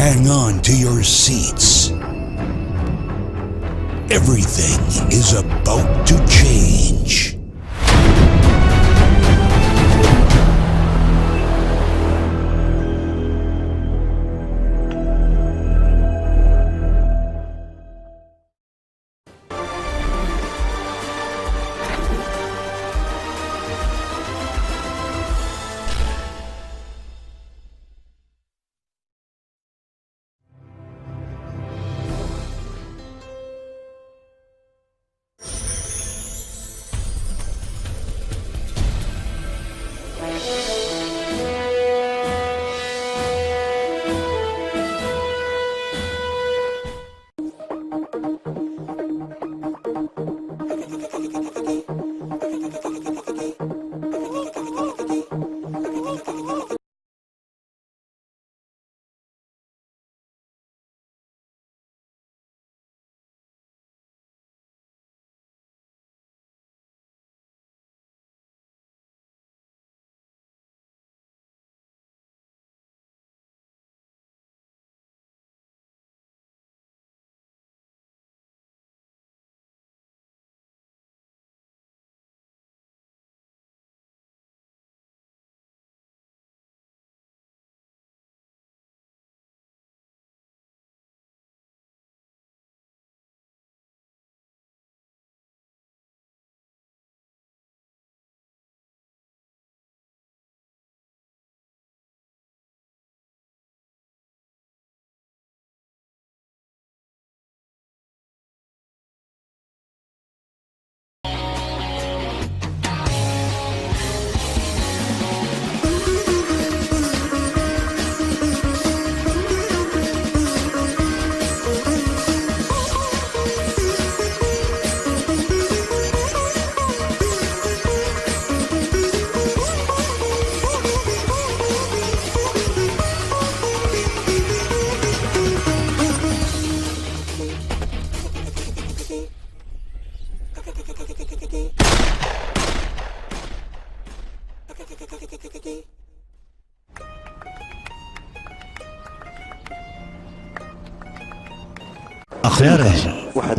Hang on to your seats. Everything is about to change. Akhyaare,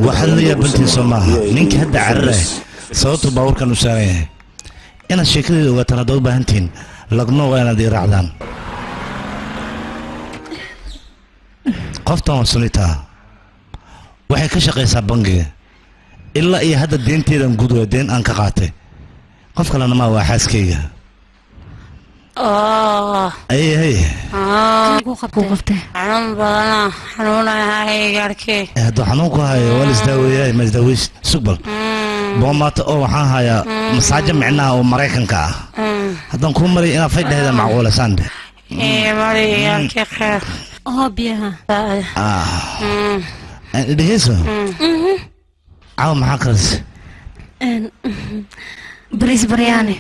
waxaad la yaabantiin soo maaha ninka hadda cararaya sababtu baabuurkan u saaran yahay? Inaad sheekadeeda ogaataan haddaad u baahantihiin lagno, waa inaad ii raacdaan. Qoftan waa Sunitaa. Waxay ka shaqaysaa bangiga. Ilaa iyo hadda deenteedan gudaya, deen aan ka qaatay. Qof kalena maa, waa xaaskayga. Ay hay. Ku qabtay. Xanuun badana, xanuunahay gaarkee. Hadduu xanuun ku hayo waa la isdaaweeyaay. Ma isdaaweys? Sugbal boomaato oo waxaan hayaa masaajo micnaha oo Maraykanka ah. Haddaan kuu maray inaad fay dhehda macquula saande. Mari gaarkee, kheer. Oo biyaha. Dhegeyso, caawa maxaa karis? Bariis baryaani.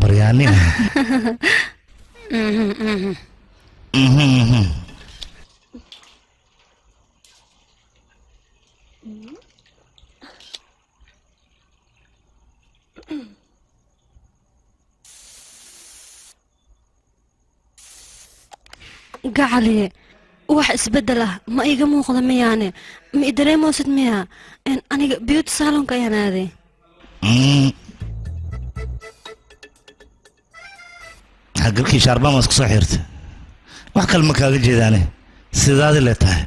Baryaani. Gacaliye, wax isbeddel ah ma iiga muuqda miyaane? Ma i dareemoosid miya? Aniga beauty salonka ayaan aaday. Xagalkii shaarbaan waa isku soo xirta, wax kale ma kaaga jeedaane, sidaadi le tahay.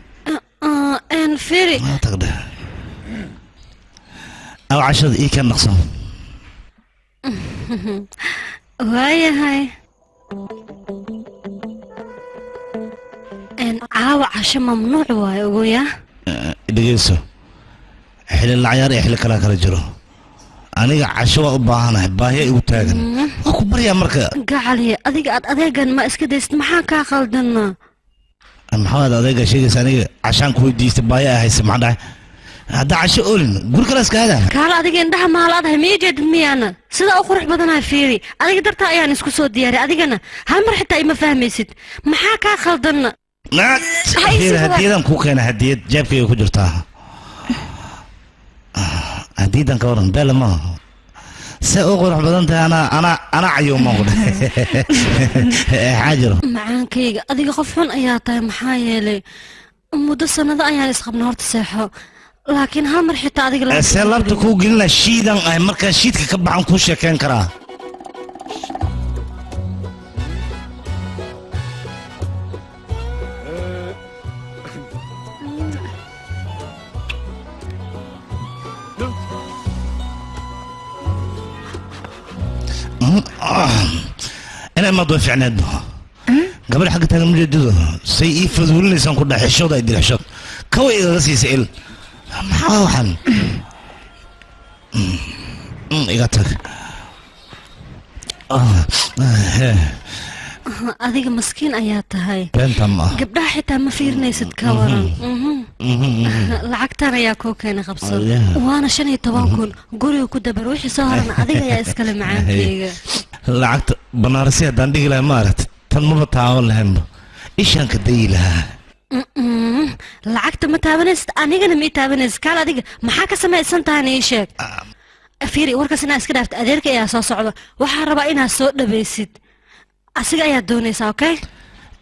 Firi. Waa tagdhe aw cashada ii ka naqso. Waayahay, caawa casho mamnuuc waayo, ogoya. Dhegeyso, xili la cayaar iyo xili kalaa kala jiro. Aniga casho waa u baahanahay, baahiya igu taagan, waa ku baryaa marka. Gacaliye, adiga aad adeegan ma iska daysid? Maxaa kaa qaldana? Maxaad adeega sheegaysa? Aniga cashaan ku weydiistay, baahiya ahayse. Maxaa dhahay hadda? Casho oolin, guri kale iska aada. Kaala, adiga indhaha maalaadahay? Ma ii jeedid miyaana sidaa u qurux badanahay? Fiiri, adiga dartaa ayaan isku soo diyaariy, adigana hal mar xitaa ima fahmaysid. Maxaa kaa khaldanna? Ha ii sii. Hadiyadan kuu keena, hadiyad jeebkayga ku jirtaa. Hadiyadan ka waran? Beela maaha. Se u qurux badan tahay, anaa anaa anaa cayuumaan ku dhahay. Maxaa jiro? Macaankayga, adiga qof xun ayaa tahay, maxaa yeelay muddo sanado ayaan isqabnay. Horta seexo, laakiin hal mar xitaa adiga See laabta kuu gelina? Shiidan ahay, markaan shiidka ka baxan kuu sheekeyn karaa. Inay maad way ficneed. Gabadh xagga taagan mujeedadu say ii faduulinaysaan ku dhahay. Xishood ay dil, xishood kaway igaga siisay il. Maxaa waxaan? Iga tag. Adiga maskiin ayaa tahay. Beenta ma ah. Gabdhaha xitaa ma fiirinaysid, ka waran? Lacagtan ayaa kuu keenay, qabso. Waana 15,000. Guriga ku dabar, wixii soo harana adiga ayaa iskale, macaankayga. Lacagta banaarasi haddaan dhigi lahay, ma aragti, tan maba taaban lahaynba, ishaan ka dayi lahaa. Lacagta ma taabanaysid, anigana ma ii taabanaysid. Kaal, adiga maxaa ka samaysan tahana? Ii sheeg. Fiiri, warkaas inaa iska dhaafta. Adeerka ayaa soo socda, waxaa rabaa inaad soo dhabaysid. Asiga ayaad doonaysaa, okay?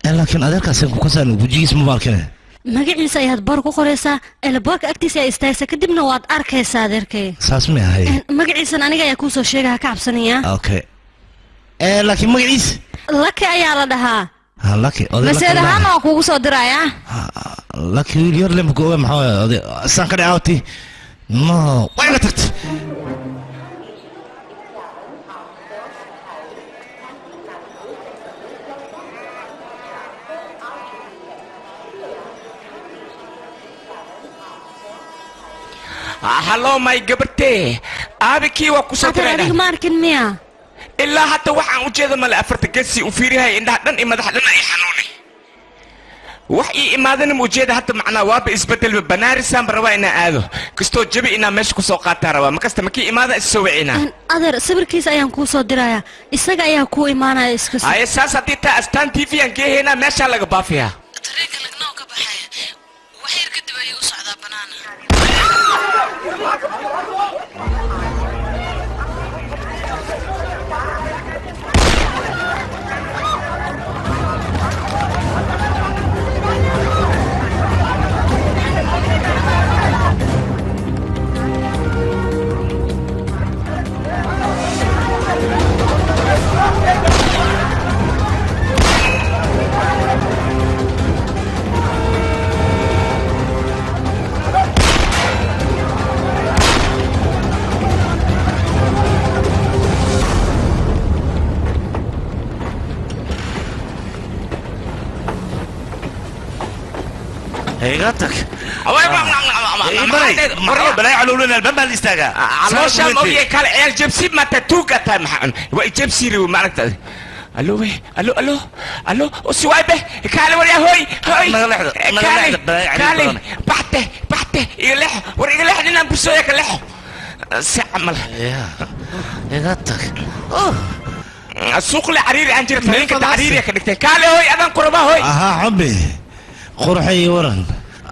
Laakiin adeerkaas ku kasaan, wejigiis ma arkine. Magaciisa ayaad boor ku qoraysaa, boorka agtiisa ayaa istaagaysaa, kadibna waad arkaysaa adeerkay. Saas ma ahay? Magaciisan aniga ayaa kuu soo sheegaya, ka cabsanaya. Okay, laakiin magaciis? Laki ayaa la dhahaa. Ha, Laki oday. Message ahaan waan kuugu soo dirayaa. Laki wiil yar lema ku oga. Maxaa waaye oday saan ka dhacawti? No, waa iga tagtay. Hello, my gabartee, aabikii waa ku soo Adeer, diray. Adiga ma arkin miya? Ilaa hadda waxaan ujeeda male. Afarta gesi u fiirihay, indhaha dhan iyo madaxa dhan ay xanuunay. Wax ii imaadana ma ujeeda hadda. Macnaa waaba isbedelba. Banaarisaanba rabaa inaa aado, kastoo jabi inaa meesha kusoo qaataa rabaa. Makasta makii imaada is soo wicinaa. Adeer, sawirkiisa ayaan kuu soo dirayaa, isaga ayaa kuu imaanaya, iska sug. Haye, saas haddii taa Astaan TV aan geehaynaa, meeshaa laga baafiyaa. Tareenka Lagnoo ka baxaya wax yar kadib ayuu u socdaa banaana. Iga tag. Balay caloolin albaab baa la istaagaa. Calooshaa ma ogyahay. Kale ciyaal jabsi mata tuuga tahay. Maxaa waa jabsi riw maaragta? Allo we, allo, allo, allo, siwaaybe, kaale waryaa, hoy hoy. Naga leexdo, naga kaale leexdo, balay calool kaale badan. Baxte baxte, iga leexo war, iga leexo, ninaan busooya ka leexo si camal. Iga tag. Suuq le cariiri aan jira, tareenka cariiriya ka dhigtay. Kaale hoy, adaan ku rabaa hoy. Ahaa, xubbi qurxay, waran.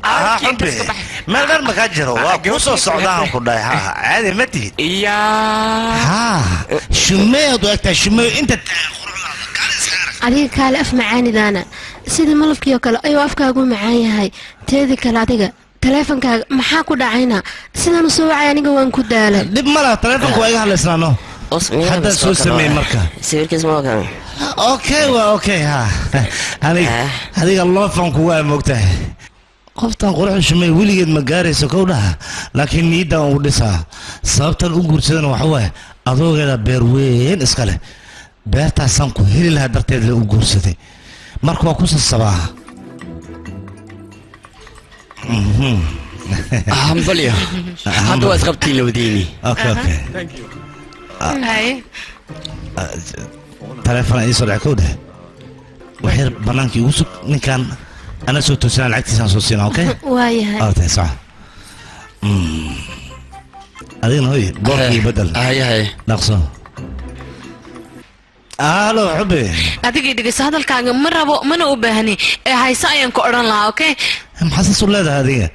Ahaa. Kii Xubbi iska baxay. Meel dheer makaa jiro, waa kuu soo socdaan ku dhahay. Ha, caadi ma tihid. Iyaa. Haa, shumeed u egtahay, shumeey inta taagan quruxdaada kaale iska arag. Adiga kaale, af macaanidaana sidii malabkii oo kale ayuu afkaagu macaan yahay. Teedi kale, adiga taleefankaaga maxaa ku dhacayna? Sidaan u soo wacay aniga waan ku daalay. Dhib ma laha, taleefonka waa iga hadlaysnaano. Hadda soo sameey marka. Sawirkiis ma kan? Okay, waa okay. Ha, aniga adiga loofan kugu aa moogtahay. Qoftan quruxda shumey weligeed ma gaarayso kow dhaha, laakiin niyaddan ugu dhisaa. Sababtan u guursadana waxa waaye adoogeeda beer weyn iska leh, beertaasaan ku heli lahaa darteed la u guursaday. Marka waa ku sasabaa. Hambalyo, hadda waa isqabtiin labadiini. Okay. Haye. Taleefon ii soo dhacay kow dheh. Wax yar banaanka igu sug, ninkan ana soo toosinaa, lacagtiisaan soo siinaa, okay? Waayahay. Okay, sax. Adigana hoy, boorkii bedel. Haye haye. Dhaqso. Alo, xubbi. Adigii dhegeyso, hadalkaaga ma rabo mana u baahni, ee hayse ayaan ku odhan lahaa, okay? Maxaa saas u leedahay adiga?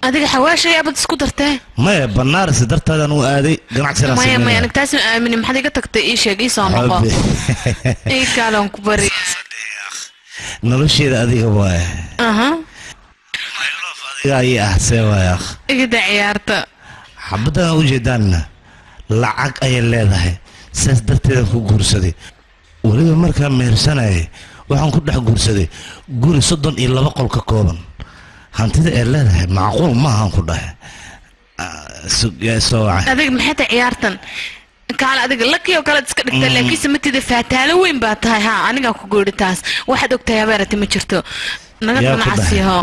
Adiga xawaashay abad isku dartee. Maya, Banaaris dartaadaan u aaday ganacsigaan. Maya maya, aniga taas ma aaminin. Maxaad iga tagtay? Ii sheeg, ii soo noqo, ii kaalan ku bari. Nolosheeda adiga waaye. Adiga ayay ah, see waaye akh. Iga daa ciyaarta. Xabaddan ujeedaanna lacag ayay leedahay, saas darteedaan ku guursaday. Weliba markaan mehersanayay waxaan ku dhex guursaday guri 32 qol ka kooban. Hantida ay leedahay macquul maahan ku dhahay. Yaa soo wacay? Adiga maxay tahay ciyaartan? Kaale, adiga laki oo kale iska dhigta, laakiinse matida faataalo weyn baa tahay. Haa, anigaa ku goori taas. Waxaad ogtahay habeerati ma jirto naga. Yaa ku dhahay? Dhanacasiho.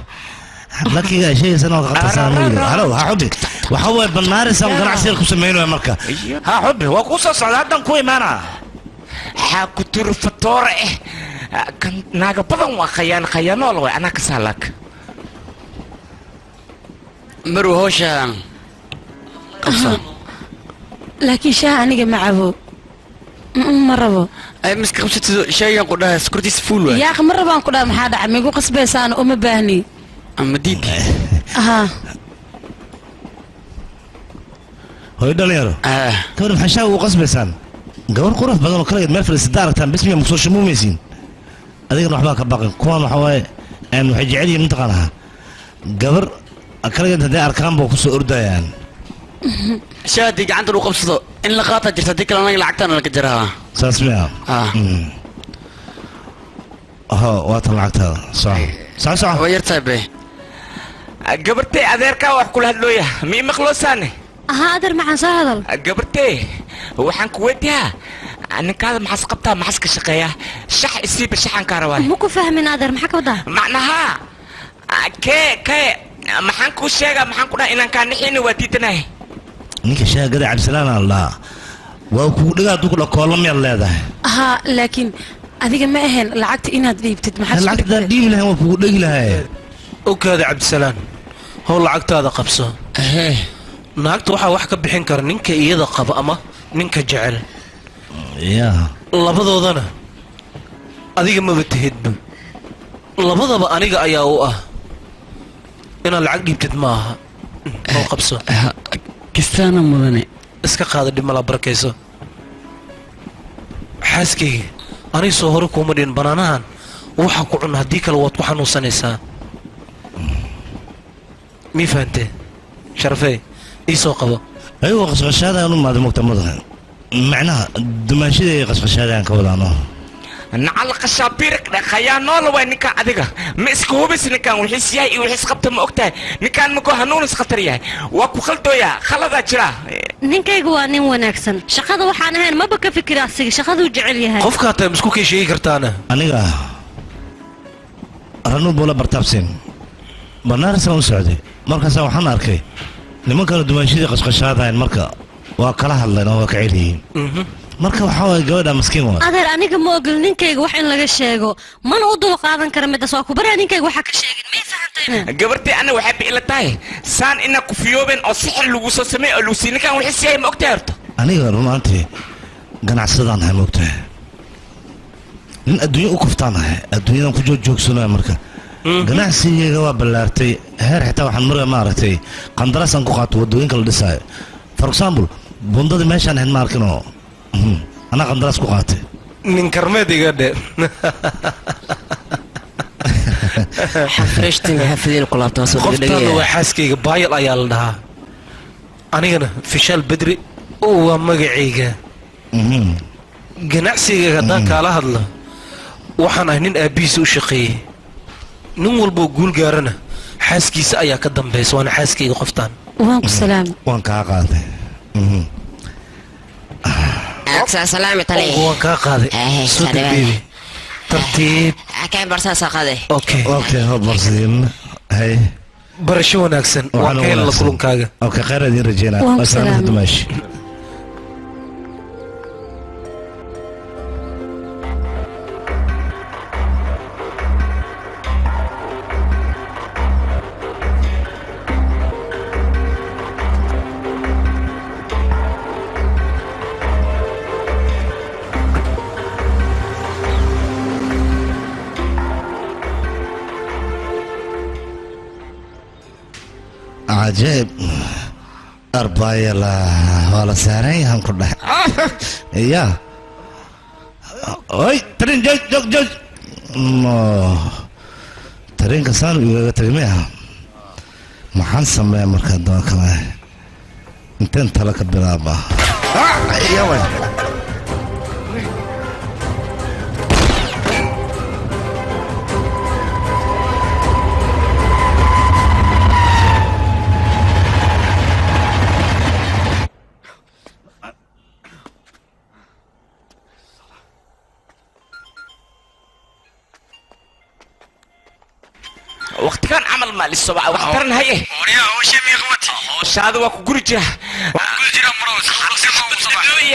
Lakiga sheegaysan oo qatarsan. Halo, ha xubi, waxa waaye Banaarisaan ganacsiga ku sameynaya marka. Ha xubi, waa kuu soo socda, haddan ku imaana. Xaa ku tiri fatoore eh, kan naaga badan waa khayaan, khayaanool way, anaa ka saalaak. Marw, hawshaan qabso. Laakiin shaah aniga ma cabo. Ma rabo. Ay miska qabsatido shaygan ku dhahay sokortiisa fuul waay. Yaaq, ma rabaan ku dhaha. Maxaa dhaca? Migu qasbaysaan? Uma baahni. Ama diid. Aha. Hooyo dhalinyaro, gabar maxaa shaah ugu qasbaysaan? Gabar qurux badan oo kaligeed meel fadhiisata aragtaan bismiya makusoo shamuumaysiin. Adigana waxbaa ka baqin. Kuwan waxa waaye waxay jecel yihiin mataqaanaa gabar kaligeed hadday arkaan baa kusoo ordayaan. Shaah haddii gacanta lagu qabsado in la qaataa jirta, haddii kale anaga lacagtaan laga jaraa. Saas miya? Ho, waa tan lacagtaada. Soco, soco, soco. Waa yartahay be. Gabartay, adeerkaa wax kula hadlooya, mii maqloosaane? Ahaa adeer, maxaan soo hadal. Gabartay, waxaan ku weydiyaa, ninkaada maxaas qabtaa, maxaas ka shaqeeyaa? Shax isiiba, shaxan kaa rabaa. Ma ku fahmin adeer, maxaa ka wadaa? Macnaha kee kee maxaan kuu sheegaa, maxaan ku dhaha inaan kaa nixini waa diidanahay. Ninka shaagada Cabdisalaan aan lahaa waa kugu dhagaa hadduu ku dha koolo miyaad leedahay? Haa, laakiin adiga ma ahayn lacagta inaad dhiibtid. Maxaad isku Lacagta dhigtay? dhiibi lahayn waa kugu dhegi lahay. Okaada Cabdisalaan, how lacagtaada qabso. Naagta waxaa wax ka bixin kara ninka iyada qaba ama ninka jecel. Ya. Labadoodana adiga maba tihidba, labadaba aniga ayaa u ah. Inaad lacag dhiibtid ma aha, how qabso. Kistaana mudane. Iska qaada, dhib mala, barakayso xaaskayga. Aniga soo hore kuuma dhihin banaanahan waxa ku cun, haddii kale waad ku xanuunsanaysaa. Mii fahantee? Sharafee, ii soo qabo. Ayagoo qashqashaadaan u maada mogta madaxa, macnaha dumaashida ay qashqashaadaan ka wadaano. Nacal qashaabiirak dhe, khayaanoola waay ninkaan. Adiga ma iska hubis ninkaan wixiis yahay iyo wixiis qabta? Ma ogtahay ninkaan makoo hanuunis khatar yahay? Waa ku khaldooyaa, khaladaa jira. Ninkaygu waa nin wanaagsan, shaqada waxaan ahayn maba ka fikira, asiga shaqaduu jecel yahay. Qofkaa tahay ma isku kay sheegi kartaana? Aniga Ranu Boola Bartaabsin, Banaarasaan u socday, markaasaa waxaan arkay nimankana dumaashadii qashqashaadayan. Marka waa kala hadleen oo waa ka celiyiin. Marka waxaa waaye gabadha maskiin waa. Adeer, aniga ma ogol ninkayga wax in laga sheego, mana u dul qaadan kara midaas. Waa ku baryaa, ninkayga waxaa ka sheegin, may fahantayna? Gabartii, ana waxay ba ila tahay saan inaa ku fiyoobeen oo sixir lagu soo sameey oo lagu sii ninkaan wixiis yahay. Ma ogtahay horta? Aniga runaantii ganacsadaan ahay, moogtahay, nin adduunya u kuftaan ahay, adduunyadan ku joogjoogsanaya. Marka ganacsigayga waa ballaartay, heer xitaa waxaan maraya maaragtay qandaraasaan ku qaato waddooyinka la dhisaayo. For example, bundadii meeshaan ahayd ma arkinoo anaa qandaraas ku qaatay. Nin karmeed iga dhe. Xafreeshtin xafidin ku laabtaa soo. Qoftaana waa xaaskayga, Baayal ayaa la dhahaa, anigana Fishaal Bedri waa magacayga. Ganacsigayga haddaan kaala hadlo, waxaan ahay nin aabbihiisa u shaqeeyey. Nin walboo guul gaarana xaaskiisa ayaa ka dambaysa, waana xaaskayga qoftaan. Waan ku salaamay. Waan kaa qaaday. Salaami tali. Waan kaa qaaday, soo deg baby, tartiib. Keen barsaa soo qaaday. Okay. Okay, ho barsiin hay. Barasho wanaagsan, waan ka helna kulankaaga. Okay, khayr idin rajeynaa. Waan ku Waa salaamta. salaamay. Dumaashi. Cajaa'ib, arbaayala waa la saaran yahan ku dhahay ya. Oy, tarin, joog, joog, joog! No, tarinka saan igaga tagay miya? Maxaan sameeya markaa? Doon kale inteen tala ka bilaaba yawa. Waqtigan camal ma liso wax taran haye. Howshaada waa ku guri jira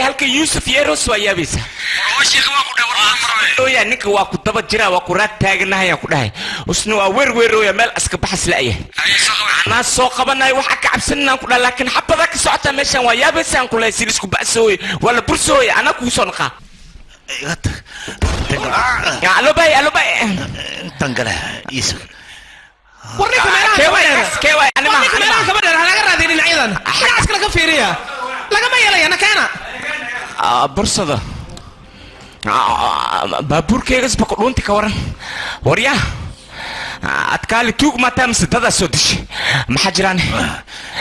halka Yuusuf Yeros waa yaabaysa. Oya, ninka waa ku daba jira, waa ku raad taaganahayaan ku dhahay. Usna waa weer weerooya, meel aska baxas la'ya. Anaa soo qabanayo, waxa ka cabsaninaan ku dhahay, laakiin xabada ka socota meeshan waa yaabaysaan ku lahay. Silisku ba'sooye, waa la bursooye. Anaa kugu soo naqaa. Alo bay, alo bay. Intan gale iisug. War ninka meelaha kaba dheer halaga raadiya, dhinacyadan dhinacaas kale ka fiiriya. Lagama yeelaya nakeena. Bursada baabuurkeygas baka dhuunti ka waran. Waryaa, adkaali tuug maataa mise dadaa soo dishay? Maxaa jiraan?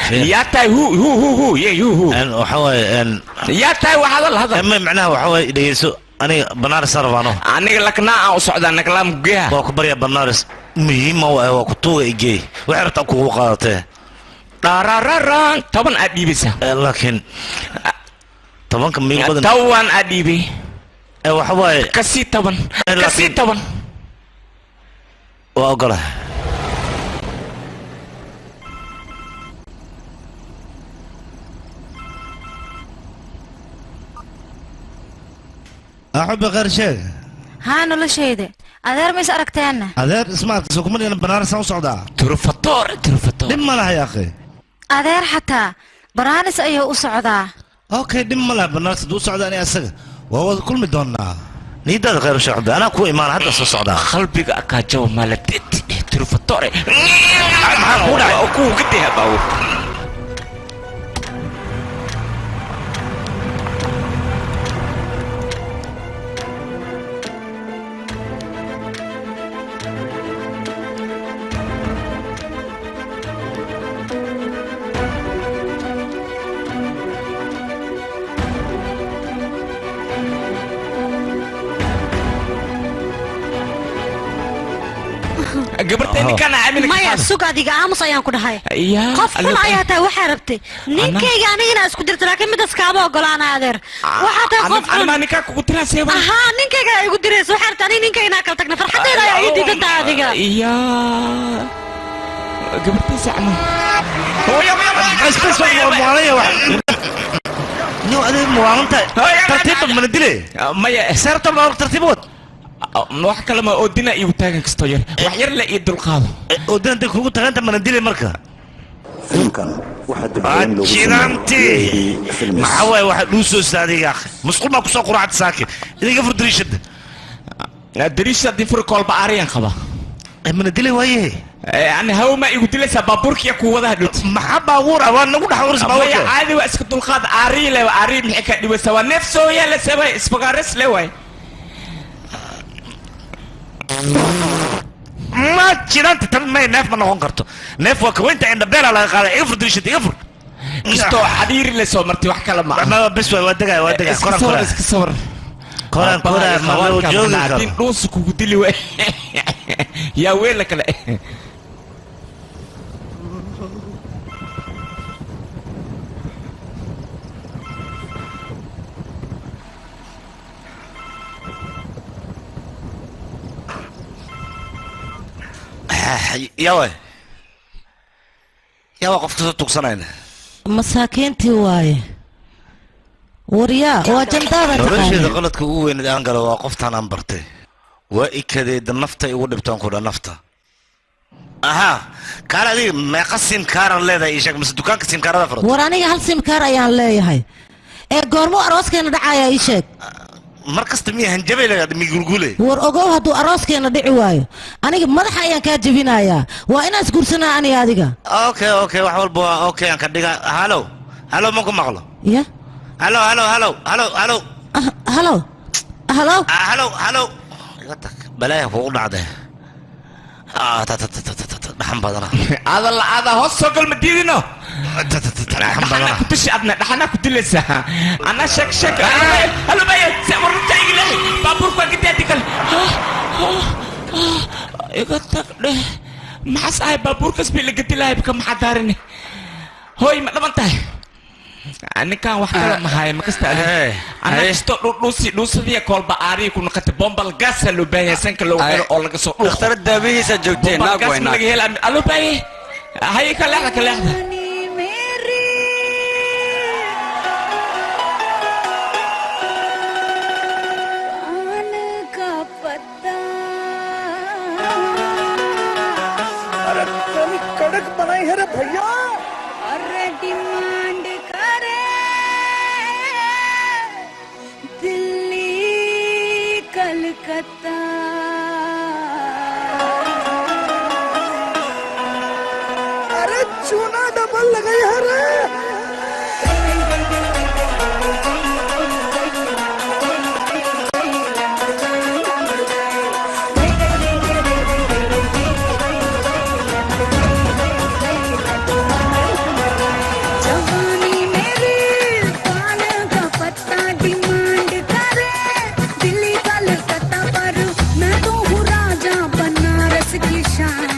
Yaa tahay? Hu hu hu hu ye hu hu. Waxa waaye Yaa tahay? Waa hadal, hadal. Ma macnaha waxa waaye, dhegeyso, aniga Banaaris arbaano. Aniga Laknaa aan u socdaa, Naklaam geha. Waa ku barya, Banaaris muhiima waaye, waa ku tuuga, igey. Waxay rabtaa kugu qaadatee. Dhaarararaan, 10 aad dhiibaysaa. Laakiin 10-ka miig badan. 10 aad dhiibay. Waxa waaye Kasii 10, kasii 10. Waa ogola. Axubbi, khayr sheeg. Haa, noloshayda adeer, ma is aragteenna? Adeer, isma arkayso kuma dhigana. Banaarisaan u socdaa. Turufatoor, turufatoor. Dhib ma laha, ya akhi. Adeer xataa Baraanis ayuu u socdaa. Okay, dhib ma laha. Banaaris hadduu u socda, ani asaga waa wada kulmi doonaa. Niidaada khayr u sheeg, xubbi, anaa kuu imaan, hadda soo socdaa. Qalbiga akaajaba maaladeti turufatoore. Maxaa kugu dhacay? Kugu gadeha baawo. Gabarta ninkaan aamina. Maya, sug, adiga aamus ayaan ku dhahay. Yaa, qof xun Allo- ayaa tahay. Waxaa rabtay ninkayga aniga inaa isku dirto, laakiin midaas kaama ogolaana, adeer. Waxaa tahay qof xun. Anima ninkaa kugu diraa seeba? Ahaa, ninkayga ayaa igu diraysa. Waxaa rabtay aniga ninkayga inaa kala tagna. Farxaddeeda ayaa ii diidan tahay adiga. Yaa, gabartiisa camal. Bas bas, waa wax niw. Adiga muwaalanta, tartiibba mana dile. Maya. Seerta ma tartiib wad. Wax kale ma oodina igu taagan kastoo yar, wax yar la ii dulqaado. Oodina intay kugu tagaanta mana dile marka. Filimkan waxaa dibadweyn loogu Jiranti maxaa waaye? Waxaa dhuu soo sida adiga, akhi, musqul baa kusoo quracad saaki. Idinka fur dariishada. Dariishada haddii furi koolba aariyan qaba. Mana dile waaye. Ani hawo ma igu dilaysaa? Baabuurkiya ku wadaha dhut. Maxaa baabuur ah? Waa nagu dhex uris maya baabuurka. Caadi waa, iska dulqaad. Aariyi le, aariyi maxay kaa dhibaysaa? Waa neef sooya le sebay isbagaares le waay. Ma jiranta tan may neef ma noqon karto. Neef waa kaweynta, indhabeela laga qaaday. Iga fur dariishada, iga fur. Kastoo xadhiiri le soo martay, wax kale ma aha. Bes waay, waa degaya, waa degaya. Iska Koran sawir, koraa. Iska sawir. Koran koraa, ma loo joogi karo. Haddii dhuusu kugu dili waay, yaa weela kale. Yawa yawa, qofka soo tugsanayna. Masaakiintii waaye. Waryaa, waa jandaada. Nolosheeda taqaana. Qaladka ugu weyneed aan galo waa qoftaan aan bartay. Waa ikadeeda, nafta igu dhibtaan ku dha nafta. Ahaa, kaala adiga, meeqa simkaaran leedahay? Ii sheeg, mise dukaanka simkaarada furato? War, aniga hal simkaar ayaan leeyahay. Ee goormuu arooskeena dhacaya? Ii sheeg. Mar kasta miya hanjabay laga mi gulgule. War ogow, hadduu arooskeena dhici waayo, aniga madaxa ayaan kaa jebinayaa. Waa inaan isguursanaa aniga adiga. Okay, wax walba waa okay aan ka dhiga. Halo, halo, ma ku maqlo. Ya. Halo, halo, halo, halo, halo. Halo, halo. Halo, halo, iga tag, balaaya kugu dhacday. Ta ta ta ta ta ta, dhaxan badana. Ada la ada hoos soo gal, ma diidino. Dhaxan badana ku tushi, adna dhaxana ku dilaysaa. Ana shek shek. Halo baya, warta ilahi, baabuurka waa gadiadi kale. Iga tag dheh, maxaas ahay? Baabuurkaas bay la gadi lahay ka, maxaa daarine? Hooy, ma dhaban tahay? Ninkan wax kale mahaye, ma kasta anaa kasto dhuusi dhuusadiya koolba aariya ku noqotay. Bombal gaasa loo baahan yahay, sanka loo xiro oo laga soo dhuuqo. Dhakhtar daawihiisa joogtee, naag gas way ma naag. Laga hela aloo baaye. Haye, ka leexda, ka leexda. अरे कड़क बनाई है रे भैया। अरे डिमांड करे दिल्ली कलकत्ता। अरे चूना डबल लगाई है रे। जवानी मेरी पान का पत्ता, डिमांड करे दिल्ली कलकत्ता, पर मैं तो हूँ राजा बनारस की शान।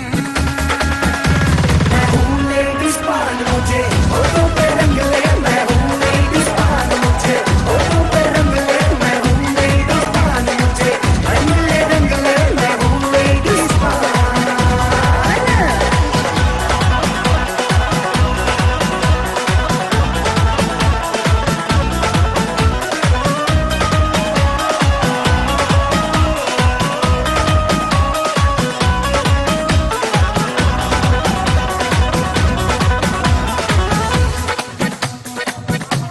मैं हूँ लेडीज पान, मुझे होठों पे रंग ले। मैं हूँ लेडीज पान, मुझे होठों पे रंग ले। मैं हूँ लेडीज पान, मुझे रंग ले रंग ले। मैं हूँ लेडीज पान।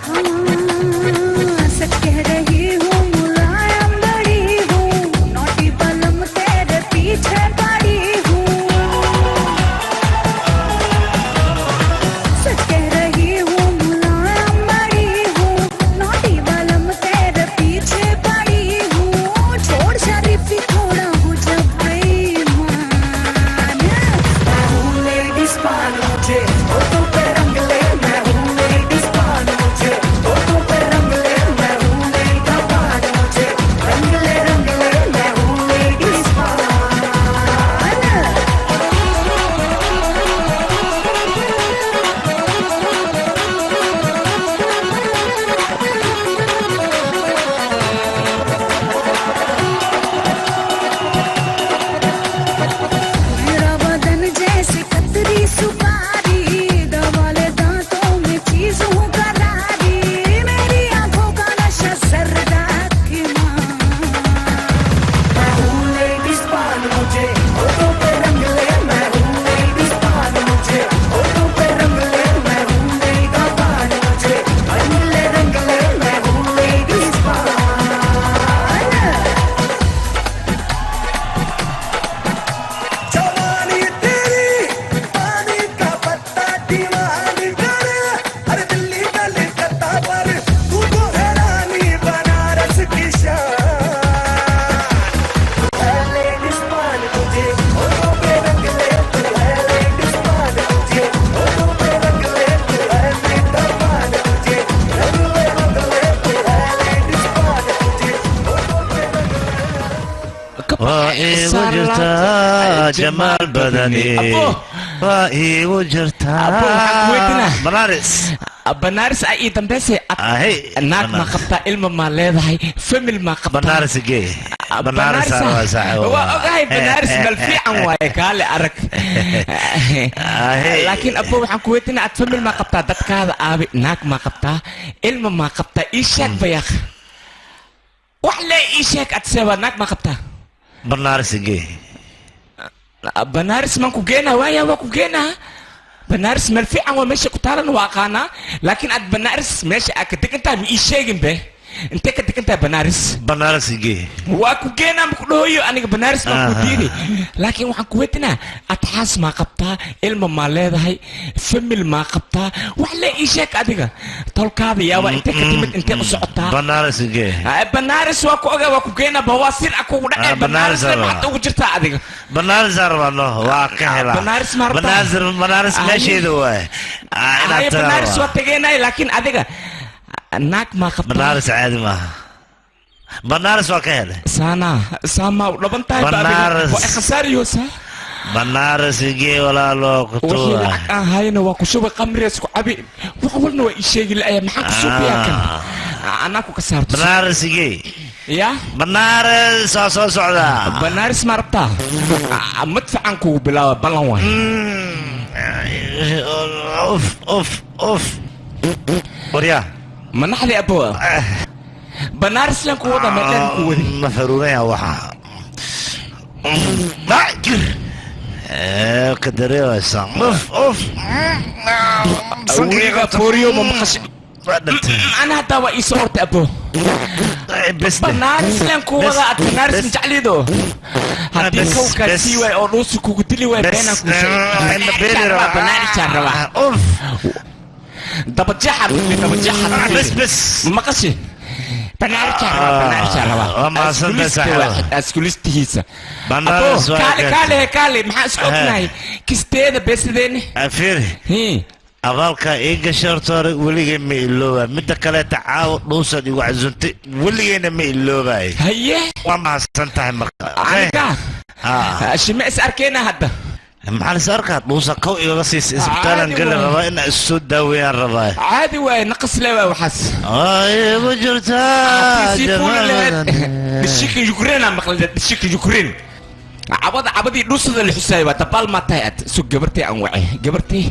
हाँ, सच कह रही हूँ, मुलायम बड़ी हूँ, नौटी बलम तेरे पीछे पड़ी हूँ। सच कह रही हूँ, मुलायम बड़ी हूँ, नौटी बलम तेरे पीछे पड़ी हूँ। छोड़ शरीफी, थोड़ा हूँ जब बेईमान। मैं हूँ लेडीज पान, मुझे होठों पे रंग ले। मैं हूँ लेडीज पान, मुझे होठों पे रंग ले। मैं हूँ लेडीज पान, मुझे रंग ले रंग ले। मैं हूँ लेडीज पान। मेरा बदन जैसे कतरी सुपारी, दवाले दांतों में चीज हूँ करारी। मेरी आंखों का नशा सरदा की मां। मैं हूँ लेडीज पान, मुझे होठों पे रंग ले। मैं हूँ लेडीज पान, मुझे होठों पे रंग ले। मैं हूँ लेडीज पान, मुझे रंग ले रंग ले। मैं हूँ लेडीज पान। जवानी तेरी पानी का पत्ता, दीवानी करे अरे दिल्ली कलकत्ता, पर तू तो है रानी बनारस की शान। है लेडीज पान, मुझे होठों पे रंग ले। तू है लेडीज पान, मुझे होठों पे रंग ले। तू है मीठा पान, मुझे रंग ले रंग ले। तू है लेडीज पान, मुझे होठों पे रंग ले। Waa iigu jirtaa jamaal badani, waa iigu jirtaa. Banaris. Banaris ay ii dambayse. Naag ma qabtaa? Ilma ma leedahay? Famil ma qabtaa? Banaris gee, Banaris. Waa ogahay, Banaris bal fiican waaye, kaale arag. Laakiin abo, waxaan ku weydiinaa, ad famil ma qabtaa? Dadkaada aabi? Naag ma qabtaa? Ilma ma qabtaa? Ii sheeg bayaaq, wax lee ii sheeg. Ad seeba, naag ma qabtaa? Banaris gee. Banaris maan ku geenaa? Waaya, waa ku geenaa. Banaris meel fiican waa, meesha ku taalan waa aqaanaa, laakiin aad Banaris meesha aad ka degan tahay ma ii sheegin be. Intee ka degan tahay Banaaris? Banaaris igee. Waa ku geenaa, ma ku dhahoyo aniga Banaaris baan ku diidi, laakiin waxaan ku weydiinaa: adxaas maa qabtaa, ilma maa leedahay, family maa qabtaa? Wax lee ii sheeg adiga, tolkaada yaaba, intee ka timid, intee u socotaa? Banaaris igee. Banaaris waa ku ogaa, waa ku geenaa, bawaasiir a kugu dhacay. Banaaris Banaaris rabaa. maxaad ugu jirtaa adiga? Banaaris aan rabaa, no, waa ka helaa. Banaaris ma rabtaa? Banaaris, Banaaris meesheeda waay. Inaad Haye, tagaa Banaaris rabaa. waa tageenay, laakiin adiga naag maa qabtaa? Banaaris caadi maaha, Banaaris waa ka helay. Saana saamaa u dhaban tahay ba adiga. Banaaris. Waa khasaariyoosaa. Banaaris igee, walaalo. Wixii Kutuwa. lacag aan hayna waa ku shubay, qamrigas ku cabi, wax walna waa ii sheegi la'aya. Maxaan ku suubiyaa kan anaa ku ka saarto? Banaaris igee. Ya. Banaaris waa soo socdaa. Banaaris ma rabtaa? Madfacan kugu bilaaba, ballan waay. Uf, uf, uf, waryaa. Manaxdi abo, Banaaris lan ku wada, meeqeen ku wadi. Ma faruuraya waxa jir ka dareemaysa? Uf, uf. Weliga fooriyo ma maqashay? Waa dhintay. Ana haddaa waa ii soo hortay abo. Bes. Banaaris lan ku wada, ad Banaaris majeclido haddii Bes, kawkaa bes. sii waay oo dhuusi kugu dili waay, beenaan kuu sheegay. Banaarisaan rabaa. Uf. Dabajeexa, dabajeexa. Bes, bes. Ma maqashay? Banaarisaan rabaa, Banaarisaan rabaa. Waa mahadsantahay, saaxiib. Askulistihiisa. Banaaris Abo, waa kaale. gaartay. Kaale, kaale, maxaa isku ognahay? Kisteeda beesideeni. Fiiri, abaalkaa ii gashay horta hore weligay ma ilooba. Midda kaleeta, caawa dhuusaad igu casuntay, weligeyna ma iloobay. Haye. Waa mahadsan tahay marka. Aniga shime is arkeena hadda. Maxaa lis arkaa? Dhuusa kow igaga siisa, isbitaalan Caadi geli waay. rabaa inaa issoo daaweeyaan rabaa. Caadi waaye, naqas le waay waxaas. Ay, ma jirtaa. Sii fuuli lahayd dhishika Ukraine aan maqlay, dhishika Ukraine. Cabada cabadii dhuusada la xusaayay waa dabaal maa tahay ad sug. Gabartay aan wacay, gabartay.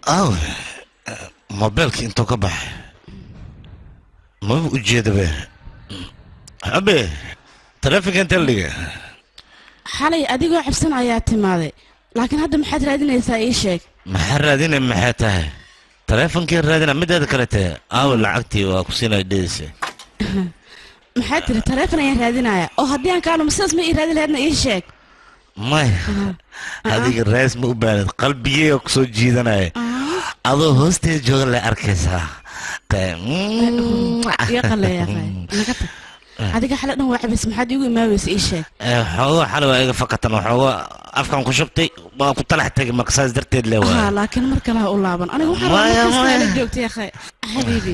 Aw, mobeelkii intuu ka baxay maba ujeeda be. Abe, taleefonka intee la dhigay? Xalay adigoo cabsan ayaa timaaday, laakiin hadda maxaad raadinaysaa? Ii sheeg. Maxaa raadinay? Maxay tahay? Taleefonkii raadina. Mideeda kalete, aawe lacagtii waa ku siinay dhehaysa? Maxaa tiri? Taleefon ayaan raadinaya oo haddii aan kaalmo sidaas ma ii raadin lahaydna? Ii sheeg. Maya, adiga raas ma u baanid, qalbigeyga ku soo jiidanaya, adoo hoosteeda jooga la arkaysaa. Iga qaleeya, naga tag. Adiga xalay dhan waa cabays, maxaad iigu imaaweysa? Ii sheeg. Xoogo xalay waa iga fakatan, waxoogo afkan ku shubtay, waa ku talax tagay, marka saas darteed le haa waay. Laakiin mar kale ha u laaban. Aniga waxaan Maya, rabaa markasta maya. la joogtay akhay xabiibi.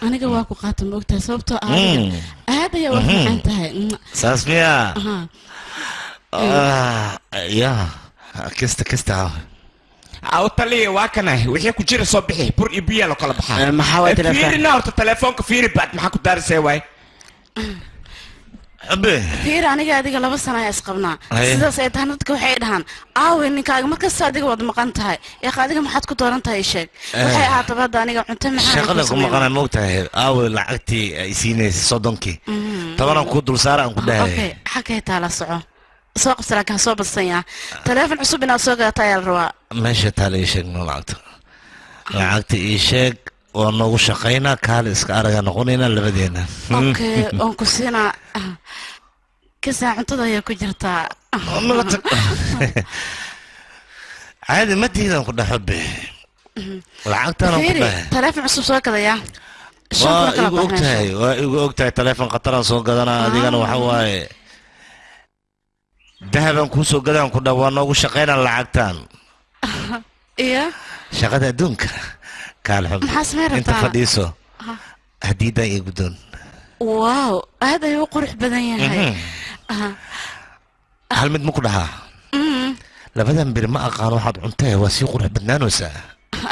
Aniga waa ku qaata, ma ogtahay? Sababtoo ah adiga aad ayaa wax macaan tahay. Saas miyaa? Aha. Ah, ya kista kista. Aw taliya, waa kana wixii ku jira soo bixi, bur iyo biyaa loo kala baxaa. Maxaa waay telefoon? Fiirina horta telefoonka, fiiri baad, maxaa ku daarisay waay? Abe. Fiir, aniga adiga 2 sano ayaa isqabnaa. Haye. Sidaas ay tahay, dadka waxay dhahaan aawe ninkaaga, markasta adiga waad maqan tahay. Yaqa, adiga maxaad ku dooran tahay? Ii sheeg. Waxay ahaataba hadda aniga cunto macaan Shaqada ku ku sameynaa. maqanay, ma ogtahay? Aawe lacagtii ay siinaysay 30-kii? 10-aan kuu dul saara aan ku dhahay. Okay, xagkay taala? Soco, soo qabsa, laakiin ha soo badsan yaa. Taleefon cusub inaad soo gadato ayaa la rabaa. Meesha taala ii sheeg no, lacagta, lacagta ii sheeg. Waa noogu shaqaynaa, kaale iska araga noqonaynaa labadeena. Okay, waan ku siinaa. Kasaa cuntada ayaa ku jirtaa. Naga tag, caadi ma diidan ku dhaxo be, lacagtaana ku Fiiri, dhahay. Taleefon cusub soo gadayaa, shan Waa kuna kala igu bax og tahay, meesha. waa igu og tahay. Taleefon khataraan soo gadanaa, adigana waxa waaye dahabaan kuu soo gadaan ku dhah. Waa noogu shaqaynaa lacagtan. Iyo Shaqada adduunka kaal xub. Maxaa samayn Inta rabtaa? fadhiiso, hadiidan ii guddoon. Wow, aad ayuu u qurux badan yahay. Aha. Hal mid ma ku dhahaa? Labadan bir ma aqaan waxaad cuntee, waa sii qurux badnaanaysaa.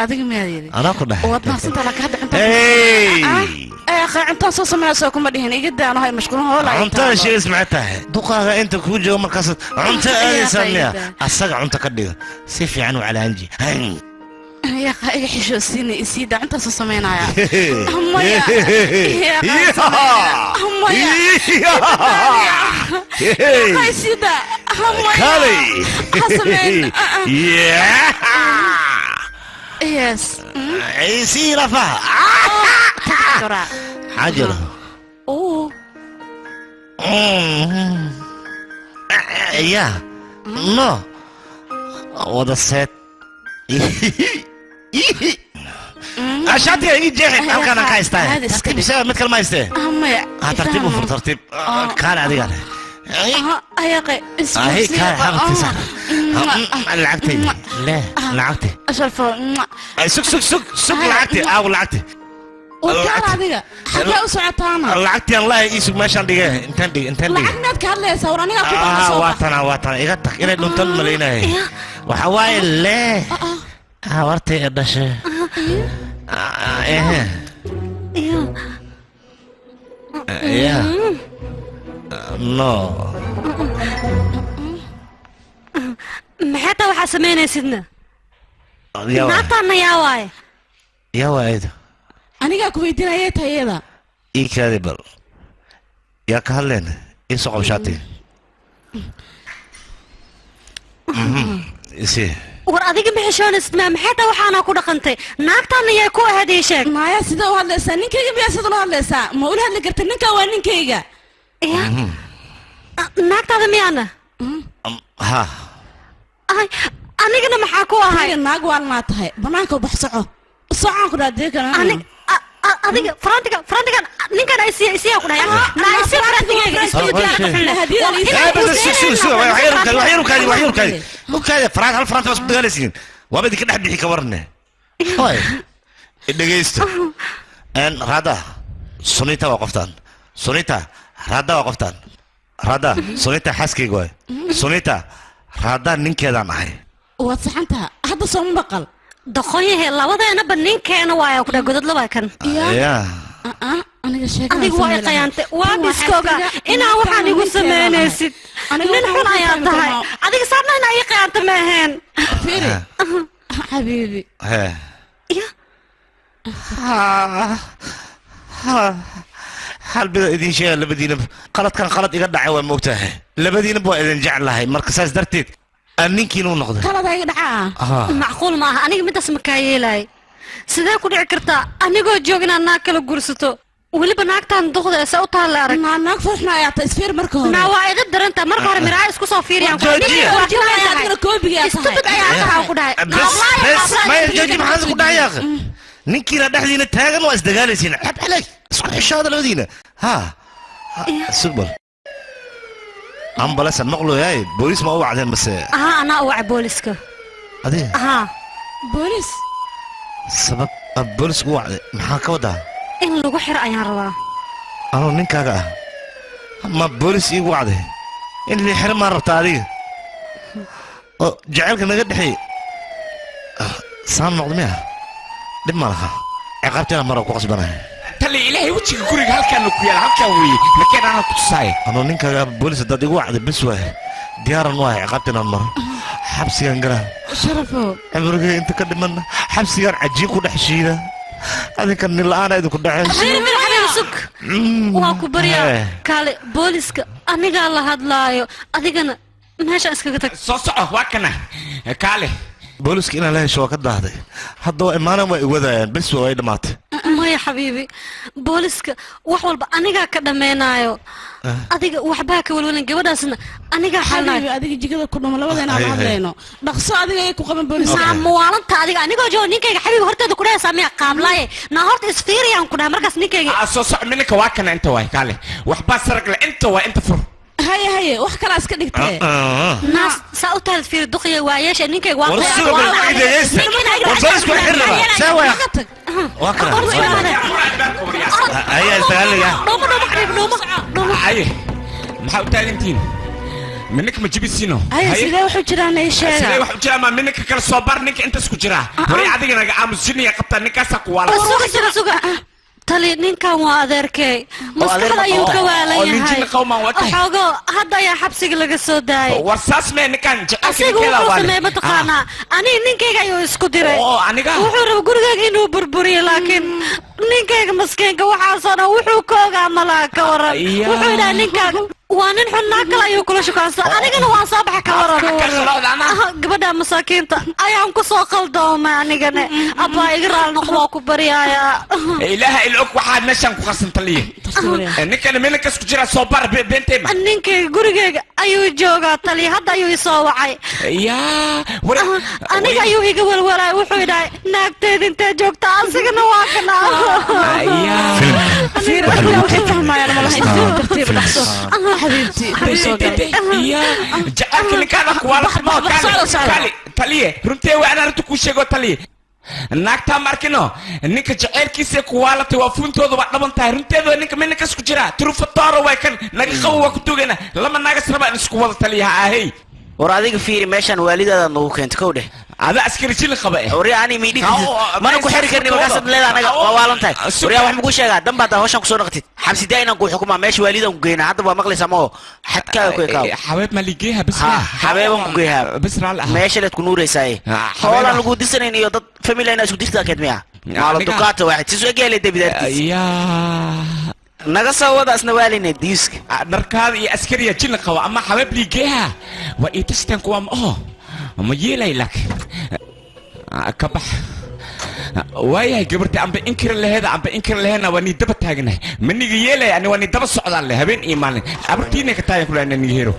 Adiga miyaad yidhi? Anaa ku dhahay. Waad mahadsantaha, laakiin hadda cuntaan Hey! Akhay, cuntaan soo sameynayso kuma dhihin. Iga daano, hay mashquulin, hool ay Cuntada sheegis maxay tahay? Duqaaga inta kuu joogo markaasaad cunto aadaysaa miya? Yaa. Asaga cunto ka dhigo, si fiican u calaanji. Yaqa, iga xishoosiina, isiida, cuntaan soo sameynaya. Maya, maya, yaqa, isiida, maya. Kaalay. Ha sameyn. Yeah. Yes. Sii lafaha. Maxaa jiro? Oh. Ya no wada seed ashaatiga igi jeexin, halkaan aan ka haystaa. Tartiib, isaga mid kale ma haystee. Maya. Ha, tartiib u fur, tartiib. Kaale adiga. Ayaqa. Ahi, kaale xabadkiisa. Lacagtay le, lacagtay. Sharfo. Ay, sug, sug, sug, sug, lacagtay aaw, lacagtay. Warkaan adiga xagee u socotaana? Lacagtii aan lahay ii sug, meeshaan dhige, intaan dhige, intaan dhige. Lacag miyaad ka hadlaysaa? War anigaa ku baana, Ah, soo waa bax. tana, waa tana, iga tag, inay dhuntan malaynayay. Waxa waaye le habartay ee dhashay. Ah, ehe. Ya no. Maxay taa waxaa samaynaysidna? Yaa waay. Naagtaana yaa waaye? Yaa waa ayda? Anigaa ku weydiinayay tayada. Ii kaadi bal, yaa ka hadleen? Ii soo qabo shaatiga. Isi. War adiga ma xishoonaysid maa? Maxay taa waxaana ku dhaqantay? Naagtaana yaa ku ahayd? Ii sheeg. Maya, sidee u hadlaysaa? Ninkayga miyaa sida ula hadlaysaa? Ma ula hadli karta? Ninkaa waa ninkayga. Ya, naagtaada miyaana? Ha. Ay, anigana maxaa ku ahay? Adiga naag waalnaa tahay, banaanka u bax, soco, socaan ku dhaha dee kana. Adiga farantiga, farantigan ninkan ay siya, isiya ku dhahay naa, isiya farantigayga. Bas, sug, sug, sug, wax yar u kaadi, wax yar u kaadi, wax yar u kaadi, u kaadi. Faraad, hal faraanta bas ku dagaalaysiin, waaba idinka dhex bixi ka warne. Hoy, dhegaysto en, Raada, Sunita waa qoftaan. Sunita, Raada waa qoftaan. Raada, Sunita xaaskayga waay. Sunita, Raada ninkeedaan ahay. Waad saxantaha hadda, sooma maqal? Doqonyahe, labadeenaba ninkeena waaya ku dhahay, godad laba kan. Ya. Aniga sheekada. Adiga waa i qayaantay, waa biskooga inaa waxaan igu samaynaysid. Nin xun ayaa tahay adiga, saarna inaa ii qayaanta ma aheen. Fiiri, xabiibi. He. Ya. Hal bida idin sheega, labadiinaba qaladkan qalad iga dhacay waa moogtahay, labadiinaba waa idin jeclahay, marka saas darteed aan ninkiina u noqday. Qalad iga dhacaa. Ah. Macquul ma aha, aniga midaas makaa yeelaay. Sidee ku dhici kartaa anigoo joog inaad naag kala guursato, weliba naagtaan duqda se u taalla arag? Naa, naag farxna ayaa ta, isfiir marka hore. Naa, waa iga darantaa marka hore, miraa isku soo fiiriyaan. Joojiya. Adigana koobigaa tahay. Stupid ayaa tahay ku dhahay. Bes, bes, maya, jooji, maxaa ku dhacay yaaqi? Ninkiina dhexdiina taagan waa isdagaalaysiin, xab xalay, isku xishaada labadiina. Ha, sugbal, ambalasan maqloyaay, booliis ma u wacdeen base? Ahaa, anaa u wacay booliska. Adiga? Ahaa. Booliis? Sabab aad booliis ugu wacday maxaa ka wadaa? In lagu xiro ayaan rabaa. Anuu ninkaaga ah ma booliis iigu wacday? In lii xiro maa rabtaa adiga oo jacaylka naga dhexeey saan noqda miya? Dhib ma laha, ciqaabteena mara ku qasbanahay. Tali, ilaahay wejiga, guriga halkaan ku yaala, halkaan weeye, lakeen anaa ku tusaay. Anuu ninkaaga boolis haddaad igu wacday, bes waay, diyaaran u ahay ciqaabta inaan maro, xabsigan galaa. Sharafo. Cimrigay inta ka dhimanna xabsigan cajiin ku dhex shiida, adinka nin la'aana idinku dhexayso. Xabiibi, xabiibi, sug, waa ku baryaa. Kaale, booliska anigaa la hadlaayo, adigana meesha iskaga tag. Soo soco, waa kana, kaale. Booliska inaan la hesho waa ka daahday, hadda waa imaanan, waa iwadaayaan, bes waa, ay dhammaatay. Maya xabiibi, booliska wax walba anigaa ka dhammaynaayo, adiga waxbaa ka walwalin, gabadhaasna anigaa xabiibi xalnaayo. Adiga jikada ku dhamo, labadeena aan Hay, hay. hadlayno, dhaqso, adiga ay ku qaban booliska. Naa, muwaalanta adiga, anigoo joogo ninkayga xabiibi horteeda ku dhahaysaa miya? Qaablaaye, naa horta isfiiriyaan ku dhahay markaas ninkayga. Aa, soo soco, minanka waa kana, inta waay, kaale, waxbaa sarag le, inta waay, inta fur. Haye, haye, wax kalaa iska dhigtee. Naas saa u tahalad fiiri, duqiya waayeesha ninkayga waa War suga bal, dhegeysta. War booliska waa xirnaba. See waay. Waa kana. Ayaa isdagaalaya. Dhuumo, dhuumo xabiibi, dhuumo, dhuumo. Haye, maxaa u taagantihiin? Minka ma jibisino. Haya, sidee wuxuu jiraan ii sheega. Sidee wax u jiraa ma minka kala soo bar ninka intaas ku jira. Hore adiga naga aamus jinniya qabtaa ninkaasaa ku waala. Suga suga suga. Tali ninkan waa adeerkay. Maskaxda ayuu ka waalan yahay. Xoogo hadda ayaa xabsiga laga soo daayay. War saas mee ninkan jecelka Asiga ninkeeda wuxuu waale. sameeyey mataqaanaa aniga ninkayga ayuu isku diray. Oo, aniga? Wuxuu raba gurigayga inuu burburiyo laakiin ninkayga maskiinka waxaasoo dhan wuxuu ka ogaa malaha ka waran. Wuxuu yidhaha ninkaaga waa nin xun naag kale ayuu kula shukaansadaa anigana waan soo baxa ka waran. Gabadha masaakiinta ayaan ku soo qaldoomay anigana abbaa iga raali noqdo waa ku baryayaa. Ilaaha ila og waxaad meeshaan ku qarsan taliye. Ninkan minkas ku jira soo bar beentayma. Ninkayga gurigayga ayuu joogaa taliya hadda ayuu isoo wacay. Yaa war Aniga ayuu iga walwalaay wuxuu idhahay naagteeda intee joogta asigana waa kana. Fiir adiga waxay fahmayaan malaha intii tartiib dhaqso. Xabiibti soo galay. Jecelka ninkaada ku waala kali taliye runtee waa anaa runta kuu sheego taliye. Naagtaa ma arkino ninka jaceylkiisa ku waalatay waa fuuntooda waa dhaban tahay runteeda ninka minkas ku jira turufatooro way kan naga qabo waa ku tugana lama naagas raba in isku wada taliyaha ahey. War adiga fiiri meeshan waalidaada nagu keento kow dheh. Ada askari jil qaba eh. Waryaa ani miidhi mana ku xiri karni markaasaad leedahay anaga waa waalan tahay. Waryaa wax makuu sheegaa dan baad hawshan kusoo noqotid xabsi daa inaan kuu xukumaa meesha waalidaan ku geynaa hadda waa maqlaysaa ma oo xadkaaga ku ekaaw. Xabeeb ma ligeeha bas. Ha xabeeban ku geeyaa bas raal ah. Meesha leed ku nuuraysaaye. Hoolaan lagu disanayn iyo dad family inaa isku dirtaa keed miya. Maalo dukaata waaxid si soo geelay debidaartiis. Yaa naga soo wada asna waaline diiska. Dharkaada iyo askariya jil qaba ama xabeeb ligeeha waa ii tashteen kuwa ma oho ma yeelay laakiin ka bax waayahay gabarta amba inkira laheeda amba inkira laheena waa nii daba taagnahay ma niga yeelay ani waa nii daba socdaan leh habeen iyo maalin abartiina ka taagan kula niga hero.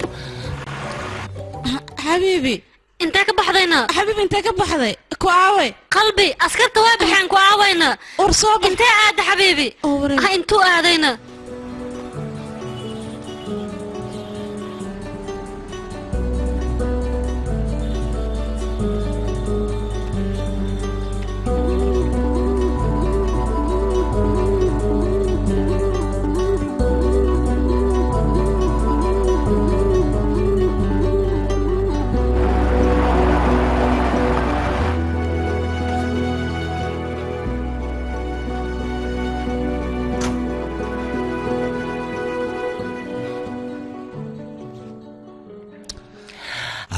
Xabiibi intee ka baxdayna? Xabiibi intee ka baxday? Ku aaway. Qalbi askarta way baxeen ku aawayna. War soo bax. Intee aada xabiibi? Ha intuu aadayna?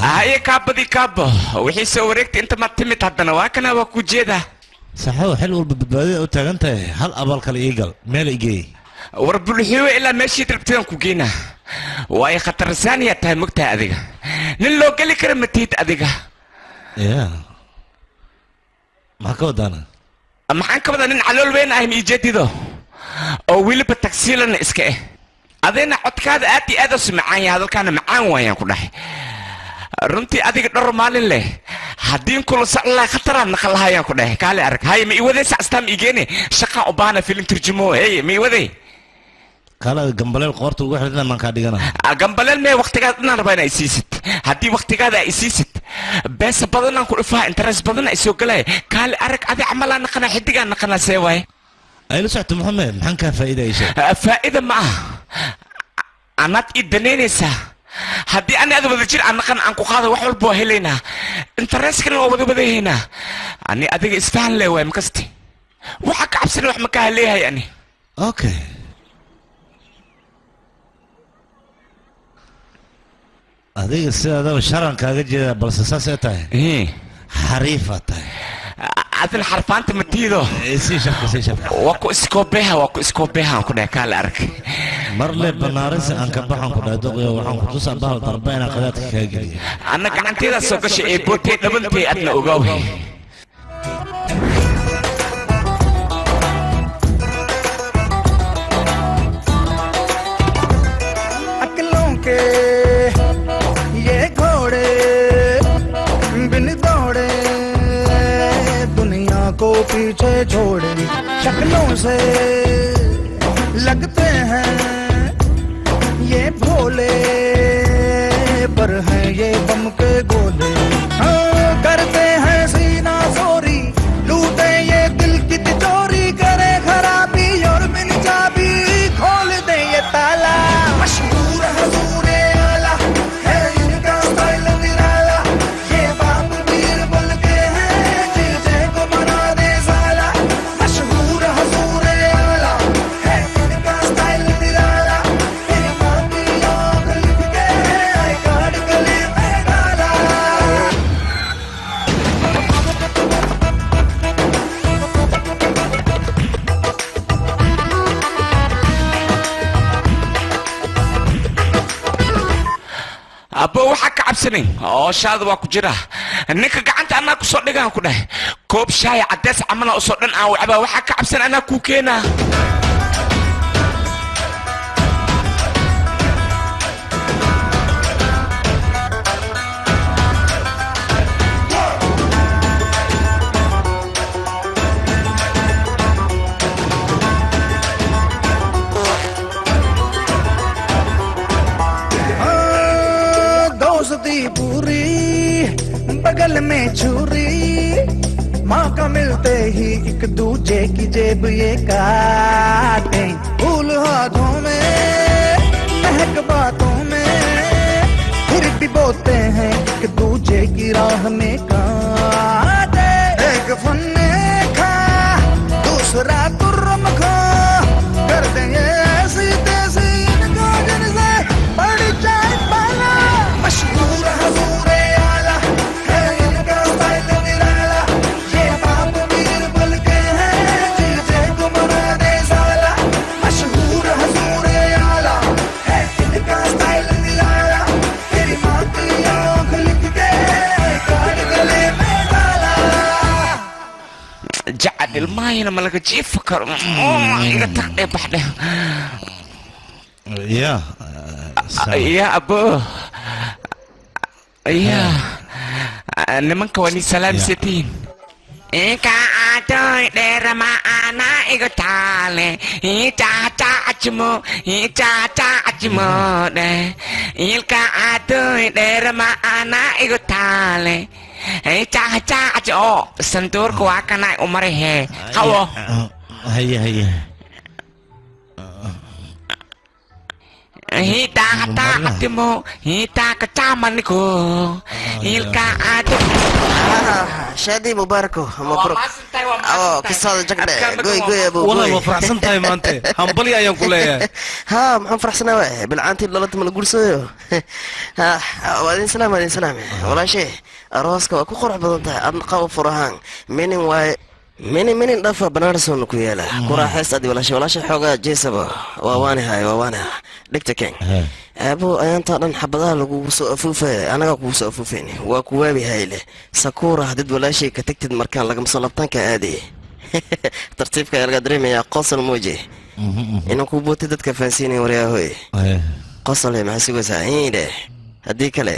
Haye kaabadii kaabo wixii soo wareegtay inta ma timid haddana waa kana waa ku jeedaa. Saxow xil walba badbaadida u taagan tahay hal abaal kale ii gal meel i geey. War bulxiwe ilaa meeshii rabtidaan ku geynaa waayo khatarsaaniyaa tahay mogtahay adiga nin loo geli kara ma tihid adiga. Yaa maxaa ka wadaana? Maxaan ka wadaa nin calool weyn ah ma ii jeedido oo weliba tagsiilana iska eh adayna codkaada aad iyo aad u macaan yahay hadalkaana macaan waayaan ku dhahay. Runtii adiga dhowr maalin leh haddii kula socon lahaa khataraan naqan lahayaan ku dhahay kaale arag haye ma iwadey sacastaa ma igeene shaqaa u baahana filim turjumo hey ma iwadey. Kaale gambaleel qoorta ugu xidhan maan kaa dhigana. Gambaleel mee waqtigaad dhanaan rabaa inaa isiisid haddii waqtigaada ay isiisid beesa badanaan ku dhufaa interes badan ay soo galaya kaale arag adi camalaa naqanaa xidigaa naqanaa see waaye. Ay la socto Maxamed maxaan kaa faa'iida ii sheeg. Faa'iida ma aha anaad ii danaynaysaa haddii ani ada wada jir aan naqan aan ku qaado wax walba waa helaynaa intereskana waa wada wadahaynaa ani adiga isfahan leh waay makasti waxa ka cabsana wax ma kaa haleeyahay ani. Okay adiga sidaadaba sharan kaaga jeedaa balse saas ay tahay xariifa tahay. Adin xarfaanta ma tiido. Sii shabka sii shabka. Waa ku iskoobeha waa ku iskoobeha aan ku dhahay kaale arag. Mar le banaarisi aan ka baxan ku dhahay doqyo waxaan ku tusaa bahal darba inaan qadaadka kaga geliyo. Anna gacanteeda soo gashay ee bootay dhabantay adna ogaaw. अकलों के ये घोड़े बिन दौड़े दुनिया को पीछे छोड़े शक्लों से लगते हैं ये भोले पर हैं ये बम के गोले। हाँ करते हैं सीना जोरी लूटे ये दिल की तिजोरी करे खराबी और मिल चाबी खोल दे ये ताला। मशहूर हजूरे आला है Abbo, waxaa ka cabsanayn ooshaada waa ku jira. Ninka gacanta anaa kusoo dhigaan ku dhahay, koob shaaya cadees camala usoo dhan aan wacbaa. Waxaa ka cabsan anaa kuu keenaa. हाँ, दोस्ती पूरी, बगल में छुरी, मौका मिलते ही एक दूजे की जेब ये काटे। फूल हाथों में, महक बातों में, फिर भी बोते हैं एक दूजे की राह में कांटे। एक फन्ने खा, दूसरा तुर्रम खा, कर देंगे ऐसी तैसी इनको जिनसे बड़ी चाय पाला। मशहूर हजूरे आला है इनका स्टाइल निराला, ये बाप बीरबल के हैं, जीजे को मना दे साला। मशहूर हजूरे आला है इनका स्टाइल निराला, तेरी माँ की आँख लिख के कार्ड गले में डाला। Jacad ilmahayna ma laga jiifi karo? Iga tag dheh, bax dheh. Ya. Ya abo, ya nimanka waa ni salaamsatiin. Inka adoy dheer ma ana igu taale icacaacmo icacaacmo dheh. Ilka adoy dheer ma ana igu taale icacaac oo sanduurka waa kana umarihe qawo. Haye haye. Hita hata atimo hita kacamaniko ilka adoy. Shaadi mubaarako, mabruk. Oo kisaada jagdhe goy goy abu. Wallahi waa faraxsan tahay maante, hambali ayaan ku leeyahay. Ha, maxaan faraxsanaa waay, bilcaantii dhalata ma la guursanayo? Ha, waa idin salaam, waa idin salaam. Walaashe, arooska waa ku qurux badan tahay, adna qabo furahaan minin waaye, minin minin dhafa banaarson ku yaala, ku raaxaysta adi walaashe. Walaashe xoogaa jeesaba waa waanihay, waa waaniha dhigta keen. Aabo, ayaantaa dhan xabadaha lagugu soo afuufaya, anagaa kugu soo afuufayn, waa ku waabi hayle sakuura. Hadid walaashay ka tagtid, markaan lagama soo labtaanka aadey. Tartiibka ayaa laga dareemayaa. Qosol muuji, inaan kuu bootay dadka fahansiinayn. Waryaahoy, qosol maxaa sugaysaa? Hiidhe, haddii kale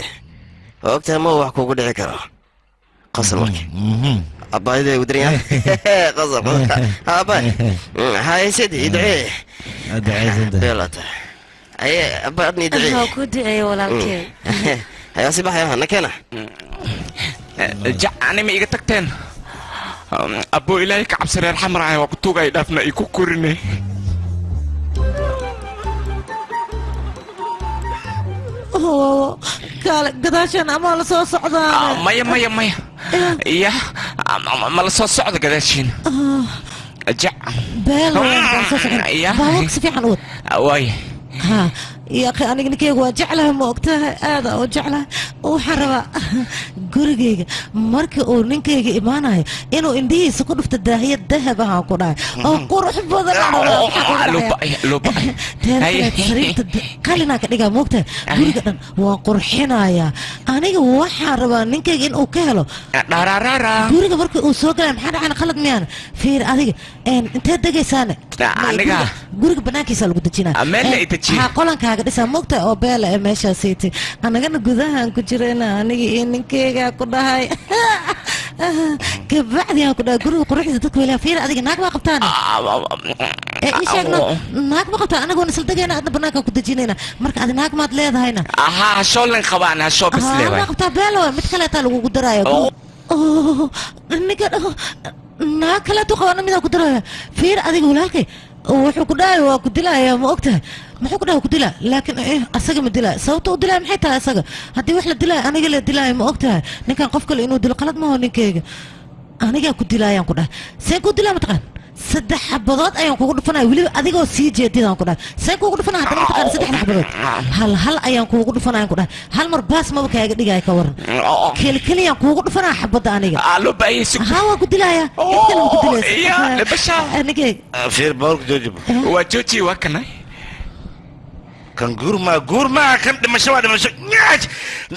waa ogtahay ma wax kuugu dhici karo. Qosol marka abbaayada ugu daran yahay. Qosol, aabbaay haysadi idcee beelata aye abba adni idcee. Waa ku duceeye walaalkey. Hayaa, si baxaya nakeena. Jac, anima iga tagteen. Abbo, ilaahay ka cabsi, reer xamar ah waa ku tuugay, dhaafna i ku korinay. Oo kaale, gadaashan amaa la soo socdaa? Maya maya maya, ya ma la soo socdo gadaashiin, jac. Beel waan soo socon. Ya. Baabuurka si fiican u wad. Waay. Ha ya akhi, aniga ninkeyga waa jeclahay, ma ogtahay? Aada oo jeclahay. Waxaan rabaa gurigayga marka uu ninkayga imaanayo inuu indhihiisa ku dhufto daahiyad dahab ahaan ku dhahay oo qurux badan aan rabaa. Maxaa kugu loo dhacaya? Ba'ay, loo ba'ay. Teeda kale, sariirta qalinaa ka dhigaa, moogtahay? Guriga dhan waan qurxinayaa. Aniga waxaan rabaa ninkayga inuu ka helo dharaarara guriga marka uu soo galaya. Maxaa dhacana? Qalad miyaan fiir adiga? Inteed degaysaane? Aniga? Guriga banaankiisa lagu dejinaa. Meel la i dejiye. Ha, qolankaaga dhisaa, moogtahay? Oo beela ee meeshaasiiti, anagana gudahaan ku jirayna, aniga iyo ninkeyga ku dhahay. Kabacdi aan ku dhahay guriga quruxdiisa dadka weylaha. Fiir adiga, naag baa qabtaan ee ii sheegno, naag ma qabtaa? Anagoon isla degayna, adna banaanka ku dejinayna. Marka adi naag maad leedahayna? Ahaa, hashoo len qabaan, hashoo bas. Haa, leewaay. Ma qabtaa? Beela waay, mid kaleetaa lagugu daraya. Oh, ninka naag kaleetu qabana, midaa ku daraya. Fiir adiga walaalkay, wuxuu ku dhahay waa ku dilaya, ma ogtahay? Muxuu ku dhahay? Ku dilaa, laakiin asaga ma dilaa. Sababta u dilaya maxay tahay? Asaga haddii wax la dilaya, aniga la dilaayo, ma ogtahay? Ninkan qof kale inuu dilo qalad maaho. Ninkeyga anigaa ku dilaayaan ku dhahay. Seen ku dilaa, mataqaan? Saddex xabadood ayaan kugu dhufanaya, weliba adigoo sii jeedidaan ku dhahay. Seen kugu dhufanaya haddana, mataqaan? Saddexda xabadood hal hal ayaan kuugu dhufanayaan ku dhahay. Hal mar baas maba kaaga dhigaya, ka waran? Kelikeliyaan kuugu dhufanaya xabadda aniga. Loo baayay. Haa, waan ku dilaya. Cid kale ma ku dilaysa. Ya dhibasha. Ninkeyga. Fiir, baalka jooji. Waa jooji, waa kanay. Kan guur maa, guur maa, kan dhimasho waa dhimasho. Nyaaj!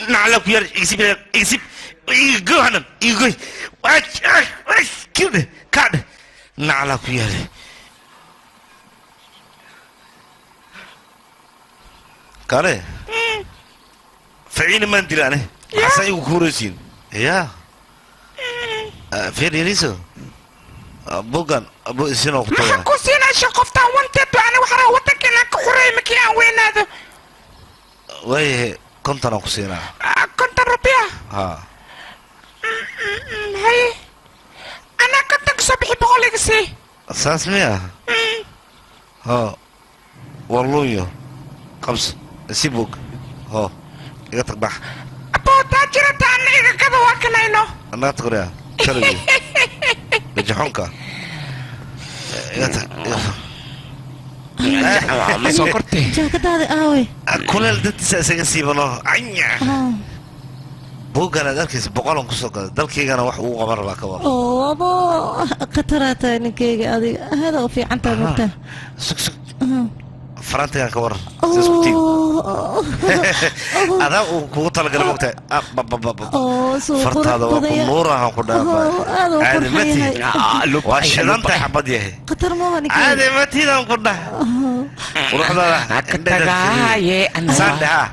Nacla ku yar, igsib, igsib, igoy hanan, igoy. Waaj, waaj, waaj, kiwdhe, kaadhe. Nacla ku yaale. Kale faciina maan dila ane, maxaasan igu kuuraysiin ya feer yariso bugan bu isinoo ku Maxaan ku siinaysa qoftaan wanteed? Ani waxaa rabaa wadanka inaan ka xoreeyo markii aan weynaado. Waayahe, 50 aan ku siinaa. 50 rupiya? Ha. Haye, anaa 50 ka soo bixi, 100 iga sii. Saas miya? Ho, walluunyo qabso, isi bug, ho, iga tag, bax. Aboo, taajirata, ana iga gada, waa kanayno. Annaga tag, qoryaa kaligii gajaxoonka, iga tag, iga tag. Ma soo kortay? Jaakadaada aawey? Kuleel dartiisa isaga siibano anya. Buuggan aad arkaysa 100-an kusoo gaday, dalkaygana wax ugu qaban rabaa, ka war? Oo abo, khataraa tahay ninkeyga adiga, hada u fiican tahay mugtaa. Sug, sug, farantigan ka waran? Sidaas ku tiig adaa uu kugu talagalay, mogtahay. Oo suu qurux Fartaada waa ku badaya. nuurahan ku dhaafay. Oo, aad uu Caadi ma qurxan tihid. yahay. Waa shidantahay, xabad yahay. Khatar maaha ninkeyga. Caadi ma tihidan ku dhah, quruxdaada. Tagaaye. Saan dhaha.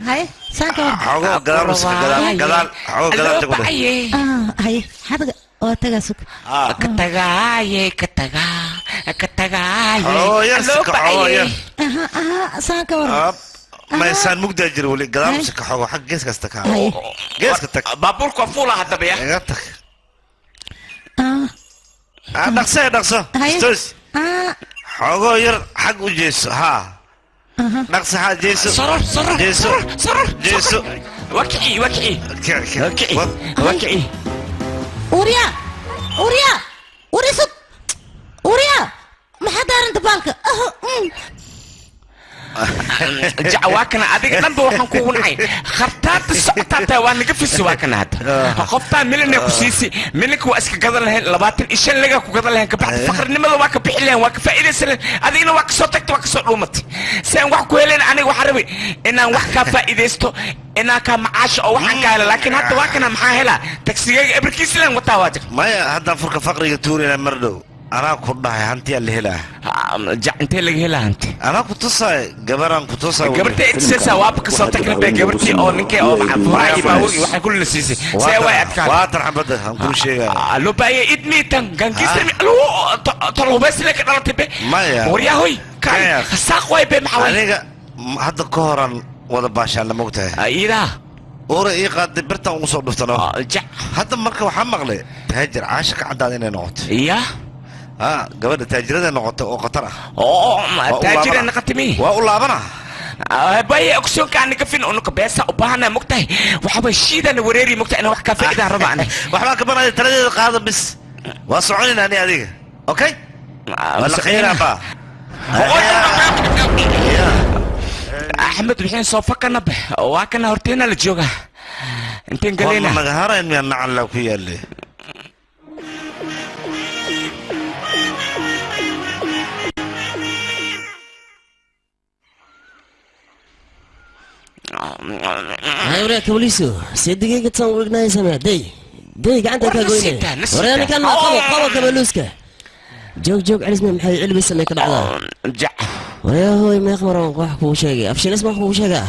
Haye, saan ka war? Xogo gadaal uska, gadaal, gadaal, xogo gadaal tagu dheh. Haye, xadga waa tagaa, sug. Ka tagaaye, ka tagaa, ka tagaaye. Xogo yar sika, xogo yar. Aha, aha, saan ka war? Ab, maysaan mugdaa jira weli, gadaal usika, xogo xag geeskaas tag. Haye. Geeska tag. Baabuurka waa fuula haddaba ya. Iga tag. Dhaqso, dhaqso. Haye. Stoos. Xogo yar xag u jeeso, haa, dhaqso, haa, jeeso. Saror, saror. Jeeso. Saror. Jeeso. Waa kici, waa kici. Kici, kici, waa kici. Urya, urya, urisug, urya, maxaa daaranta baalka? Jac, waa kana. Adiga dhanba waxaan kugu nacay khartaada socotaa tahay, waa naga fisi. Waa kana hadda qoftaa milina ku siisi, milinka waa iska gadan lahayn, 25 lagaa ku gadan lahayn, kabacdi faqrinimada waa ka bixi lahayn, waa ka faa'iidaysan lahayn. Adigna waa kasoo tagta, waa kasoo dhuumatay. Si aan wax ku helayn, aniga waxaan rabay inaan wax kaa faa'iidaysto, inaan kaa macaasho oo waxaan kaa hela, laakiin hadda waa kana, maxaa helaa? Tagsigayga ebarkiisi laan wataa, waa jir. Maya, haddaan furka faqriga tuurayna mar dhow, anaa ku dhahay hantiyaa la helaa. Jac, intee laga helaa hanti? Anaa ku tusaay, gabaraan ku tusaay. Gabarta itusaysaa, waaba kasoo tagna be, gabartii oo ninkay oo furaha iyo baabuurkii waxay kulli siisay, see way adkaan. Waatan xabadda aan kuu sheegaya. Loo baahaya idmiitan gangiisami tolhubaysle ka dhalatay be. Maya. Waryahoy, kaay, saaq waay be, maxaa waay? Aniga hadda ka horan wada baashaan, lama ogtahay? Iidaa. Uura ii qaaday, birtaan ugu soo dhuftano. Jac. Hadda marka waxaa maqlay taajir caasha ka caddaada inay noqoto. Ya. Ha, gabadha taajirada noqotay oo khatar ah. Oo. Waa u Taajira laabana. noqotay mi? Waa u laabana. Baye, ogsoonka aniga fin unuka beesa u baahana, mogtahay, waxaba shiidana wareeri, mogtahay, inaan wax kaa faa'iidaan raba ani. Waxbaa ka banaya, taladeeda qaada bis, waa soconayna ani adiga, okay, waa la khayraa baa. Axmed, wixii soo fakana be, waa kana horteena la joogaa, inteen galayna. War ma naga harayn miyaa? Nacalla ku yaale. Hay waraa kabaliso, seedigayga tan wegnaaysame, day day gacanta kaa goynaya. Waraa ninkan ma qabo, qabo kabaluuska, joog, joog, celisme, maxay cilmi samee ka dhacdaa? Jac. Waryaa hooy, meeq maran wax kugu sheegay afshinis ma kugu sheegaa?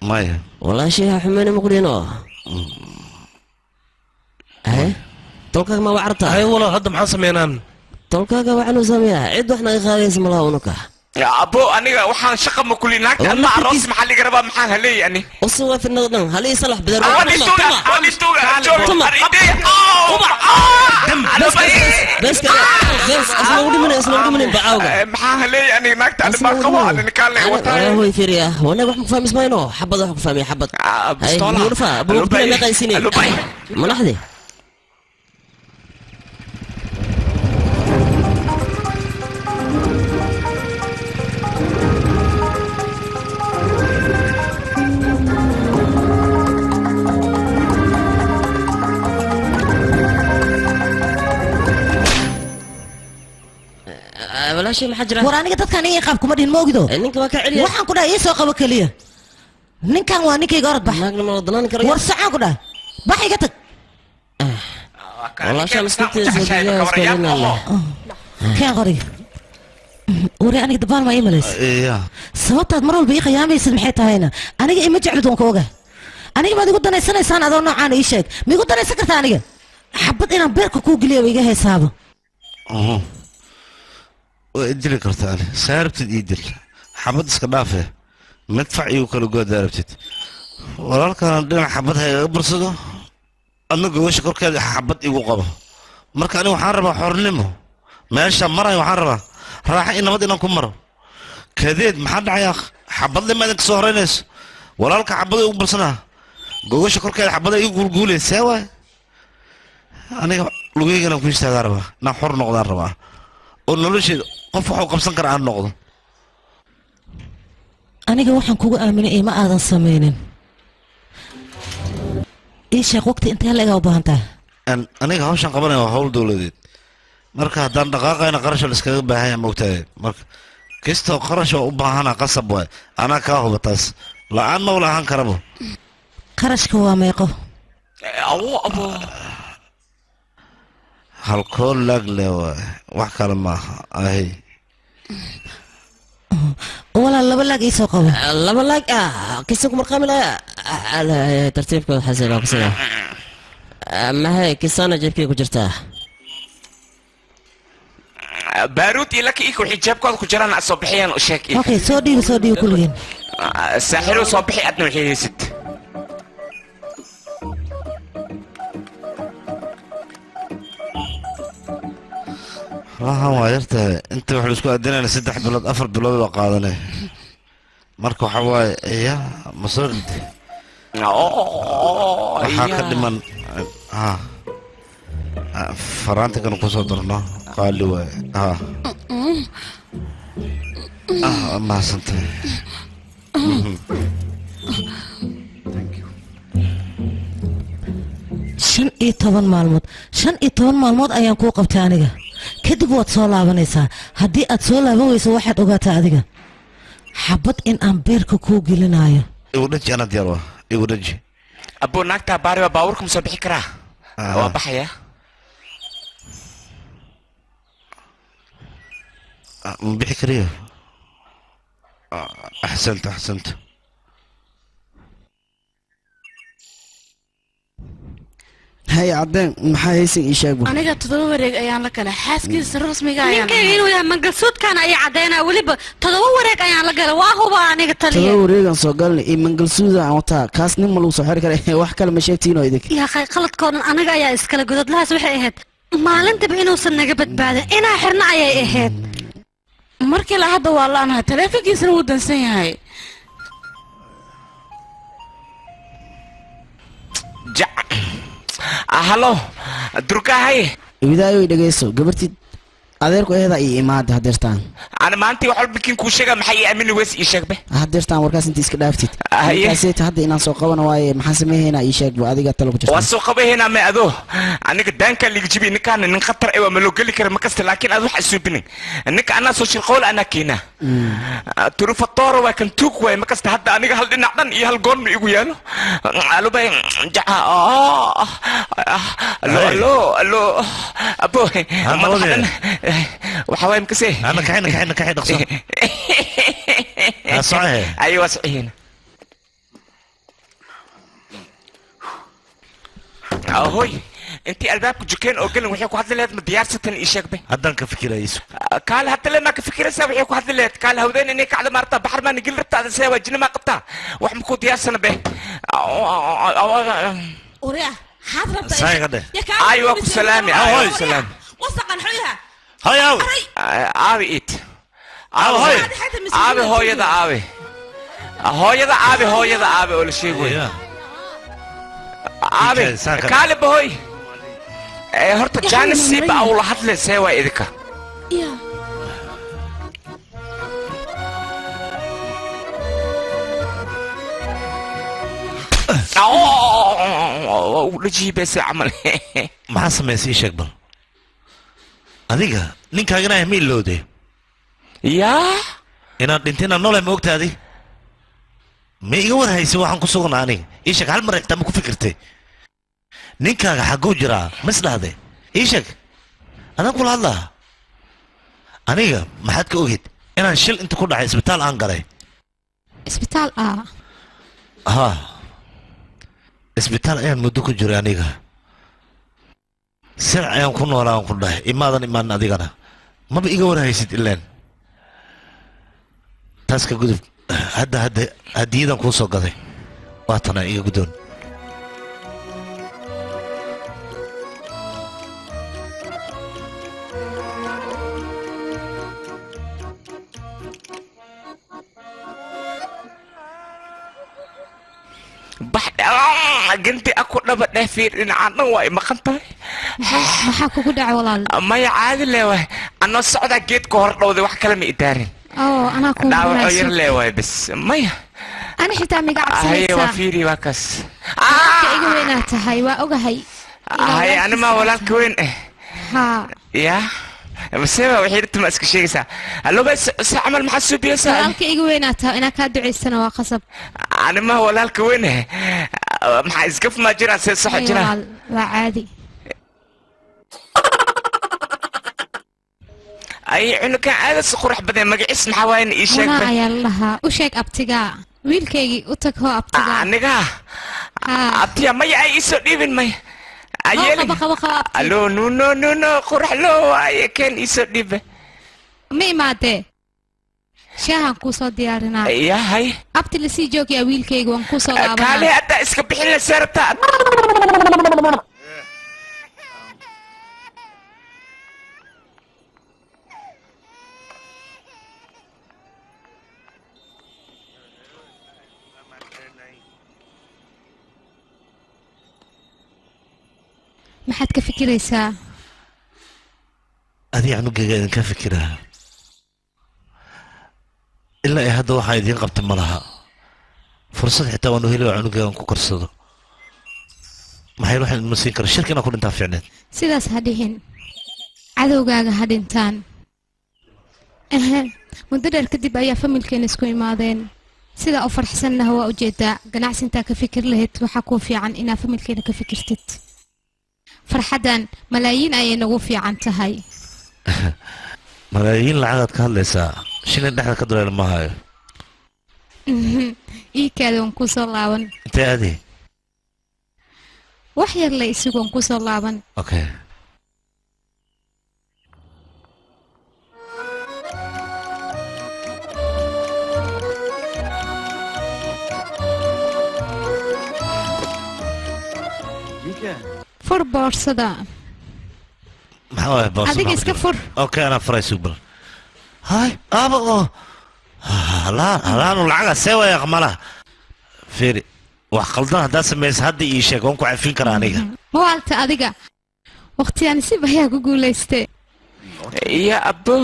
Maya. Walaashay ha xumeyna, ma kudhino haye, tolkaaga ma wacartaa? Hay walaal, hadda maxaan sameynaan? Tolkaaga waxaanu sameeyaa, cid wax naga qaadaysa malaha unuka. Abo, aniga waxaan shaqa ma kuli, naagta ama aroos maxaa liga rabaa? Maxaan haleeyay ani? Usi waa fidnada dhan halii salax bidar. Waan istuuga, waan istuuga, joog aridee. Bes, bes, bes, asna ugu dhimanay, asna ugu dhimanay bacawga. Maxaan haleeyay aniga? Naagta ani baa qabo, ani nikaan le wataa. Waraa hooy, fiiriya, wanaag wax ma ku fahmis mayno, xabad wax ku fahmiya, xabad. Bistoola. Muurfa buugtuna meeqaysiinay madaxdii. Walaashay, maxaa jira? War aniga dadkan ii qaab kuma dhihin, ma ogdo. Ninka waa ka celiya. Waxaan ku dhahay ii soo qabo keliya. Ninkan waa ninkayga, orod bax. Naagna ma wadalaan karo. War sacaan ku dhahay, bax, iga tag. Walaasha miskiinteeda soo dejiyaa. Keen qoriga. Wari, aniga dabaal maa ii malays? Ya. Sababtaad mar walba ii khiyaamaysid maxay tahayna? Aniga ima jeclid, waan ka oga. Aniga maad igu danaysanaysaan adoo noocaan? Ii sheeg, ma igu danaysan kartaa aniga? Xabad inaan beerka kuu geliya ba iga haysaaba. Waa idili kartaa ani, saa rabtid ii dil, xabad iska dhaafe, madfac igu kala goodaa rabtid. Walaalkana dhinac xabad ha igaga barsado, adna gogosha korkeeda xabad igu qabo. Marka aniga waxaan rabaa xornimo. Meesha marayo waxaan rabaa raaxa in nabad inaan ku maro. Kadeed maxaa dhacaya? Xabad le maadin kasoo horeynayso. Walaalka xabada igu barsanaa, gogosha korkeeda xabada igu guulguulay, see waay? Aniga lugeygana ku istaagaa rabaa, inaan xor noqdaan rabaa oo nolosheeda qof waxuu qabsan kara aan noqdo. Aniga waxaan kugu aaminay ima aadan samaynin. Ii sheeg, waqti intee la egaa u baahan tahay? Aniga hawshan qabanaya waa hawl dowladeed. Marka haddaan dhaqaaqayna qarasha la iskaga baahan yahay, maogtahay? Marka kastoo qarash oo u baahana qasab waay, anaa kaa huba taas, la-aan ma wala ahaan karabo. Qarashka waa meeqo? Awo, abo. Halkoo laag le waay, wax kale maaha ahi. Walaal, 2 laag ii soo qabo. 2 laag ah kisa ku marqaami lahaa. Tartiibka xasila kusida maxay kisana jeebkay ku jirtaa? Baaruud iyo laki ika waxay jeebkooda ku jiraan soo bixiyaan, u sheeg. Okay, soo dhiibi, soo dhiibi kulligeen. Saaxiru, soo bixi adna waxay haysid. Lahan waa yartahay inta wax laisku aadinayna, 3 bilood 4 bilood waa qaadanay. Marka waxa waaye ya ma soo dhintay, waxaa ka dhiman ha faraantikan kusoo darno, qaali waaye. Ha, ah, mahadsantahay. 15 maalmood, 15 maalmood ayaan kuu qabtay aniga. Kadib waad soo laabanaysaa. Haddii aad soo laaban weyso, waxaad ogaataa adiga xabad in aan beerka kuu gelinayo. Igu dhaji, anaa diyaar waa, igu dhaji. Abo, naagtaa baari waa baabuurka ma soo bixi karaa? Waa baxaya. Ma bixi kariyo. Axsanta, axsanta. Hay caddeen, maxaa haysan? Ii sheegba. Aniga 7 wareeg ayaan la galay xaaskiisa rasmiga ayaan. Ninkayga inuu yahay mangalsuudkan ayaa caddaynaya. Weliba 7 wareeg ayaan la galay, waa huba aniga taliya. 7 wareegan soo galnay iyo mangalsuuda aan wataa, kaas nin ma lagu soo xiri kara. Wax kale ma sheegtiinoo idink? Yaa khay, qaladkoo dhan anaga ayaa iskale. Gododlahaas waxay ahayd maalintaba inuusan naga badbaadin, inaa xirna ayay ahayd. Markii la hadda waa la-nahay, taleefankiisana wuu dansan yahay. Halo, durkaahay. Widaayoy, dhegeyso, gabartii adeerku ehedaa ii imaada hadeertaan. Ana maantii wax walba kiin kuu sheega, maxay ii aamini weys? Ii sheegbe. Hadeertaan warkaas inta iska dhaaftid. Haye. Ninkaaseyta hadda inaan soo qabana waaye, maxaan sameehaynaa? Ii sheegba, adiga talo ku jirta. Waa soo qabahaynaa. Me ado aniga daankaa liga jibi, ninkaana nin khatar eh waa, ma loo geli kara ma kasta, laakiin aad wax isuubinin. Ninka anaa soo shirqool anaa keenaa, turufatooro waa kan, tuug waay ma kasta. Hadda aniga hal dhinac dhan iyo hal goon ma igu yaalo alubay jaca. Alo, alo, alo, abo, madaxa dhan waxa waay makase. Nakaxay, nakaxay, nakaxay, dhaqso. Ha, socohe. Ayo, waa socihiin. Ahoy, intii albaabka jukeen oo gelin, waxay ku hadli lahayd ma diyaarsatan? Ii sheegbe. Haddaan ka fikirayso. Kaale, hadda le maa ka fikiraysaa waxay ku hadli lahayd? Kaale, hawdeen inay kacda maarta, baxar maa nigil rabta ada, see waa jini maa qabtaa, wax makuu diyaarsana be. Uriya, maxaad rabtaa? Saaga dheh. Ay, waa ku salaami, ay, waa ku salaami. Wasaqan xoyaha. Hay, aawe. Aawi it aawi, hoy aawi, hooyada aawi, hooyada aawi, hooyada aawi oo la sheegoy aawi. Kaale bahoy. Horta jaanis siiba ula hadle, see waa idinka? Dhajiibese camal. Maxaa samaysay? Ii sheeg bal. Adiga ninkaagana ah ma ilowde? Yaa, inaan dhintina nole ma ogtaadi? Ma iga war haysa waxaan ku sugnaa aniga? Ii sheeg, hal mar xitaa ma ku fikirtay ninkaaga xagguu jiraa? Ma isdhahday? Ii sheeg, adaan kula hadlaa aniga. Maxaad ka ogid inaan shil inta ku dhacay isbitaal aan galay? Isbitaal ah? Ha, isbitaal ayaan muddo ku jiray aniga. Sirc ayaan ku noolaa aan ku dhahay. Imaadan imaanin adigana, maba iga war haysid ilaan. Taas ka gudub. Hadda hadiyadan kuu soo gaday waa tana, iga guddoon. Bax ganti aku dhaba dheh. Fiir, dhinacaan dhan waa i maqan tahay. Maxaa kugu dhaca, walaal? Maya, caadi leewahay. Anoo socdaa geedka hor dhowday, wax kale ma idaarin. Oo anaa kuu Dhaawaco yar leewahay bas, maya. Ani xitaa miga Haye, waa cabsanaysaa? fiiri, waa kaas. Walaalka iga weynaa tahay, waa ogahay. Haye, animaa walaalka weyn eh? Haa. Ya, maseba waxay dhirta ma iska sheegaysaa? Halloba, se camal maxaa suubiyeysaa? Walaalka iga weynaa tahay, inaa kaa ducaysana waa qasab. Animaa walaalka weyn eh, maxaa isgaf maa jiraan? See saxa May, jiraan? Walaal, waa caadi. Ay, cunugan aada si qurux badan. Magaciis maxaa waaye? Ii sheeg. Munaa ayaa la dhahaa. U sheeg abtigaa, wiilkaygii u tag. Hoo, abtigaa. Aniga? Haa. Abtiya? Maya, ay iisoo dhiibin, maya. Hoo, qaba, qaba, qaba, abti. Alo, nuno, nuno, qurux loo waaye. Keen, iisoo dhiibe. Ma imaadee? Shaahan kuu soo diyaarinaa. Ya, hay. Abti, lasii joogyaa wiilkayga, waan kuu soo Kaale. laabanaa. Hadda iska bixin la seerabtaa. Maxaad ka fikiraysaa? Adiga canugayga idinka fikiraa. Ilaa ay hadda waxaa idiin qabta ma laha. Fursad xitaa waanu heli oo canugaygan ku korsado. Maxay waxaan idinma siin kara shirka inaan ku dhintaa fiicneed. Sidaas ha dhihin. Cadowgaaga ha dhintaan. Ehe, muddo dheer kadib ayaa familkeena isku imaadeen. Sidaa u farxsannaha waa ujeedaa. Ganacsi intaa ka fikir lahayd, waxaa kuu fiican inaa familkeena ka fikirtid. Farxaddan malaayiin ayay nagu fiican tahay. Malaayiin lacagaad ka hadlaysaa, shilin dhexda ka duleela ma hayo. Ii kaada, waan kuu soo laaban. Intee aadi? Wax yar le isigu, waan kuu soo laaban. Okay. Fur boorsada. Maxaa waaye boorso? Adiga Maxaa ku iska jira? fur. Okay, anaa furay, sugbal. Hay, aaba oo halaan halaanu lacaga see waaya qamala. Fiiri, wax qaldan haddaad samaysa hadda ii sheeg, waan ku cafin karaa aniga. Mawaalta adiga, waqtiyaan si ayaa ku guulaystay. Ya abbo,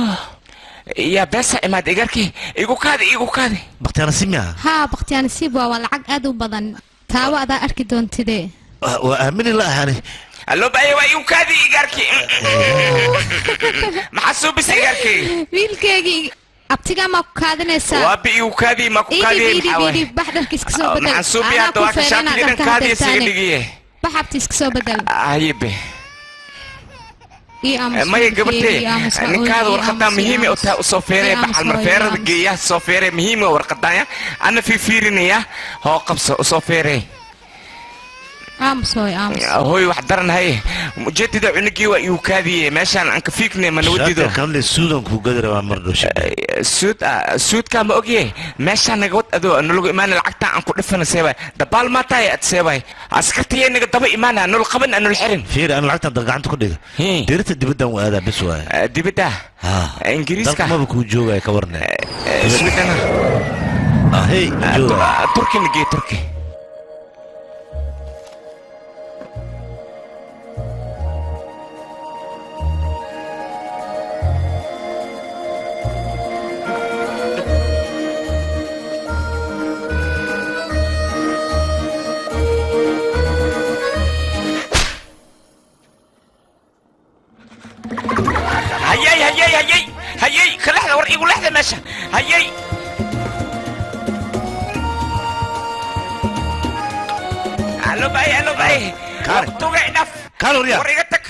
ya beesa imaad. Igarkii igu kaadi, igu kaadi. Bakhtiyaar nasiib miya? Haa, bakhtiyaa nasiib waa lacag aad u badan. Taawo, adaa arki doontide. Waa aamini la ahani. Allo baya, waa igu kaadi. Igarkii maxaa suubisa igarkii? Wiilkeygii, abtigaa maa ku kaadinaysaa? Waa bi igu kaadi, ma ku kaadi. Idib. Maxaa waaye? Idib, bax, dharka iska soo bedel. Maxaa suubiya Anaa hadda? ku Waa ka feeran inaad shaatiga dhan dharka kaadiya isaga hadeertaane. dhigiye. Bax, abti, iska soo bedel. Hayibe. Ii aamus. Maya. Wiilkeyga, Gabartee, ii aamus, ha ninkaada ooyin, ii warqadaa aamus, ii muhiimi u aamus. tahay, usoo feeree. Ii aamus, Baxal mar hooyo, ii feerada aamus. geeya, soo feeree. Muhiim waa warqadaaya, ana fiifiirinaya. Hoo, qabso, usoo feeree. Aamus, hooyo, aamus. Hooy, wax daran haye. Ujeedada cunugii waa igu kaadiye, meeshaan aan ka fiigne ma nawadido. Shaatiga ka hadlay suudan kuu gadi rabaa mar dhow. Suud suudkaa ma ogye. Meeshaan naga wad adoo nalagu imaana, lacagtaan aan ku dhifana seebay. Dabaal maa tahay ad seebay? Askartiyay naga daba imaana, nol qaban, anol xirin. Fiiri, aan lacagtan da gacanta ku dhiga, dirita dibaddan waa aadaa bes waaye. Dibadda? Ha. Ingiriiska? Dalka maba kuu joogaya, ka warne. Swidana? Hey, ma joogaya. Turki nagee, Turki. Hayay, hayay, hayay, hayay, kalaxda war. Igu lexda meesha. Hayay, allo bay, allo bay. Tuga idhaf. Kaal waryaa. War iga tag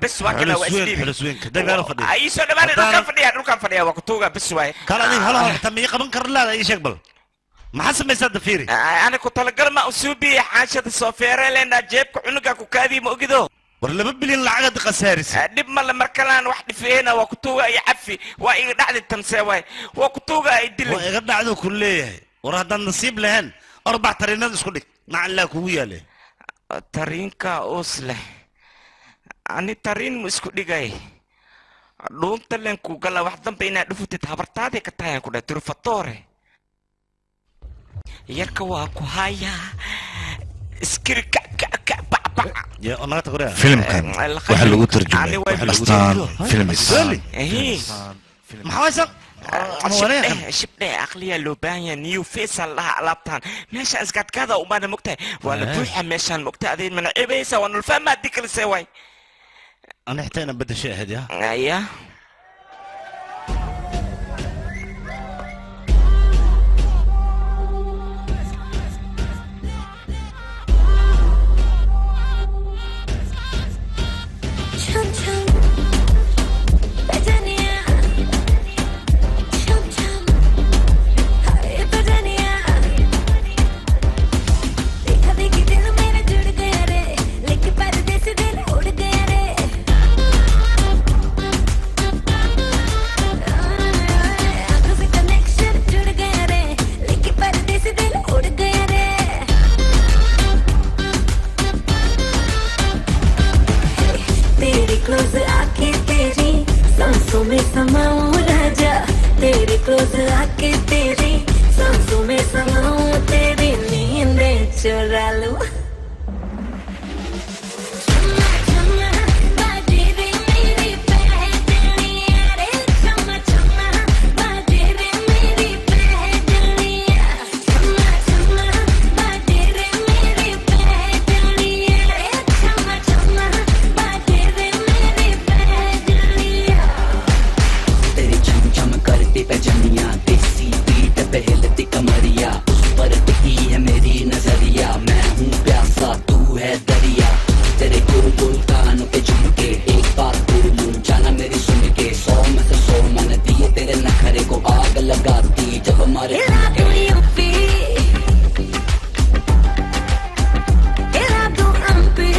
bes, waa kana, waa Xulus weyn, isdhiibi. Xulus weyn. Day meel fadhiya. Ay, soo dhawaanay. Dhulkaan fadhiya, dhulkaan fadhiya, waa kutuuga bes waay. Kaal adiga, hal hal xitaa ma ii qaban kar laada? Ii sheeg bal, maxaa samaysaa dafiiri? Ani ku talagal ma usuubiye xaanshada soo feerelena jeebka cunuga ku kaadii, ma ogido? War 2 bilyan lacagad khasaarisa. Dhib male, mar kalaan wax dhifeena. Waa kutuuga iyo cafi, waa iga dhacdi tamsee waay, waa kutuuga ay dilay. Waa iga dhacdo ku leeyahay. War haddaan nasiib lahayn, arbac tariinada isku dhig, macallaa kugu yaale. Tariinka uus leh, ani tariin mu isku dhigay, dhuunta len ku gala. Wax dambe inaad dhufutid habartaadii ka tahay ku dhahay turfatore yarka waa ku hayaa iskiri ka ka ka ba ba. Filimkan waxaa lagu tarjumay Astaan Films. Maxaa waysan? Shibdhe, aqliyaa loo baahan yahay. New face aan lahaa alaabtaan meeshaan iskaadkaada umaana, mogtahay? Waa la buuxa meeshaan, mogtahay? Adin mana cebaysa, waa nulfahma haddii kale see waay. Ana xitaa inaan bedeshay ahayd ya. Aya. छम छम बजनिया, छम छम हाय बजनिया, देखा देखी दिल मेरा जुड़ गया रे, लेके परदेस दिल उड़ गया रे। आंखों से कनेक्शन जुड़ गया रे, लेके परदेस दिल उड़ गया रे। तेरे क्लोज आके तेरी सांसों में समाऊं राजा, तेरे क्लोज आके तेरी सांसों में समाऊं, तेरी नींदें चुरा लूं। चम्मा बाजे रे मेरी पहजनिया रे, चम्मा चम्मा बाजे रे मेरी पहजनिया, चम्मा चम्मा बाजे रे मेरी पहजनिया रे, चम्मा चम्मा बाजे रे मेरी पहजनिया। तेरी छम छम करती पैजनिया, देसी बीट पे हिलती कमरिया, उस पर टिकी है मेरी नजरिया। मैं हूँ प्यासा, तू है दरिया। तेरे गोल गोल कानों के झुमके, एक बात बोलूं जाना मेरी सुन के, 100 में से 100 मैंने दिए, तेरे नखरे को आग लगाती जब हमारे हिला दूं यूपी, हिला दूं एमपी,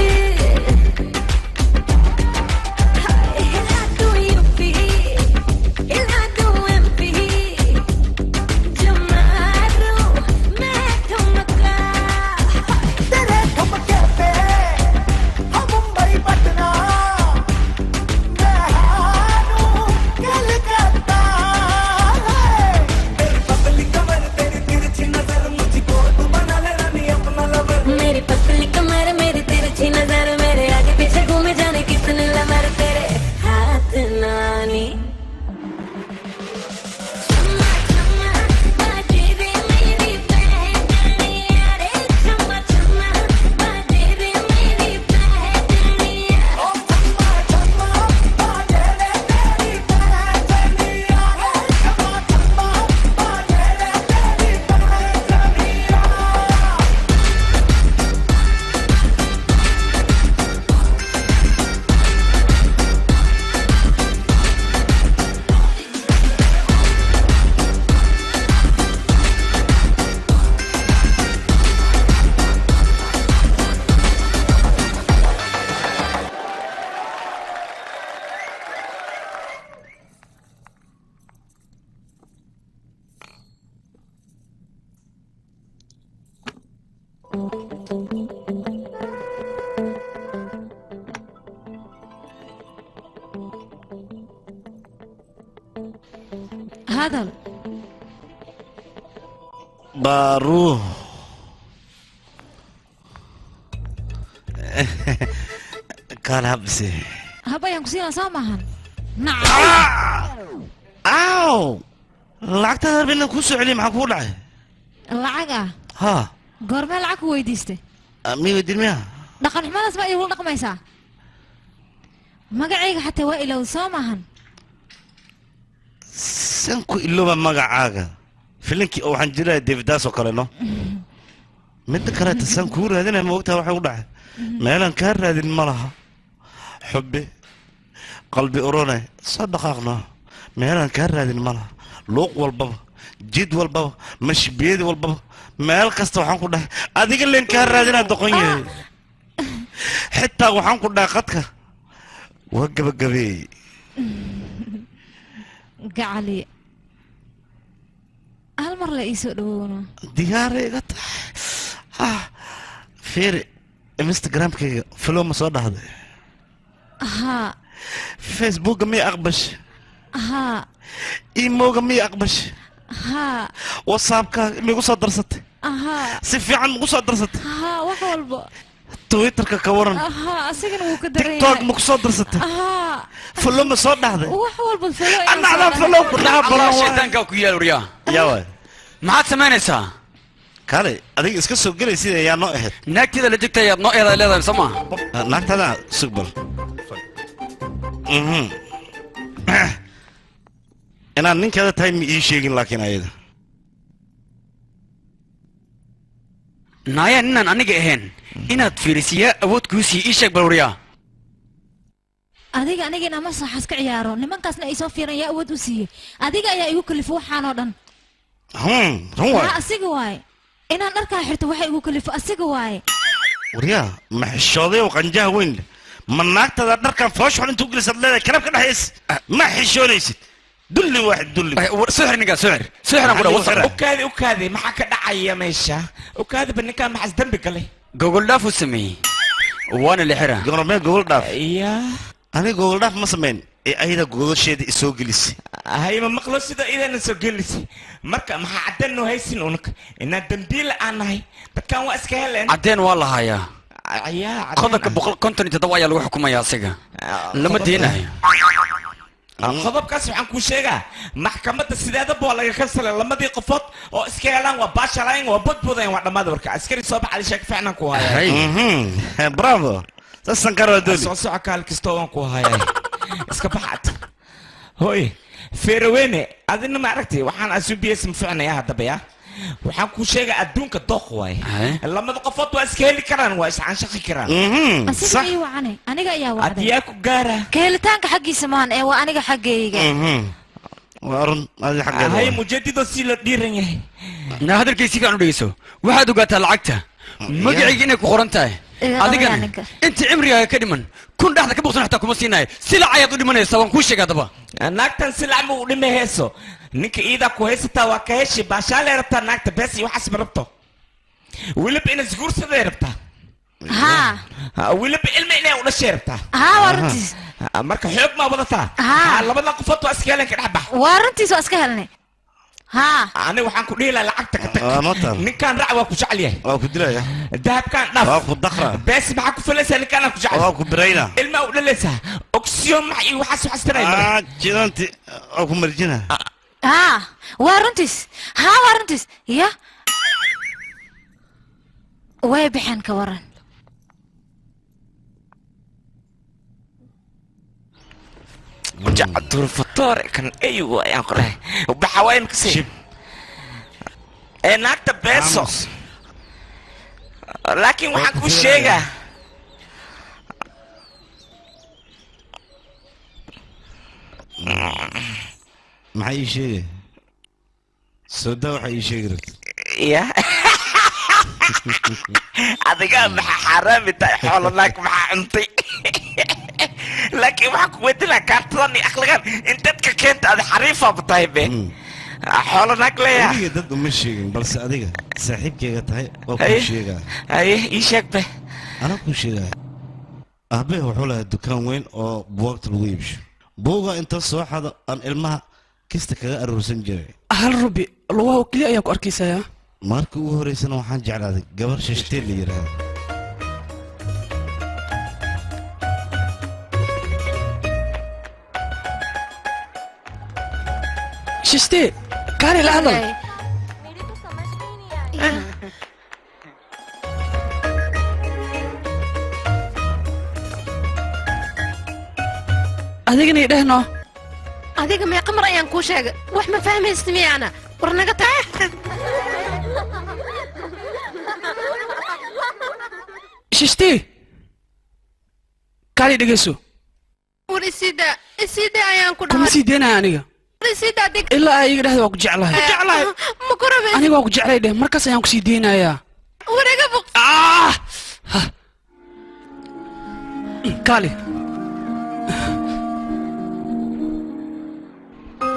हाय हिला दूं यूपी, हिला दूं एमपी, जो मारूं मैं ठुमका। तेरे ठुमके पे हम मुंबई पटना, मैं हारूं कलकत्ता। तेरी पतली कमर, तेरी तिरछी नजर, मुझको तू बना ले रानी अपना लवर। मेरी पतली कमर, मेरी तिरछी नजर, मेरे आगे पीछे घूमे जाने कितने लवर, तेरे हाथ नानी। चम्मा चम्मा बाजे रे मेरी पहजनिया रे, चम्मा चम्मा बाजे रे मेरी पहजनिया, ओ चम्मा चम्मा बाजे रे तेरी पहजनिया रे, चम्मा चम्मा बाजे रे तेरी पहजनिया। Hadal. Baaruh, kaal habse. Hab ayaan ku siinaa, soo maahan? Aw, lacagtaada habeenna kuu soo celiyay, maxaa kugu dhacay? Lacag ah? Ha. Goormee lacag ku weydiistay? Mi weydiin miya? Dhaqan xumadaas ma igula dhaqmaysaa? Magacayga xataa waa ilow, soo maahan? San ku ilooba magacaaga filinkii oo waxaan jiraya Davidaas oo kale no. Midda kaleeta san kuu raadinaya, ma ogtahay waxay u dhacay meelaan kaa raadin ma laha. Xubbi qalbi urone, soo dhaqaaqno, meelaan kaa raadin ma laha. Luuq walbaba, jid walbaba, mashbiyadi walbaba, meel kasta waxaan ku dhahay adiga leen kaa raadinaa. Doqon yahay, xitaa waxaan ku dhahay qadka waa gabagabeeyey. Gacali, hal mar la iisoo dhawowno. Diyaaray iga tahay. Fiiri Instagramkayga, follow ma soo dhahday? Haa. Facebooka miya aqbash? Haa. Imoga miya aqbash? Haa. WhatsAppka migu soo darsatay? Haa. Si fiican magu soo darsatay? Haa, wax walba. Twitterka ka waran? Haa, asigana wuu ka daran. TikTok ma ku soo darsatay? Haa. Follow ma soo dhahday? Wax walba follow ayaan Anna soo adaa dhahay. Follow ku dhaha balan. Allah shaytaankaa ku yaal, waryaa. Yaa waay? Maxaad samaynaysaa? Kale adiga iska soo gelay sida ayaa noo ahayd. Naagteeda la jegta ayaad noo eedaa leedahay, soo maaha? Naagtada sugbal. Inaad ninkeeda tahay ma ii sheegin, laakiin ayada Naaya, ninaan aniga ahayn inaad fiirisiyaa awood kuu siiye, ii sheeg bal, waryaa. Adiga aniga inaan masaxaas ka ciyaaro, nimankaasna ay soo fiiran, yaa awood u siiyey? Adiga ayaa igu kalifo waxaan oo dhan. Run waay. Haa, asiga waaye. Inaan dharkaa xirto waxa igu kalifo asiga waaye. Waryaa, ma xishooday oo qanjaha weyn leh? Ma naagtada dharkan foosh xun intuu gelisaad leedahay kalab ka dhexays? Ma xishoonaysid? Dulli waaxid, dulli. Soo xir ninkaa, soo xir, soo xir aan ku dhaw. Ukaadi, ukaadi, maxaa ka dhacaya meesha? Ukaadi ba, ninkaan maxaas dembi galay? Gogol dhaaf uu sameeyey, waana la xira. Gormee gogol dhaaf? Ya. Aniga gogol dhaaf ma samayn ee ayada gogosheeda isoo gelisay. Hay, ma maqlo sida idana soo gelisay? Marka maxaa caddeen noo haysin unug inaan dambiile aan nahay? Dadkan waa iska heleen. Caddeen waa la hayaa. Ayaa? Qodobka 157 ayaa lagu xukumaya, asiga lama deenayo. Qodobkaas waxaan kuu sheegaa, maxkamadda sideedaba waa laga kansalay. Lamadii qofood oo iska helaan waa baashalayn, waa bodbodayn, waa dhammaada. Warka askari soo baxay, sheeg fiicnaan ku hayaa. Bravo, sasan karo dooli. Soo soco, kaal kastoo waan ku hayaa, iska baxad. Hoy feeroweyne, adina ma aragtay waxaan asuubiyeysa ma ficnaya haddaba? Ya, waxaan kuu sheegaa, adduunka dooq waaye. Lamada qofood waa iska heli karaan, waa iscaanshaqi karaan. Asiga ii wacane, aniga ayaa wacday. Adiyaa ku gaara. Ka helitaanka xaggiisa maahan ee waa aniga xaggayga. Waa run, adi xaggeeda. Hay, mujadido si la dhiiran yahay. Na hadalkay si fiican u dhegeyso. Waxaad ogaataa lacagta magacayga inay ku qoran tahay. Iga qabaya adigana ninka. Inta cimrigaaga ka dhiman kun dhexda ka boqsan xitaa kuma siinayo, silac ayaad u dhimanaysaa, waan kuu sheegay haddaba. Naagtan silac ma u dhime heeso. Ninka iidaa ku haysataa waa ka heshi, baashaalay rabtaa naagta, bees iyo waxaas ma rabto. Weliba ina isguursaday rabtaa. Haa. Ha, weliba ilma inay u dhashay rabtaa. Haa, waa runtiis. Ha, marka xoog maa wadataa? Haa. Ha, labadan qofood waa iska helen, ka dhex bax. Waa runtiis, waa iska helnay, haa. Aniga waxaan ku dhihi lahaa lacagta ka tag, ninkaan raac, waa ku jecel yahay. Waa ku dilaya. Dahabkaan dhaaf. Waa ku dakra. Bees maxaa ku falaysaa? Ninkaan ku jecel. Waa ku birayna. Ilmaa u dhalaysaa, ogsiyo max iyo waxaas waxaas taray. Jidanti waa ku marjina. Haa, waa runtiis, haa, waa runtiis. Ya, way baxeen, ka waran? Jacdur fatore kan eygu ayaan ku dhahay baxa waa imkasi ee naagta beeso, laakiin waxaan kuu sheegaa. Maxaa ii sheegay? Sooda waxaa ii sheegi rabta. Ya, adiga maxaa xaaraami tahay? Xoolo naag maxaa cuntay? Laakiin waxaan ku weydiin lahaa, kaartadan iyo aqligan in dadka keenta, adi xariifaaba tahay be, xoolo naag leeya. Weliga dad uma sheegin, balse adiga saaxiibkayga tahay waa kuu Haye. sheegaa. Haye, ii sheeg be. Anaa kuu sheegaya, aabe wuxuu lahaa dukaan weyn oo buugaagta lagu iibsho. Buuga inta soo xado aan ilmaha kista kaga aruursan jiray. Hal rubi lugaha oo keliya ayaa ku arkaysayaa. Markii ugu horeysana waxaan jeclaaday gabar shashteel la yidhaahdo. Shishte, kaali la hadal. Adigana idhehno. Adiga meeqa mar ayaan kuu sheegay, wax ma fahmaysid miyaana? War naga tag. Shishti, kaali dhegeyso. War isida, isida ayaan ku Kuma dhahay. sii deynaya aniga. War isida adig. Ilaa ay iga dhahda waa ku jeclahay. Ma ku rabaysid. Aniga waa ku jeclay dheh, markaas ayaan ku sii deynayaa. War iga fuq. Kaali.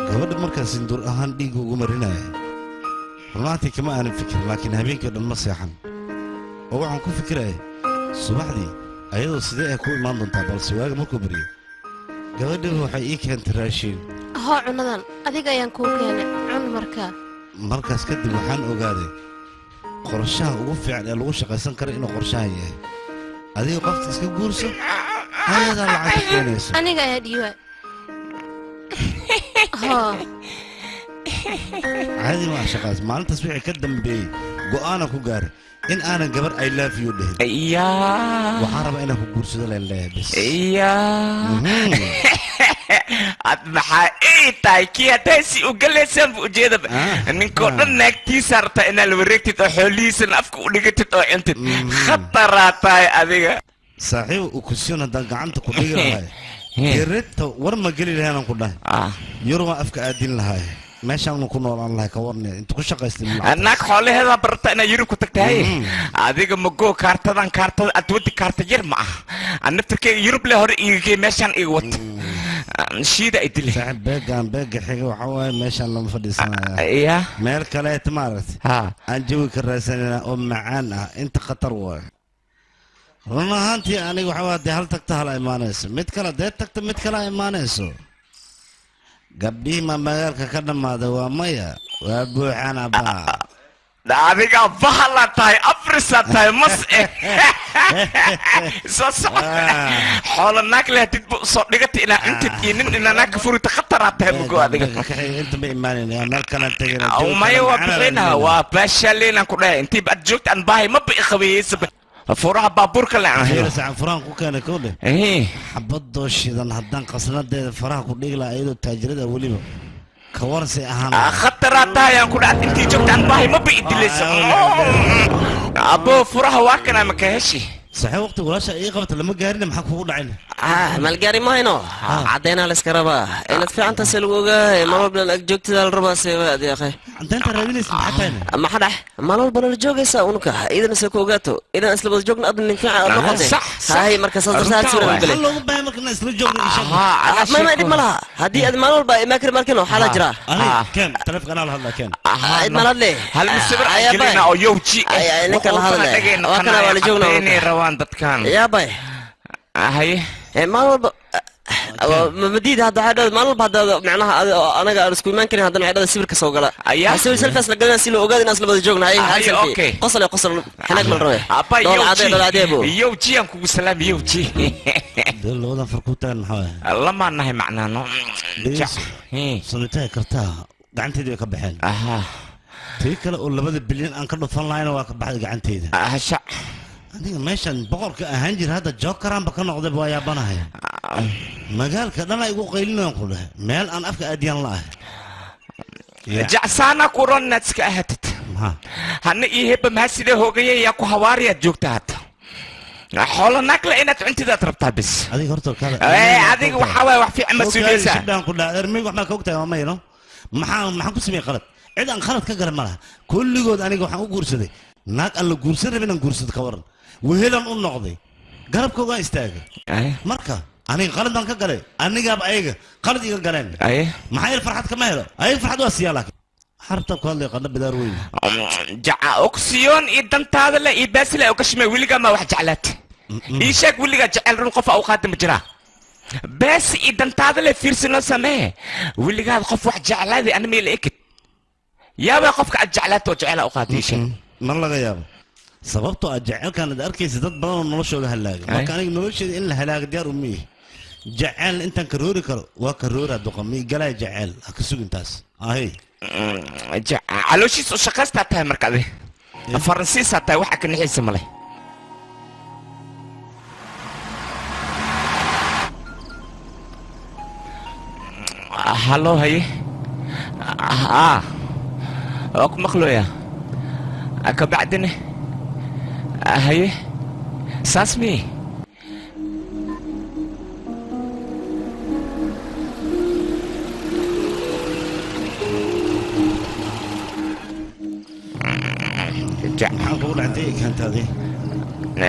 Gabadha markaan sinduur ahaan dhiigga ugu marinaya, runaantii kama aanan fikirin, laakiin habeenkii dhan ma seexan oo waxaan ku fikiraya subaxdii ayadoo sidee ay ku imaan doontaa. Balse waaga markuu baryo, gabadhiba waxay ii keentay raashiin. Hoo, cunadan adiga ayaan kuu keenay, cun markaa. Markaas kadib waxaan ogaaday qorshaha ugu fiican ee lagu shaqaysan karo inuu qorshahan yahay: adiga qofta iska guurso, ayadaa lacagta keenayso. Aniga ayaa dhiiba. Hoo. Caadi ma ah shaqaas. Maalintaas wixii ka dambeeyey go'aanan ku gaaray in aanan gabar "I love you" dhihin. Waxaan rabaa inaan ku guursado leen leeyahay bis. Ad maxaa ii tahay kii hadday si u galaysaan bu ujeedaba ninkoo dhan naagtiisa rabtaa inaad la wareegtid oo xoolihiisana afka u dhigatid oo cuntid. Khataraa tahay adiga. Saaxiib, ukusiyon haddaan gacanta ku dhigi lahay gereedta, war ma geli lahaynaan ku dhahay. Yurubaan afka aadin lahay, meeshaanu ku noolaan lahay. Ka warne inta ku shaqaystay. Naag xoolaheedaa barata inaad Yurub ku tagtahay. Adiga magoo kaartadan, kaartada adwadi kaarta yar ma ah. An naftirkeyga Yurub le hore iigagey, meeshaan iga wata shiida ay dile. Saaxiib, beegaan beega xiga waxaa waaye meeshaan lama fadhiisanaya. Ya. Meel kaleeta maaragtay aan jawi ka raadsanayna oo macaan ah. Inta khatar waaye run ahaantii. Aniga waxaa waa dee hal tagta hala imaanayso, mid kale dee tagta, mid kale imaanayso. Gabdhihii ma magaalka ka dhammaaday? Waa maya, waa buuxaan abbaa. Adiga bahala tahay, afrisaa tahay, mas eh soo soco. Xoolo naag leh didba usoo dhigata inaa cuntid iyo nin inaa naag ka furita. Khataraa tahay mugo adiga. Inta ma imaanayna, meel kalaan tegayna. Maya, waa bixinaha, waa baashaaleenaan ku dhahay. Intii aad joogta aan baahay maba iqabeeyeysaba furaha baabuurka le aan helo. Sacan furahan ku keenay kowdhe. Xabadoo shidan haddaan qasnadeeda faraha ku dhigi lahaa, iyadoo taajirada weliba, ka warsay ahaan. Khataraa tahay aan ku dhahay. Intii joogta aan baahay maba idilaysa. Abo, furaha waa kana, maka heshi? Saxiib, waqti walaasha ii qabata lama gaarin, maxaa kugu dhacin? Maalgaari mahayno, caddeynaa la iska rabaa inaad fiicantaase lagu ogahay. Mar walba ag joogtidaa la rabaa seeba adeeqe. Caddeynta raadinaysa maxaa tahayna? Maxa dhex maalin walba nala joogaysaa unuka idana se ku ogaato inaan isla wada joogno, adna nin fiican aad noqotay. Hay, marka saas dartaa hal sawir aan galay. Maxaa loogu baahay marka inaan isla joogno insha Ma dhib ma laha haddii aad maalin walba imaakari markin waxaa la jiraa. Aniga keen taleefanka, anaa la hadlaa, keen. Cid ma hadle. Hal musawir aan gelina oo yowji. Ninka la hadle waa kana, waa la joognaa. Inay rabaan dadkan. Yaa bay. Haye. Maalin walba madiida hadda waxay dhahday maalin walba hadda macnaha anaga aan isku imaan karin, haddana waxay dhahday sawirka soo gala. Sawir selfies la galana si loo ogaado inaan isla wada joogno. Hay, hal selfie, qosol iyo qosol, xanaag mal rabe. Abba. Dhool cadee, dhool cadee bo. Yowji aan kugu salaami, yowji. Dee labadan far ku tagan maxaa waaye? Lamaan nahay macnaano. Sanitaay kartaa gacanteydii way ka baxeen. Tii kale oo 2da bilyan aan ka dhufan lahayna waa ka baxday gacanteyda. Aniga meeshan boqorka ahaan jira hadda jokaranba ka noqday, waa yaabanahay. Magaalka dhan ay igu qaylinayaan ku dhahay, meel aan afka aadiyaan la ahay. Jacsaana ku ron inaad iska ahatid hana ii heba. Maxaa sidee hoogaya yaa ku hawaariyaad joogta hadda? Xoolo nagle inaad cuntidaad rabtaa bis. Adiga horta kale. Adiga waxaa waaye wax fiican ma sugaysaa. Shibdaan ku dhahay ermeyg wax maa ka ogtahay? Waa mayno, maxaan ku sameeyey qalad? Cid aan khalad ka garan ma laha. Kulligood aniga waxaan u guursaday naag aan la guursan rabin aan guursado. Ka waran wehelan u noqday, garabkoogaan istaagay. Marka aniga qalad baan ka galay? Anigaaba ayaga qalad iga galeen. Maxaa yeele farxad kama helo, ayaga farxad waa siiyaa, laakiin xarabtaa ku hadlay qadha bidaar weyn. Jaca ogsiyoon iyo dantaada le iyo baasile oo kashmay. Weligaa maa wax jeclaat? Ii sheeg, weligaa jecel run qof au qaada ma jiraa? Baasi iyo dantaada le fiirsinoo samee. Weligaad qof wax jeclaaday ana meela ekid yaabaa qofka aad jeclaata oo jecela u qaada? Ii sheeg. Ma laga yaabo, sababtoo ah jaceylkan aad arkaysa dad badan oo noloshooda halaaga. Marka aniga nolosheeda in la halaaga diyaar uma ihi. Jaceyl intaan karoori karo waa karoora doqon mi galaya. Jaceyl ha ka sugin taas ahay. Calooshiis u shaqaystaa tahay marka adi faransiisaa tahay, waxa ka naxiisa male. Hallo, haye. Waa ku maqlooyaa. Kabacdina haye, saas miye? Maxaan kugu dhacday keentaadii?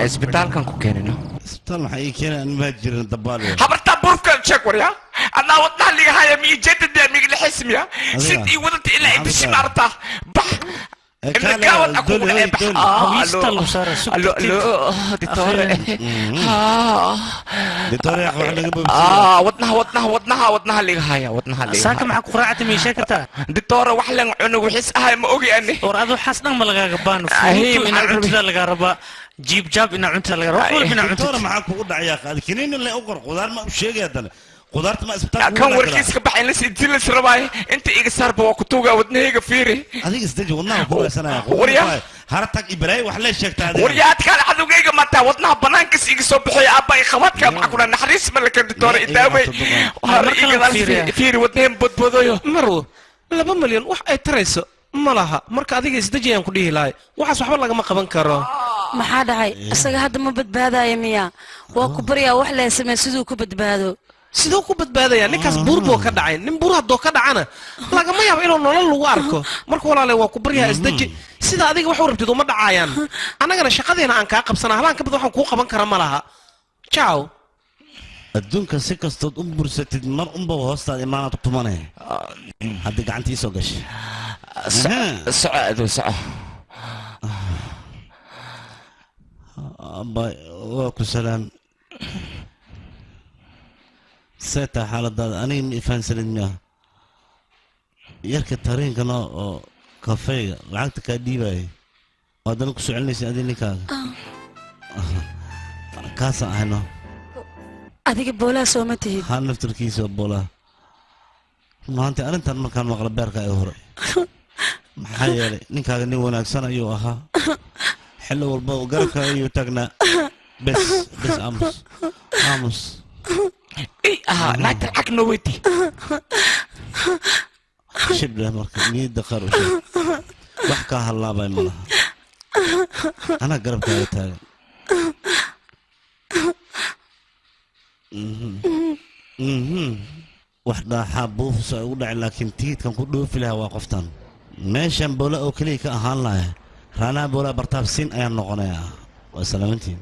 Isbitaalkan ku keenino. Isbitaal maxaa ii keenay? Aan maa jirin dabaal. Habartaa buurka sheeg waryaa, anaa wadnaha liga haya miijeedada miglaxismiya sid ii wadanta ilaa inta shimaartaa bax. Wadnaha, wadnaha, wadnaha, wadnaha liga haya, wadnaha liga. Saaka maxaa ku quraacatay? Ma ii sheegi kartaa? Ditoora, wax lan cunug wixis ahay ma ogi ani. War adu waxaas dhan ma lagaaga baano. Furuutu inaa cuntada lagaa rabaa, jiib jaab inaa cuntada lagaa rabaa, wax walba inaa cuntid. Ditoora, maxaa kugu dhacayaa? Qaadi kiniin le u qor, qudaar ma u sheegaya haddana, qudaarta ma isbitaalka. Kan warkiiska baxay in inti las rabaaye inta iga saarba, waa ku tuugaa wadnahayga, fiiri. Adiga isdeji, wadnaha ku haysanaya. Waryaa. Hara tag ibraahim wax lee sheegtaa adiga. Waryaadkaan cadowgayga mataa wadnaha banaankiis iga soo baxay aabba i qabaadka maxaa kuna naxariis ma lakan ditoora idaawey hara igadaal fiiri wadnahayn bodbodayo. Marwo, 2 milyan wax ay tarayso ma laha. Marka adiga isdeji ayaan ku dhihi lahay, waxaas waxba lagama qaban karo. Maxaa dhacay? Isaga hadda ma badbaadaya miya? Waa ku baryaa, wax lee samee siduu ku badbaado. Siduu ku badbaadaya? Ninkaas buur buu ka dhacay. Nin buur haddoo ka dhacana lagama yaabo inuu nolol lagu arko. Marka walaale, waa ku baryaa, isdeji. Sida adiga wax u rabtid uma dhacayaan, annagana shaqadeena aan kaa qabsana. Halaan ka bad waxaan kuu qaban kara ma laha. Ciao. Adduunka si kastood u bursatid, mar unba hoostaad imaanaad ku tumanaya. Hadda gacantii soo gashay. Soco aduu, soco. Abba, waa ku salaam. See taa xaaladaada? Aniga ma ifahansanid miya? Yarka tariinkana oo kafeyga lacagta kaa dhiibaayay oo haddana ku soo celinaysa adii ninkaaga, kaasaan ahayno. Adiga boolaa sooma tihid? Hal naftarkiisa boolaa. Run ahaantii arrintan markaan maqla beerka ay hore, maxaa yeelay ninkaaga nin wanaagsan ayuu ahaa, xilli walba garabka ayuu taagnaa. Bes bes, aamus, aamus. Naagta lacag noo weydii. Shibleh, marka niyadda qaar u sheeg, wax kaa hallaabay ma laha, anaa garabkaaga taagan. Wax dhaaxaa buufis ay ugu dhacin, laakiin tiidkan ku dhoofi lahaa waa qoftan. Meeshan boola oo keliya ka ahaan lahaa, raanaha boolaa bartaabsiin ayaan noqonayaa. Waa salaamantiin.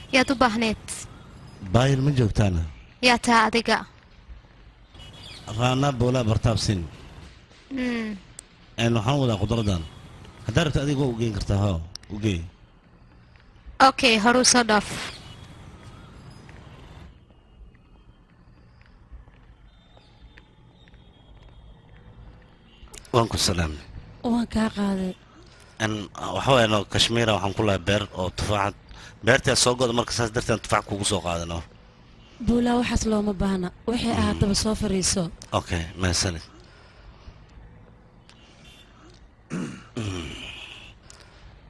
Yaad u baahneed? Baayir ma joogtaana? Yaa taa adiga? Raanaa boolaa bartaabsin. Een waxaan wadaa qudradan, haddaa rabta adiga waa u geyn kartaa, ha u geey. Okay, horuu soo dhaaf. Waan ku salaamay. Waan kaa qaaday. N waxa waaya no Kashmiira waxaan ku lahay beer oo tufaaxad, beertaa soo goda, marka saas darteed tufaax kugu soo qaadano. Buulaa, waxaas looma baahna. Waxay ahaataba soo fariiso. Okay, mahadsanid.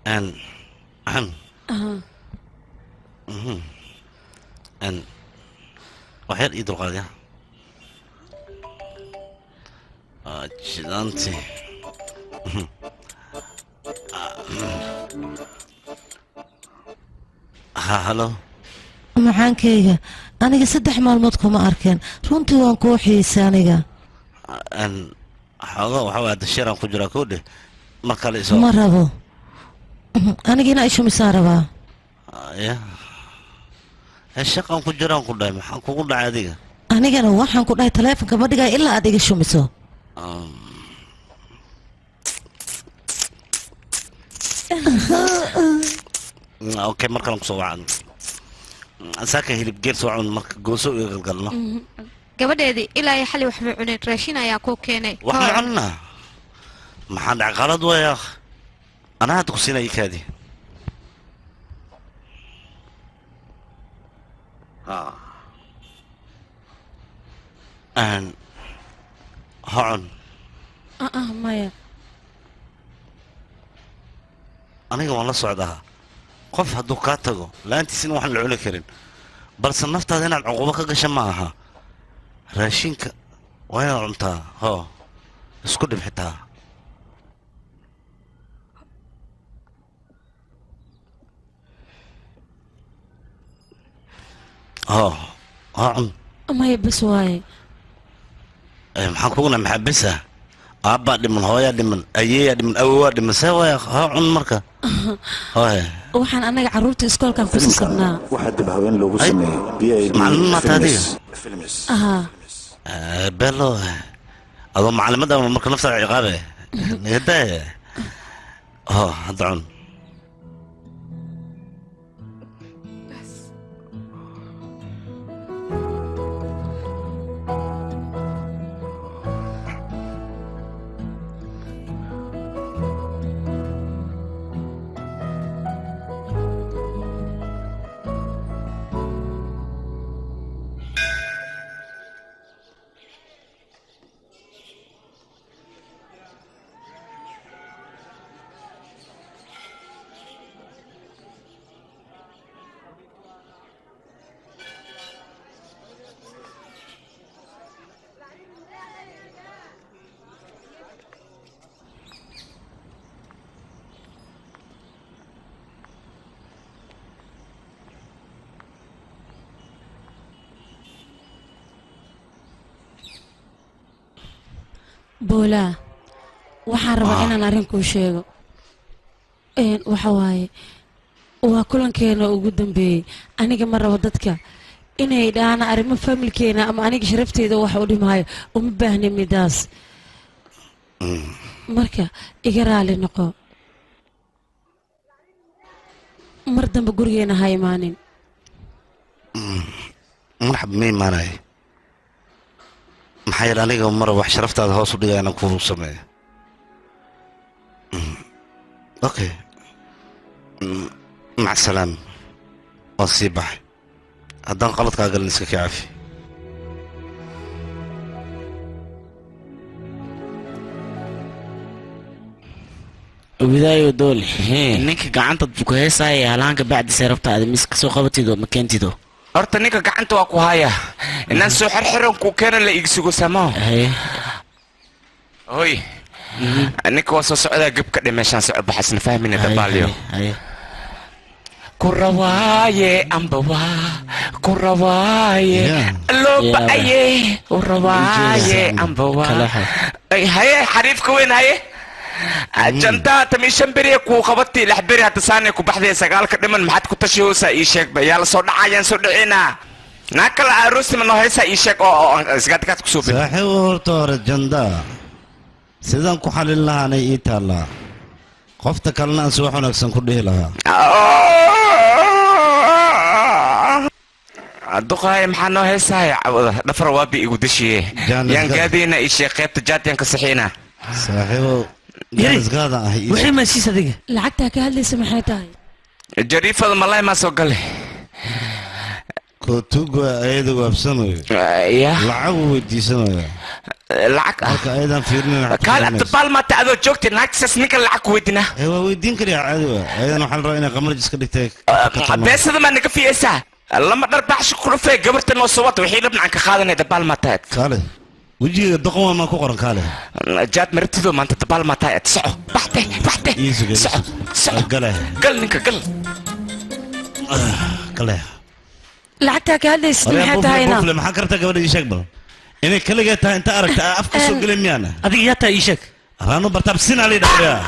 N axan. Aha. N wax yar ii dulqaadya jidaanti. Ha, halo. Macaankayga, aniga 3 maalmood kuma arkeen, runtii waan kuu xiisay aniga. N xoogaa waxaa waaya dasheeraan ku jiraa, koo dheh mar kale isoo. Ma rabo aniga inaa ishumisaan rabaa. Ya, Shaqaan ku jiraan ku dhahay, maxaan kugu dhacay adiga? Anigana waxaan ku dhahay taleefonka ma dhigaya ilaa aad iga shumiso. Okay, mar kalan kusoo wacan. Saaka hilib geel soo cun, marka gooso iga galgalno. Gabadheedii ilaa iyo xali waxba cunin, raashin ayaa kuu keenay. Wax ma cunna, maxaa dhac? Qalad waaya, anaa hadda ku siinaya kaadi. Ha cun. Ah, maya. Aniga waan la socdaa, qof hadduu kaa tago la-aantiisina waxaan la cuni karin, balse naftaada inaad cuqubo ka gasha ma aha. Raashinka waa inaad cuntaa, hoo, isku dhib xitaa. Hoo, hoo, cun. Maya, bas waaye. Maxaan kuguna? Maxaa bisa? Aabbaa dhiman, hooyaa dhiman, ayeeyaa dhiman, awowaa dhiman, see waaya? Hoo, cun marka, hoohe. Waxaan anaga carruurta iskoolkan ku sasabnaa. Waxaa dib haween loogu sameeyey b Macallin maata adiga? Ahaa. Belo adoo macalimadda marka naftaada ciqaabe nagadaaya. Ho, hadda cun. Boolaa, waxaan rabaa inaan arrin kuu sheego. Waxa waaye, waa kulankeena ugu dambeeyey. Aniga ma rabo dadka inay dhahaan arrimo familkeena ama aniga sharafteeda wax u dhimaayo. Uma baahni midaas. Marka iga raali noqo, mar dambe gurigeena ha imaanin. Marxab, ma imaanay, maxaa yeele aniga mara wax sharaftaada hoos u dhigaya inaan kuu sameeyo. Okay, mac salaam, waan sii baxay. Haddaan qaladkaa galin, iska kaa cafi. Widaayo doole, ninka gacanta ku heesaya halaanka bacdiisa rabta aad mis kasoo qabatido ma keentido? Horta ninka gacanta waa ku haya, inaan soo xirxiran ku keena la iigsugo samo. Hoy, ninka waa soo socdaa, gebka dhe meeshaan soco baxasna fahmina dabaalyo ku rawaaye ambawa ku rawaaye loo ba'aye ku rawaaye ambawa. Ay, haye, xariifka weyn, haye, jantaa tami 5 beri kuu qabati, 6 beri hadda saanay ku baxday, sagaalka dhiman maxaad ku tashi hoosaa? Ii sheegba, yaa la soo dhacayaan soo dhicinaa, naa kala aroosima noo haysaa? Ii sheeg oo isgaadkaad kusoo bedi. Saaxiib, horta hore jandaa sidaan ku xalin lahaanay ii taallaa, qofta kalena aan si wax wanaagsan ku dhihi lahaa. Duqaay, maxaa noo heesaaya cawada? Dhafar waabi igu dashiye, yaan gaadayna? Ii sheeg qaybta jaad yaan ka saxiina. Saaxiibow, jaanisgaada ah. Wixii ma siis adiga? Lacagtaa ka hadlaysa maxay tahay? Jariifada malay maa soo gale. Kotugwa ayada waabsanayo, lacag uu weydiisanaya. Lacag ah. Marka ayadan fiirinayna. Kaal dabaal maata adoo joogtay naagtisaas ninka lacag ku weydiinaa? Waa weydiin kariyaa, caadi waa. Ayadan waxaa la rabaa inay qamarj iska dhigtay. Beesada maa naga fiiyeysaa? Lama dharbaaxsho ku dhufee, gabarta noo soo wata, wixii dhabnacan ka qaadanaya. Dabaal maata. Kaale, wejiga doqon waa maa ku qoran? Kaale. Jaad martido maanta, dabaal maata. Soco, baxte, baxte, soco, soco. Gale. Gal ninka, gal. Gale. Lacagtaa ka hadlaysid maxay tahayna? Bufle, maxaa kartaa gabadha? Ii sheeg bal inay kaligeed tahay inta aragta af ka soo gelay miyaana? Adiga yaa tahay? Ii sheeg. Raanu bartaab sinaa la yidhahdaa.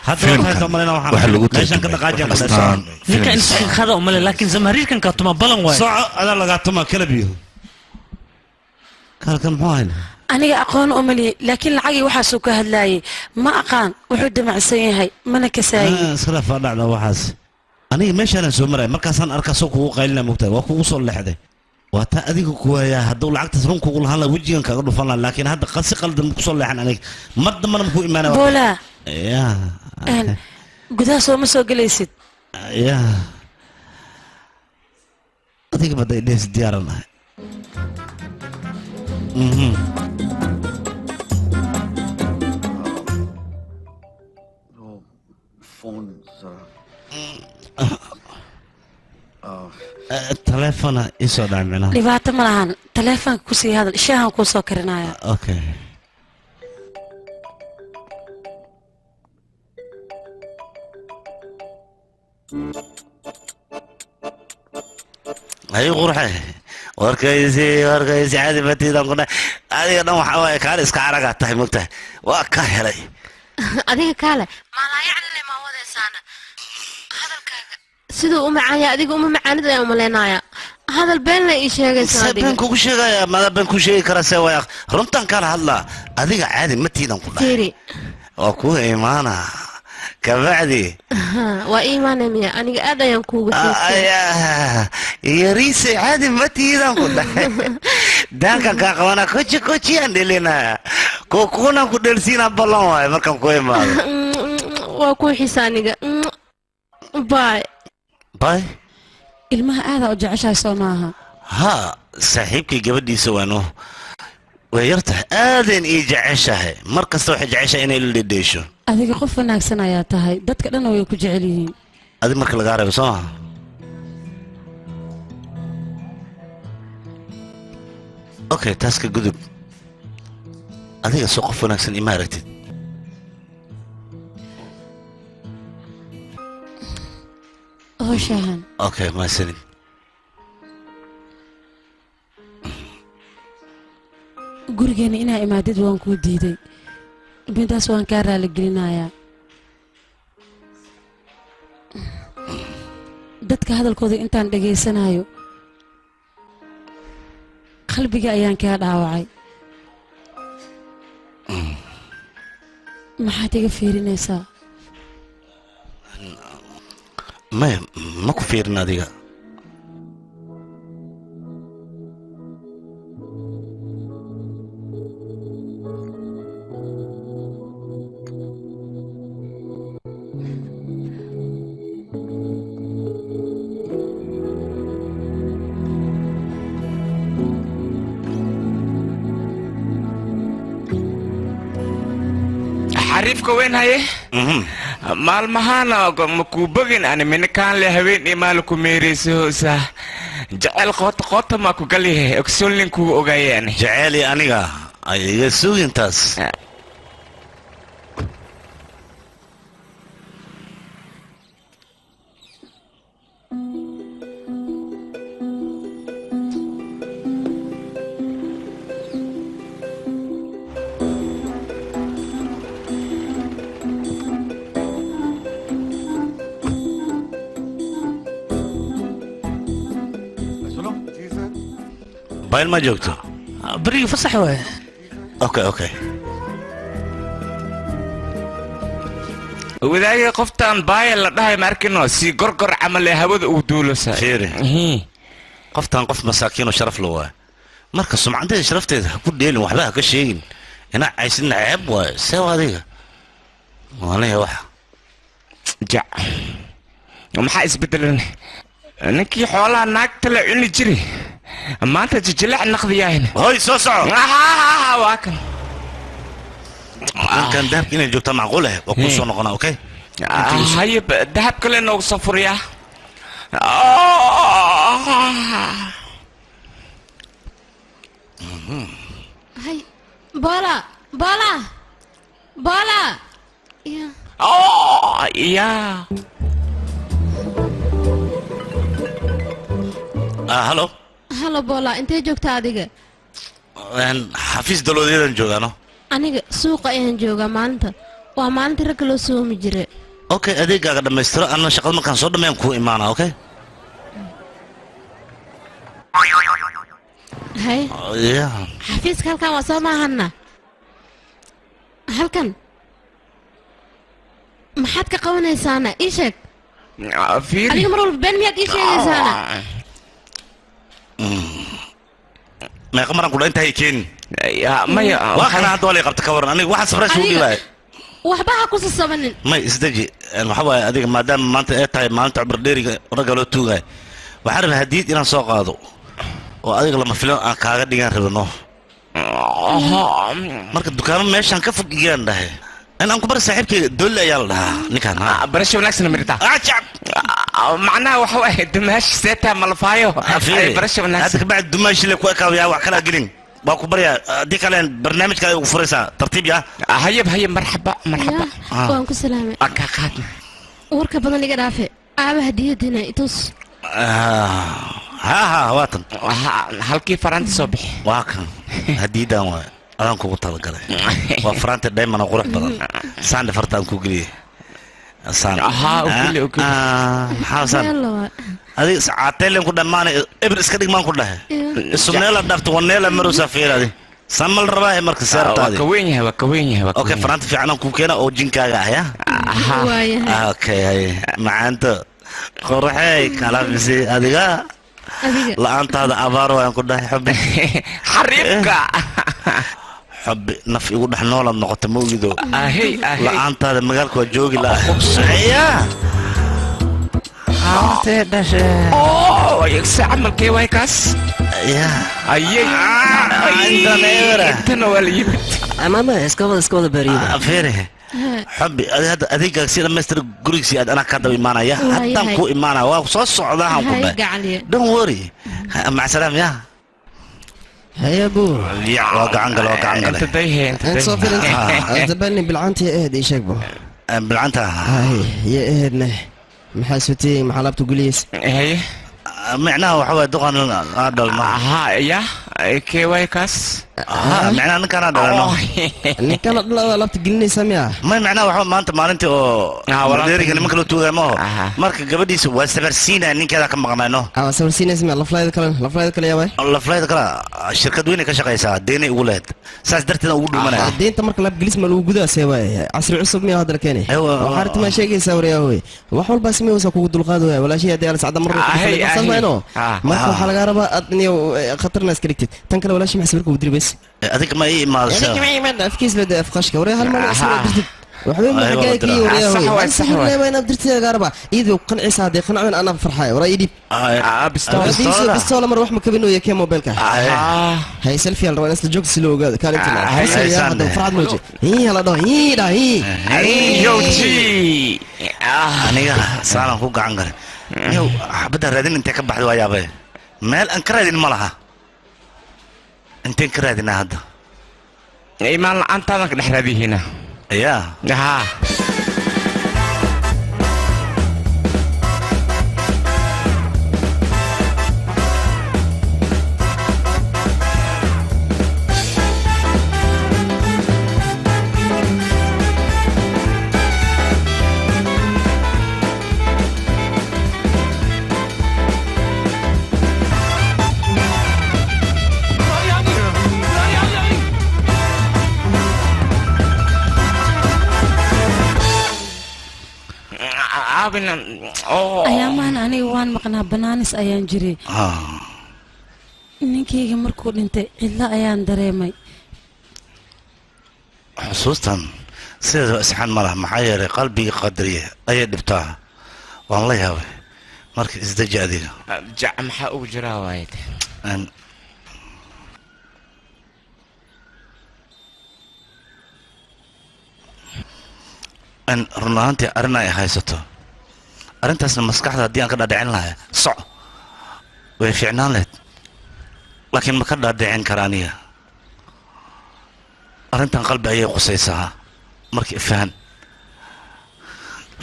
Hadda waxaan soo waxaan Waxaa lagu meeshan ka tarjumay dhaqaajiyaan ku Astaan Ninka Films. inta khada umale, laakiin zamhariirkan kaa tuma balan waay. Soco, adaa lagaa tuma kalabiyo kalkan muxuu hayna. Aniga aqoon uma lihi, laakiin lacagii waxaasuu ka hadlaayay ma aqaan wuxuu damacsan yahay, mana kasaayin. Iskhilaaf baa dhacda waxaas. Aniga meeshaanaan soo maraya markaasaan arkaa soo kugu qaylina, mogtahay, waa kugu soo leexday. Waa taa adiga ku waayaa. Hadduu lacagtaas run kugu lahaan lahaa, wejigan kaaga dhufan lahaa, laakiin hadda qasi qaldan ma kusoo leexan. Aniga mar dambana ma ku imaanaya. Boola. Ya. Gudaha sooma soo gelaysid? Ya, adiga baday dhees diyaaran ahay. Phone जरा. Taleefona isoo dhac micnaha. Dhibaato ma lahan, taleefonka kusii hadal, shaahan kuu soo karinaya. Okay. Ay qurxe, warkaysi warkaysi caadi matiidan ku dhahay. Adiga dhan waxaa waaye kaale iska caragaa tahay, mogtahay, waa ka helay. Adiga kaale maalaayacnile maa wadaysaana hadalkaaga siduu u macaanya, adiga uma macaanid ayaan umaleynaya. Hadal been la ii sheegaysa. See adiga been kugu sheegaya? Mada been ku sheegi kara? See waaya, runtan kala hadlaa. Adiga caadi matiidan ku dhahay. Fiiri. Waa ku imaana kabacdi. Waa ii imaanaya miya? Aniga aad ayaan kuuga xiisay. Yariise, caadi matiidan ku dhahay. Daankan kaa qabana, koji kojiyaan dhelina, kukunan ku dhelsiina, ballan waaye markaan ku imaado. Waa kuu xiisa aniga. Bye. Bye. Ilmaha aadaa u jeceshahay, soo maaha? Ha, saaxiibkay gabadhiisa waano way yartahay, aadan ii jeceshahay. Mar kasta waxay jeceshahay inay la dhedheesho. Adiga qof wanaagsan ayaa tahay, dadka dhanna way ku jecel yihiin. Adig marka lagaa reebo, soo maha? Okay, taas ka gudub. Adiga soo qof wanaagsan ima aragtid. Howshahan. Okay, mahadsanid. Gurigeena inaa imaadid waan kuu diiday, midaas waan kaa raaligelinayaa. Dadka hadalkooda intaan dhegaysanayo qalbiga ayaan kaa dhaawacay. Maxaad iga fiirinaysaa? Maya, ma ku fiirin adiga. Xariifka weyn, haye, maalmahaana ma kuu bogin ani minakaan le haween iyo maal ku meereysa hoosa jecel qoota qoota maa ku galyahay ogsoonlin kugu ogaayay ani. Jeceeli aniga ay iga sugin taas. Bayl ma joogto? Beriga fasax waaye. Okay. Wadaagay, qoftaan baaya la dhahay ma arkino, si gorgor camal ee hawada uu duulosa. Fiiri, qoftaan qof masaakiin oo sharaf la waaye. Marka sumcadeeda, sharafteeda ha ku dheelin, waxba ha ka sheegin. Inaa caysidna ceeb waaye. See adiga waaniga waxa. Jac, maxaa isbedelan? Ninkii xoolaha naagta la cuni jiri maanta jijilac naqdiyahin. Hoy, soo soco. Waa kan. Ninkan dahabka inay joogtaa macquul eh. Waa kuu soo noqonaa, okay. Haye, dahab kale noogu soo furiyaa. Hay Boola, Boola, Boola ya. Ya. Hallo. Halo Boola, intee joogtaa adiga? Xafiis daloodeedaan joogaano. Aniga suuqa ayaan joogaa maalinta. Waa maalinta ragga loo soomi jiray. Okay, adeegaaga dhammaystiro, anna shaqada markaan soo dhammeeyaan kuu imaanaa, okay? Hay. Yeah. Xafiiska halkan waa soo maahanna. Halkan maxaad ka qabanaysaana? Ii sheeg. Fiiri. Adiga mar walba been miyaad ii sheegaysaana? Meeqa maraan kudha intaa keenin? Maya. Waa kana hadda waa lay qabta, ka waran aniga waxaan safrays ugu Adiga- dhiibaya. Waxba ha ku sasabanin. May, isdeji. Waxa waaye adiga maadaama maanta ay tahay maalinta cubardheeriga ragga loo tuugayo, waxaan rabaa hadiid inaan soo qaado oo adiga lama filan aan kaaga dhigaan rabino. Marka dukaamo meeshaan ka fog igaan dhahay in aan ku bar saaxiibkayga Doolli ayaa la dhahaa ninkaan, ha. Barasho wanaagsan mirta. Macnaha waxa waaye dumaashi seeta malfaayo. Barasho wanaagsan. Hadda kabacdi dumaashi le ku ekaabayaa, wax kalaa gelin waa ku baryaa, haddii kale barnaamijka ay ugu furaysaa tartiib yaa. Hayab hayab, marxaba marxaba. Yaa, waan ku salaamay. Ka qaadna. Warka badan iga dhaafe, aaba hadiyadiina itus. Ha ha, waatan. Halkii faraanta soo bixi. Waa kan hadiidan, waay adaan kugu talagalay, waa faraanta diamond oo qurux badan, saande farta aan ku geliyey saan. Ahaa, u geli, u geli. Maxaa saan? Yalla waa. Adiga sacaateelen ku dhammaanay, eber iska dhig maan ku dhahay, isu meela dhaafto waneela marusa fiiradi saan mal rabaa marka seertaadi. Waa ka weyn yahay, waa ka weyn yahay, waa ka okay, weyn. Faraanta fiican aan kuu keena oo jinkaaga ah ya. Waayahay. Okay, hay macaanto qoraxey kala bisi adiga. Adiga. La'aantaada abaar waan ku dhahay, xubbi. Xariifka. Xubbi, naf igu dhex noolaad noqota, ma ogido? Ahey, ahey. La'aantaada magaalka waa joogi lahaa ya. Haantee dhashe. Oh, se camalkee waay kaas. Ya. Ayay. Intan eera. Intana waa la yimid. Amaama iska wada, iska wada baariyo. Fiiri xubbi, adi hadda adeegaaga si dhamaystir gurigiisii aad, anaa kaa daba imaanaya. Waayahay. Haddaan ku imaanaya, waa soo socdaa ku Hay dhahay. gacaliye. Don't worry, mac salaam ya. Haya buu. Ya, waa gacan gale, waa gacan gale. Inta dayhe, inta Inta soo firin. Ah. Dabani bilcaantii ahayd ii sheeg bo. Bilcaanta. Hay ya ahaydne, maxaa sutiyey, maxaa laabta guliyeys? Haye. Micnaha waxa waay duqan aa dhalno. Aha, ya kee waay kaas? Micnaha ninkaan aa dhalano. Ninkana dhalada laabta gelinaysa miya? May, micnaha waxa maanta maalintii oo dheeriga nimanka loo tuugaya ma oho, marka gabadhiisa waa sabarsiinaya, ninkeeda ka maqnayno. Waa sabarsiinaysa miya? Laflayda kale, laflayda kale yaa waay? Laflayda kale shirkad weyn ay ka shaqaysaa, deenay ugu lahayd, saas darteed ugu dhumanaya. Deynta marka laab gelis ma lagu gudaasee waay? Casri cusub miya hadda la keenay? Waxaa arrinta maa sheegaysaa waryaa? Wey wax walbaa sameysa kugu dulqaad waay walaashii haddii alas cadda mar. Ahay, ahay. Marka waxaa lagaa rabaa aad niyo khatarna iska dhigtid. Tan kale walaashii maxaa sawirka ugu diri bas? Adiga ma ii imaadaysa? Adiga ma imaada afkiis la afqashka waryaa, hal maalin sawir dirtid waxba ma Ay, waa xagee diraa. kii waryaa? Sax Wey waay, hal sax sawir waay. leeyahay inaad dirtid lagaa rabaa, iyadoo qancisa haddii qancdan anaa farxaya waraa ii dhiib. Bistoola. Bistoola mar wax ma kabinooya, kee mobilka hay selfie al rabaa in isla joogta si loo ogaado kaalinta. Hay, hadda farxad muuji, hii hala dhaho, hii dha hii. Yo ji. Aniga saanan ku gacan galay yow, xabadda raadin intee ka baxday? Waa yaabay, meel aan ka raadin ma laha, inteen ka raadinaa hadda? Imaan la'aantaadan ka dhex raadiyihiina. Ya. Ha. Aabina oo. Ayaamahan aniga waan maqnaa, banaanis ayaan jiray. Ninkayga markuu dhintay cidlo ayaan dareemay. Xusuustan sideedaba isxaan ma laha, maxaa yeelay qalbiga qadariya ayay dhibtaa, waan la yaabay. Marka isdeji adiga. Jac maxaa ugu jiraa waaye? In run ahaantii arrin ay haysato, arrintaasna maskaxda haddii aan ka dhaadhicin lahaa soc way fiicnaan lahayd, laakiin ma ka dhaadhicin kara aniga. Arrintan qalbi ayay qusaysaa, marka ifahan.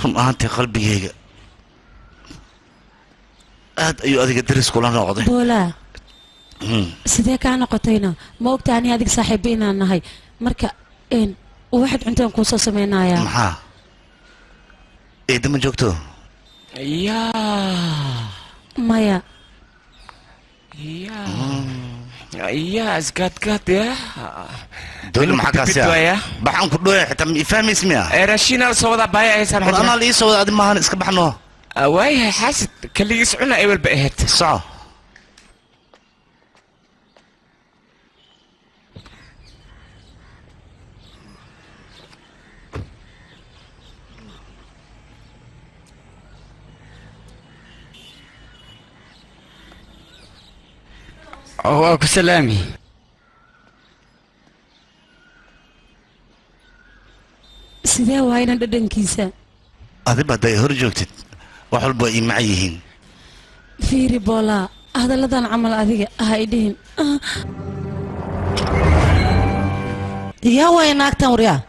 Run ahaantii qalbigayga aad ayuu adiga daris kula noqday. Boolaa, sidee kaa noqotayna? Ma ogta ani adiga saaxiibo inaan nahay? Marka Waxaad cuntaan kuu soo samaynayaa. Maxaa eedda ma joogto? Yaa. Maya. Yaa isgaadgaad ya. Dooli maxaa kaasi ah? Baxaan ku dhoya xitaa ma ifahmays miya? Raashiin ala soo wadaa baaya haysaa. War anaa la ii soo wada, adi maahan, iska baxno. Waayahay xaasid kaligiis cuna ay walba ahayd. Soco. Waa ku salaami. Sidee waayna dhadhankiisa? Adiba hadday hor joogtid wax walba waa ii maca yihiin. Fiiri Boolaa, hadalladan camal adiga ha idhihin. Yaa way naagtan, waryaa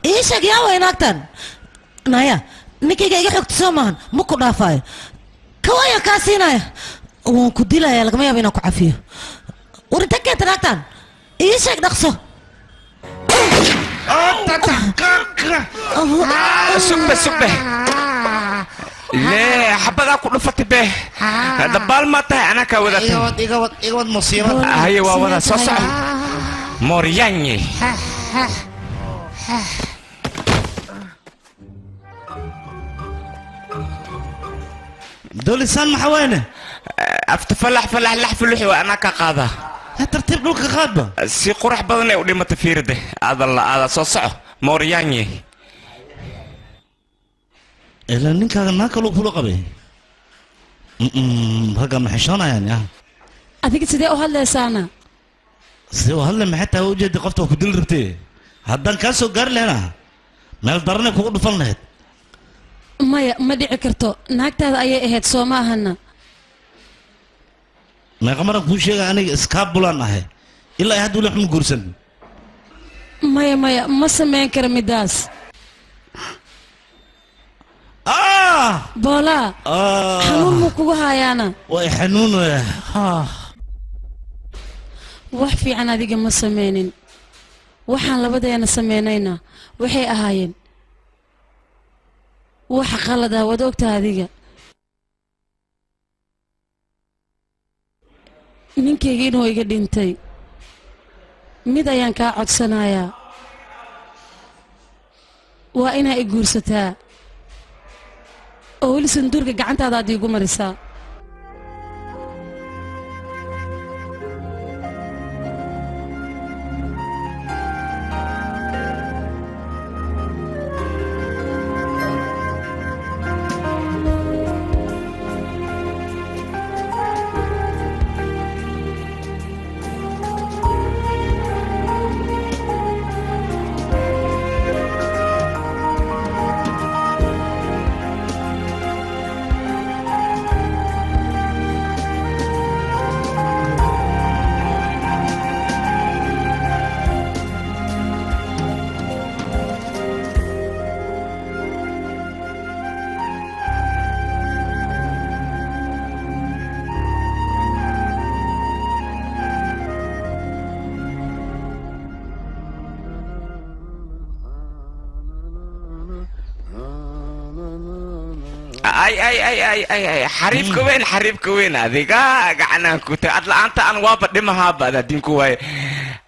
ii sheeg, yaa way naagtan? Naya, ninkayga iga xogta soo maahan, ma ku dhaafaayo, kawaya kaa siinaya, waan ku dilaya, lagama yaabo inaan ku cafiyo. War inta keenta naagtan ii sheeg, dhaqso. Sugbe, sugbe, lee xabadaa ku dhufatay be, dabaal maa tahay, anaa kaa wadatay. Igawad, igawad, musiibad. Haye, waa wadaa, soo soco mooryaanye. Doolisaan maxaa wayne? Afta falax falax lax fuluxi waa anaa kaa qaadaa. Tartiib dhulka qaadba. Si qurax badan ay u dhimata fiiride, aada la aada, soo soco mooryaanye. Ilaa ninkaaga naa kaluu kula qabay. Ragga ma xishoonayaan ya? Adiga sidee u hadlaysaana? Sidee u hadlay maxay tahay? Ujeedi qofta waa ku dili rabtee, haddaan kaa soo gaari lahayna meel daranay kugu dhufan lahayd. Maya, ma dhici karto, naagtaada ayay ahayd soo ma ahana? Meeqa maran kuu sheega, aniga iskaabulaan ahay, ilaa ay hadda weli wax ma guursan. Maya, maya, ma samayn kara midaas. Boolaa, xanuun muu kugu hayaana? Way xanuunaya. Wax fiican adiga ma samaynin. Waxaan labadeena samaynayna waxay ahaayeen wax qalad ah, waad ogtaha adiga. Ninkayga inuu iga dhintay, mid ayaan kaa codsanayaa: waa inaa i guursataa oo weli sanduurka gacantaada aad iigu marisaa. Ay ay ay ay ay ay, xariifka weyn, xariifka weyn, adiga gacanaan ku tahay, ad la'aanta aan waaba dhimahaaba, adaa diinku waaye,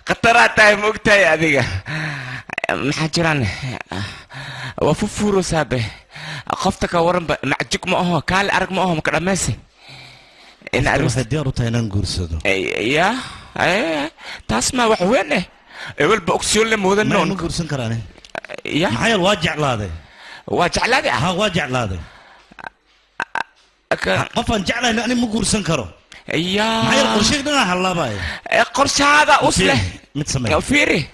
khataraa tahay, ma ogtahay adiga? Maxaa jiraan? Waa fufuurosaabe qofta ka waranba, macjug ma aho, kaali arag ma aho, maka dhammaysi. In Waxay diyaar u tahay inaan guursado. Ya, taas ma wax weyn eh, ewelba ogsiyoon le moodan. Ma ma guursan karaane? Ya. Maxaa yeele waa jeclaaday. Waa jeclaaday ah? Ha, waa jeclaaday. Qofaan jeclayn ani ma guursan karo. Ya. Maxaa yeele qorshayga dhanaa hallaabaya. Qorshahaada us leh. Mid samee. Fiiri.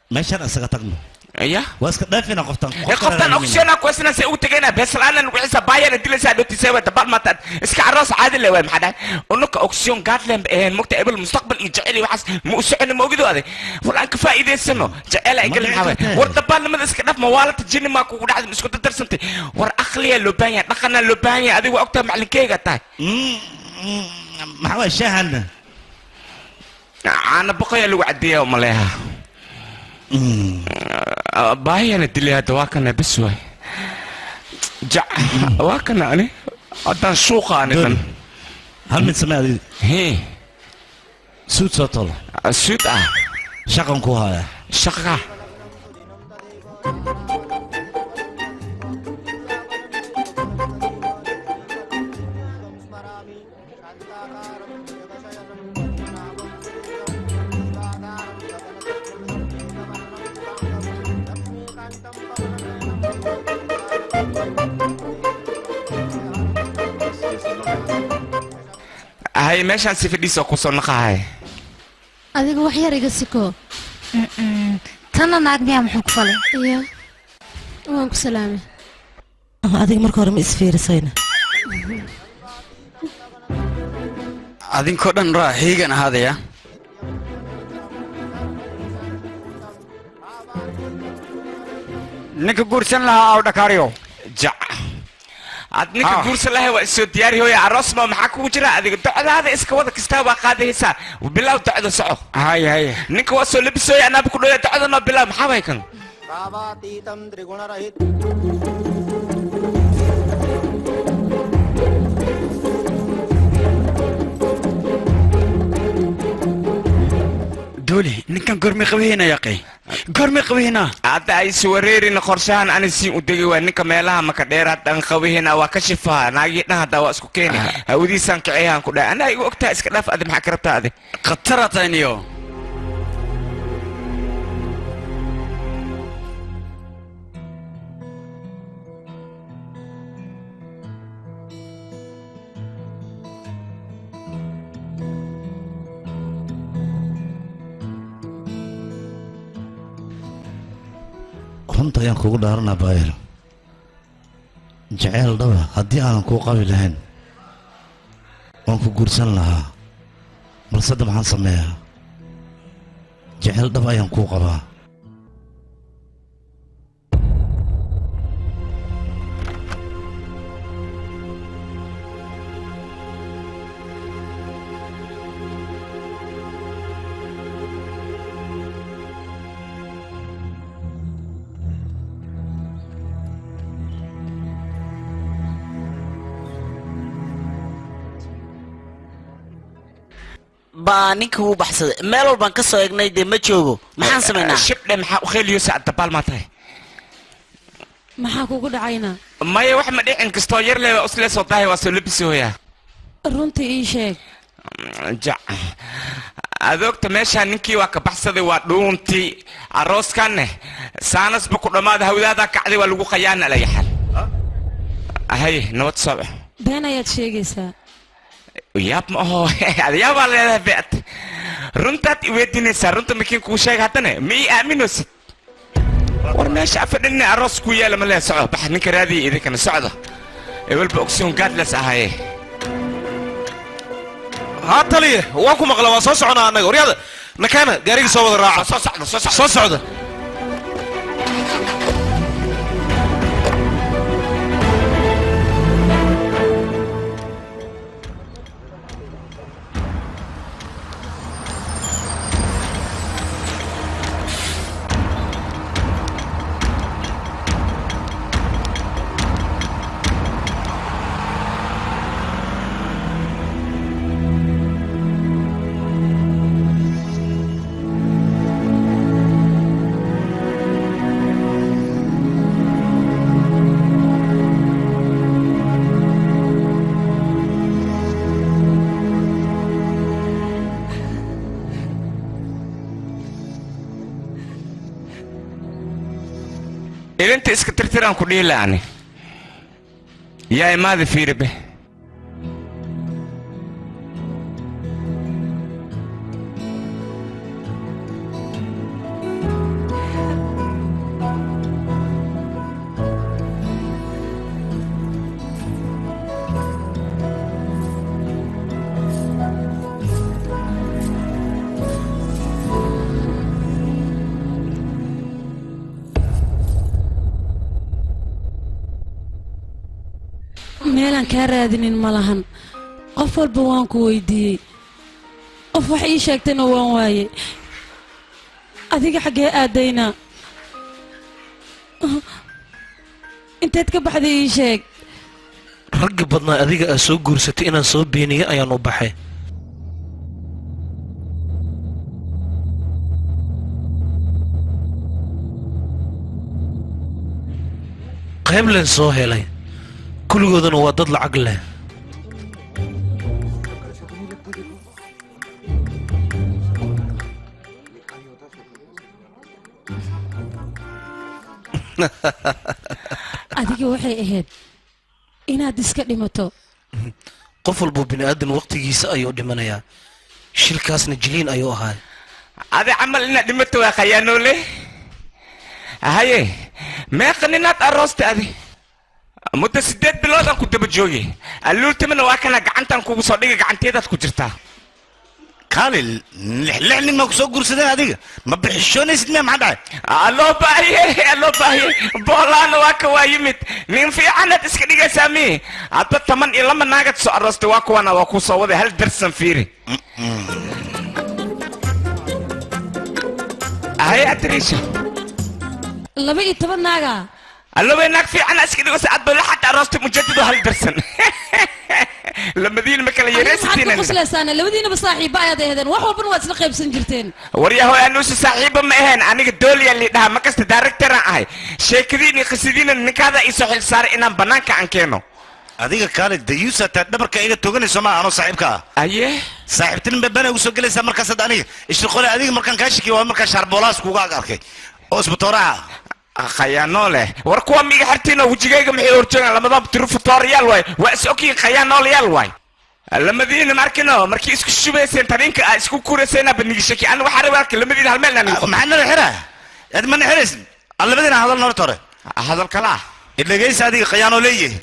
Meeshaan isaga tagno. Ya. Waa iska dhaafina qoftan. Qoftan ogsiyoona kuwasna se ugu tegayna beeslaana nugu cisa baayana dilaysaa dhotisay waa dabaal maataad iska aroos caadi le waay. Maxaa dhahay unuka ogsiyoon gaadleen eheen mogta ebel mustaqbal iyo jecel iyo waxaas ma u soconi, ma ogido aday? War aan ka faa'iidaysano jecel ay galin, maxaa waay? War dabaalnimada iska dhaf, mawaalata jinni maa kugu dhacday, ma isku dardarsantay? War aqliyaa loo baahan yahay, dhaqanaa loo baahan yahay, adiga waa ogtahay, macalinkeyga tahay. Maxaa waay shaahan? Caana boqoyaa lagu cadeeyaa umaleeha. Baahiyana dilay hadda, waa kana bes waay. Jac, waa kana ani haddaan suuqa ani dhan. Hal mid samee adiga. Hee. Suud soo tolo. Suud ah. Shaqan ku haya. Shaqa. Hay, meeshaan si fadhiisoo kusoo naqahay. Adiga wax yar iga siko. Tanna naag miyaa? Muxuu ku falay? Iya, waan ku salaamay. Adiga marka hore ma isfiirisayna? Adinkoo dhan raa heegan ahaadaya. Ninka guursan lahaa aw dhakaariyo. Jac, ad ninka guursan lahay waa isoo diyaari hooya. Aroos ma maxaa kugu jira? Adiga docdaada iska wada kastaa waa qaadaysaa. Bilow docda, soco. Hay hay. Ninka waa soo labisooya, anaaba ku dhoya. Docda noo bilow, maxaa way kan? Dooli, ninkan goormay qabahayna yaqay? Goormay qabahaynaa? Hadda ay is wareerin. Qorshahan ani siin u degi waay. Ninka meelaha maka dheeraad dhan qabahayna waa ka shifaa. Naagii dhan haddaa waa isku keeni. Hawadiisaan kiciyaan ku dhahay. Anaa igu ogtahay, iska dhaaf. Adi maxaa ka rabtaa adi? Khatara tayniyo. Runta ayaan kugu dhaaranaa, Baayir, jaceyl dhaba haddii aanan kuu qabi lahayn waan ku guursan lahaa, balse hadda maxaan sameeyaa? Jaceyl dhaba ayaan kuu qabaa. Baa ninka wuu baxsaday. Meel walbaan ka soo eegnay, dee ma joogo. Maxaan samaynaa? Shibdhe, maxaa ukheliyosa? Dabaal maa tahay? Maxaa kugu dhacayna? Maya, wax ma dhicin. Kastoo yar leeba uslee soo dahay, waa soo labisi hooyaa. Runtii ii sheeg. Jac, adoogta meeshaa ninkii waa ka baxsaday, waa dhuuntii. Arooskanne saanasba ku dhammaada. Hawdaadaa kacday, waa lagu qayaana alayaxal. Hay, nabad soobe. Been ayaad sheegaysaa. Yaab ma aho? Yaabaa leedahay beat. Runtaad iweydiinaysaa, runta makiin kuu sheega haddana ma ii aaminaysid. War meesha afadhinne aroos ku yaala ma lehe. Soco, bax, ninka raadiya idinkana socda. Ewelba ogsoon gaadles ahaye. Haa taliye, waan ku maqla. Waan soo soconaa annaga. Waryaada nakaana gaarigii soo wada raaca. Soo socda, soo socda. Soo socda. Ilinta iska tirtiraan ku dhihi la'ani. Yaa imaada, fiiribe. Meelaan kaa raadinin ma lahan. Qof walba waan ku weydiiyey, qof wax ii sheegtayna waan waayey. Adiga xaggee aadaynaa? Inteed ka baxday ii sheeg. Ragga badnaa adiga aa soo guursatay inaan soo beeniyo ayaan u baxay. Qayb leen soo helay, kulligoodana waa dad lacag leh. Adiga waxay ahayd inaad iska dhimato. Qof walbuu bini aadan waqtigiisa ayuu dhimanayaa, shilkaasna jiliin ayuu ahaa. Adi camal inaad dhimato waa khayaanoole. Haye, meeqa ninaad aroosta adi? Muddo 8 bilood aan ku daba joogay. Alluultamana waa kana gacantaan kugu soo dhigay, gacanteedaad ku jirtaa. Kaali, lix nin ma ku soo guursadeen adiga? Ma bixishoonaysid miya? Maxaa dhacay? Aloo baahiye, aloo baahiye. Boolaana waa ka waa yimid. Nin fiicanaad iska dhigaysaa miye? Hadda 12 naagad soo aroostay, waa kuwana waa ku soo waday hal darsan fiiri. Haye Atrisha. 12 naaga. Allo naag fiican iska dhigaysa adba laxad aroostay mujadid hal darsan. Lamadiin ma kala Maxaad yareysatiin. ku qoslaysaane? Labadiinaba saaxiiba ayaad ahaydeen, wax walbana waad isla qaybsan jirteen. Waryahoy, anuusa saaxiiba ma ahayn. Aniga dooliya lidhaha ma kasta directoraan ahay. Sheekadiin iyo qisadiina ninkaada iisoo xil saaray inaan bannaanka aan keeno. Adiga kaali, dayuusa taa dhabarka iga toganayso ma anoo saaxiibka ah? Aye. Saaxiibtin bana ugu soo gelaysaa markaas hadda aniga ishirqole. Adiga markaan kaa shakiyo waa markaan shaarboolahaas kuga ag arkay oo isbatooraha. Khayaanoo leh. War kuwa miiga xirtiinoo wejigayga maxay horjoogaan? Lamadan tirufatooriyaal waay, waa is ogyihiin, khayaanoolayaal waay. Lamadiina markino markii isku shubayseen taninka aa isku kurayseenaa banigi shaki. Ana waxaa rabaa arka lamadiina hal meel naan. Maxaa nala xiraa? Ad mana xiraysin labadiina. Hadal norta hore. Hadal kala ah. Dhegaysa adiga, khayaanoo leeyahay.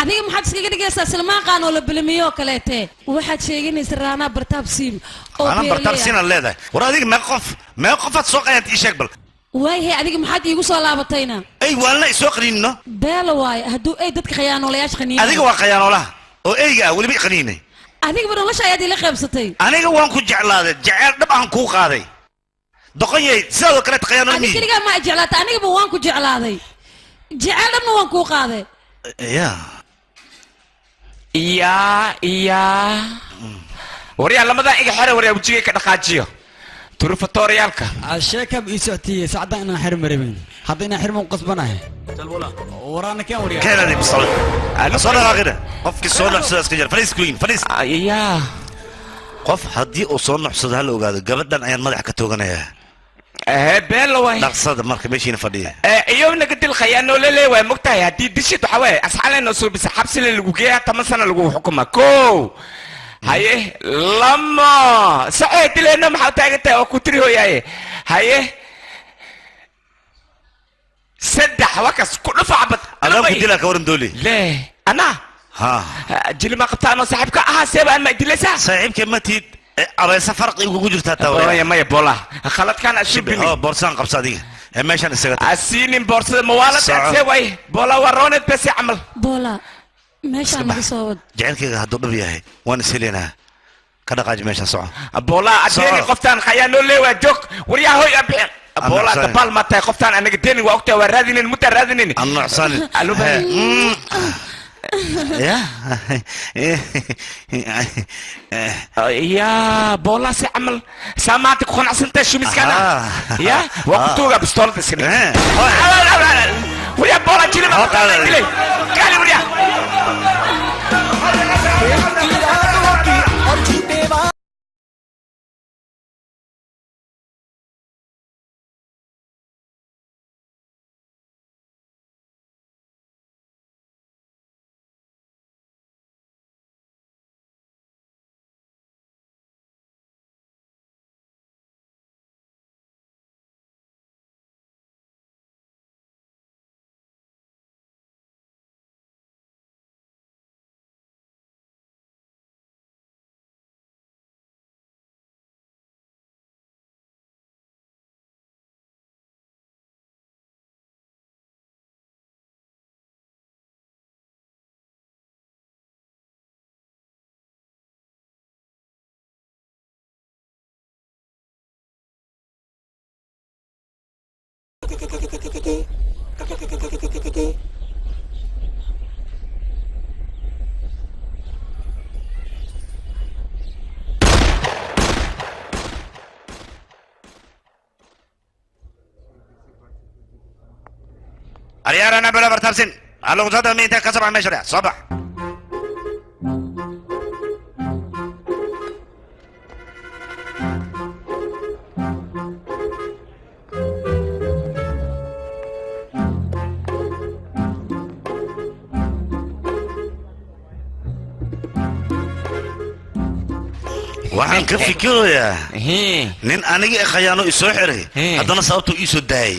Adiga maxaad iskaga dhigaysaa silmaanqaan oo la bilimiyo oo kaleete? Waxaad sheeganaysa Raanaa Bartaab Siim oo Ana beeraley Bartaab ah. Siinaad leedahay. War adiga meeq qofaad soo qayaanta ii sheeg bal. Waayahay, adiga maxaad iigu soo laabatayna? Ey waalna isoo qaniinno. Beela waaye hadduu ey dadka khayaanoolayaasha qaniinay. Adiga waa khayaanoolaha oo eyga ah weliba i qaniinay. Adigaba nolosha ayaad ila qaybsatay. Aniga waan ku jeclaaday, jeceyl dhab aan kuu qaaday. Doqon yahay, sidaadoo kaleeta khayaanool Adiga miyi. keligaa ma jeclaatay, anigaba waan ku jeclaaday, jeceyl dhabna waan kuu qaaday. Ya. Iyaa iyaa, waryaa lamadaa iga xere. Waryaa wejigay ka dhaqaajiyo turufatoriyaalka. Sheekab ii socotiyey saacaddan inaan xirmi rabin, hadda inaan xirmo qasbanahay. Waraana keen waryaa. Keenadi bisol soo dhaqaaqina. Qofkii soo nuxsada iska jir. Fadhiis queen, fadhiis. Yaa. Qof haddii uu soo nuxsado hala ogaado, gabadhan ayaan madaxa ka tooganayaa. Beelo waay. Dhaqsada marka meeshiina fadhiya. Iyo naga dil khayaanoole le waay. Mogtahay haddii dishid waxaa waaye asxaaleen soo bisa xabsile lagu geeyaa, 10 sano lagu xukumaa. Kow, haye, lamo sacee dileeno. Maxaa u taagan tahay oo ku tiri hooyaaye? Haye, 3, wakas ku dhufa cabad. Adaan ku dilaa ka waran dooli. Le anaa ha jilima qabtaanoo saaxiibka ahaa seeba aan ma dilaysaa? Saaxiibka ma tiid, abeesa farqi ugu jirtaa taa. Maya maya, bola khaladkaan asubini. Oo boorsaan qabsa adiga ee meeshaan isaga tag. Asiinin boorsada mawaalad. Soco. See waay bola, waa rooned bese camal. Boola, meeshaan naga soo wad. Jecelkayga hadduu dhab yahay waan is helaynaa. Ka dhaqaaji meeshaan, soco. Bola adeeni. Soco. Qoftaan khayaanoo lee waa joog. Waryaa hoy abixi bola. Nucsanin. Dabaal ma tahay qoftaan? Anaga deeni waa ogtahay, waa raadinin muddaa raadinin. Aan nucsanin. Aluba. Ya. Ya bola, si camal saa maanta ku qanacsantahay shumiskana ya waa ku tuugaa bistoolada iska dhig. Waryaa bola, jilima dilay kaali waryaa. Aryaarana bela bartaabsin alugusada miinta ka soo bax meesha soo bax. Waxaan ka fikirayaa nin aniga khayaano isoo xiray, haddana sababtuu iisoo daayay.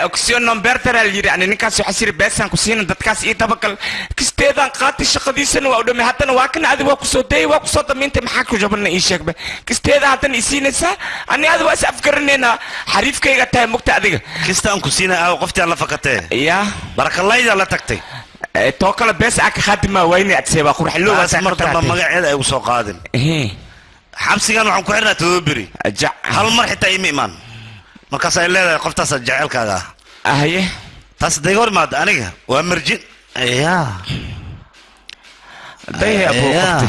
Ogsion nomberter al yidhi, ani ninkaas waxaa siri beesaan ku siina dadkaas ii dabagal kisteedaan qaatay, shaqadiisana waa u dhamay, haddana waa kana adi waa kusoo dayay, waa kusoo damiintay, maxaa ku jabana ii sheegba kisteeda haddana isiinaysaa, ani adi waa is afgaranaynaa, xariifkayga tahay mugta adiga. Kista aan ku siina aaw qoftii aan la fakatee ya barakalayda la tagtay. Too kale bees aa ka khaadimaa wayne adseebaa qurxiloo. Taas mar damba magaceeda ay ugu soo qaadin. Xabsigan waxaan ku xirnaa 7 beri, hal mar xitaa ima imaan. Markaas ay leedahay qoftaas jaceylkaaga ah. Haye. Taas hadday hor imaado aniga waa marjin ya. Daye abuu qofti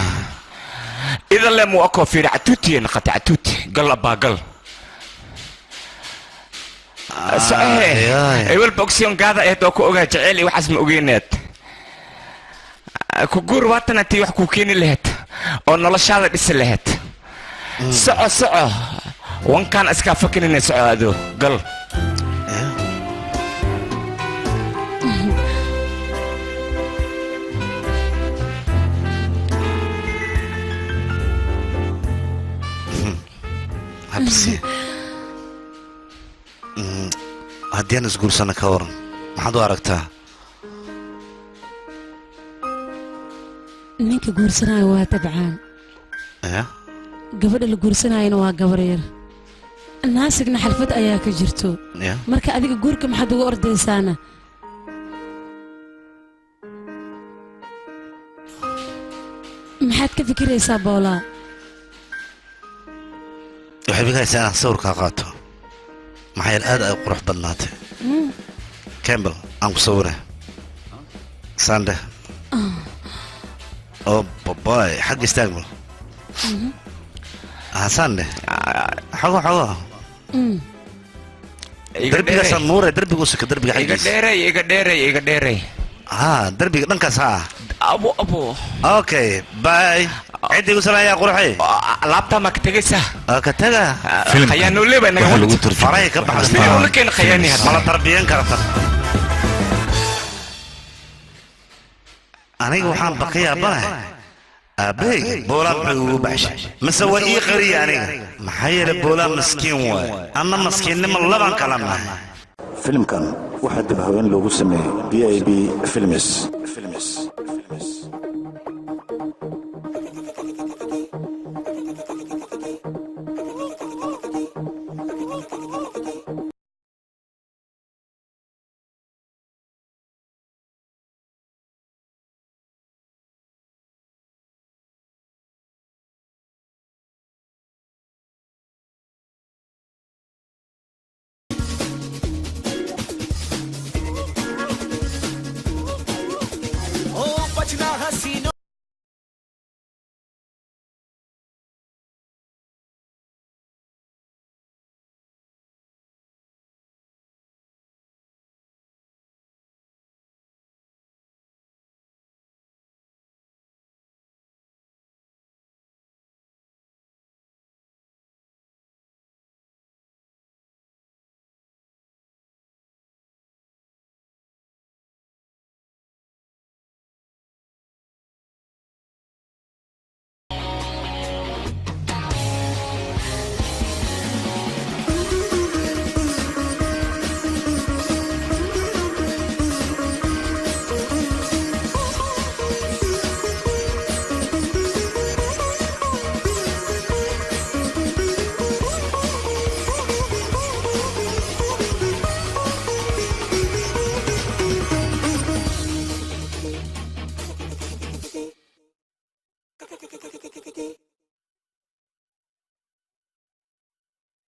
idan le mu akoo fiiri catuutiye naqata catuuti gal abaa gal sahe ay walba ogsiyon gaada ahayd oo ku ogaa jaceyl iyo waxaas ma ogeyneed ku guur waatan hatii wax kuu keeni lahayd oo noloshaada dhisi lahayd. Soco soco, wankaan iskaa fakinina, soco adoo gal. Xabsi haddii aan isguursana ka waran, maxaad u aragtaa? Ninka guursanaayo waa tabcaan. Ya. Gabadha la guursanayana waa gabar yar, naasigna xalfad ayaa ka jirto. Ya. Marka adiga guurka maxaad uga ordaysaana? Maxaad ka fikiraysaa, boolaa? Waxay fikiraysaa inaan sawirkaa qaato, maxaa yeele aad ay qurux badnaatay. Campbell aan ku sawire sande oo baboy xagga istaag bal. Sande xogo xogo darbigaasaan nuure, darbiga usika, darbiga iga xaggiisa. Dheeray, iga dheeray, iga dheeray. Ha, darbiga dhankaas ha. Abo abo. Okay, bye, ciddi igu salaaya qurxay. Alaabtaa ma ka tegaysaa? Ka taga. Khayaanoole baa naga wada. Farahay ka baxsan. Ula keena khayaani hadda. Mala tarbiyan karta. Aniga waxaan ba ka yaabanahay aabbahayga boolaa muxuu ugu baxshay, mise waa ii qariya aniga, maxaa yeelay boolaa maskiin waaye, anna maskiinnimo labaan kala nahay. Filimkan waxaa dib haween loogu sameeyey b i b Films.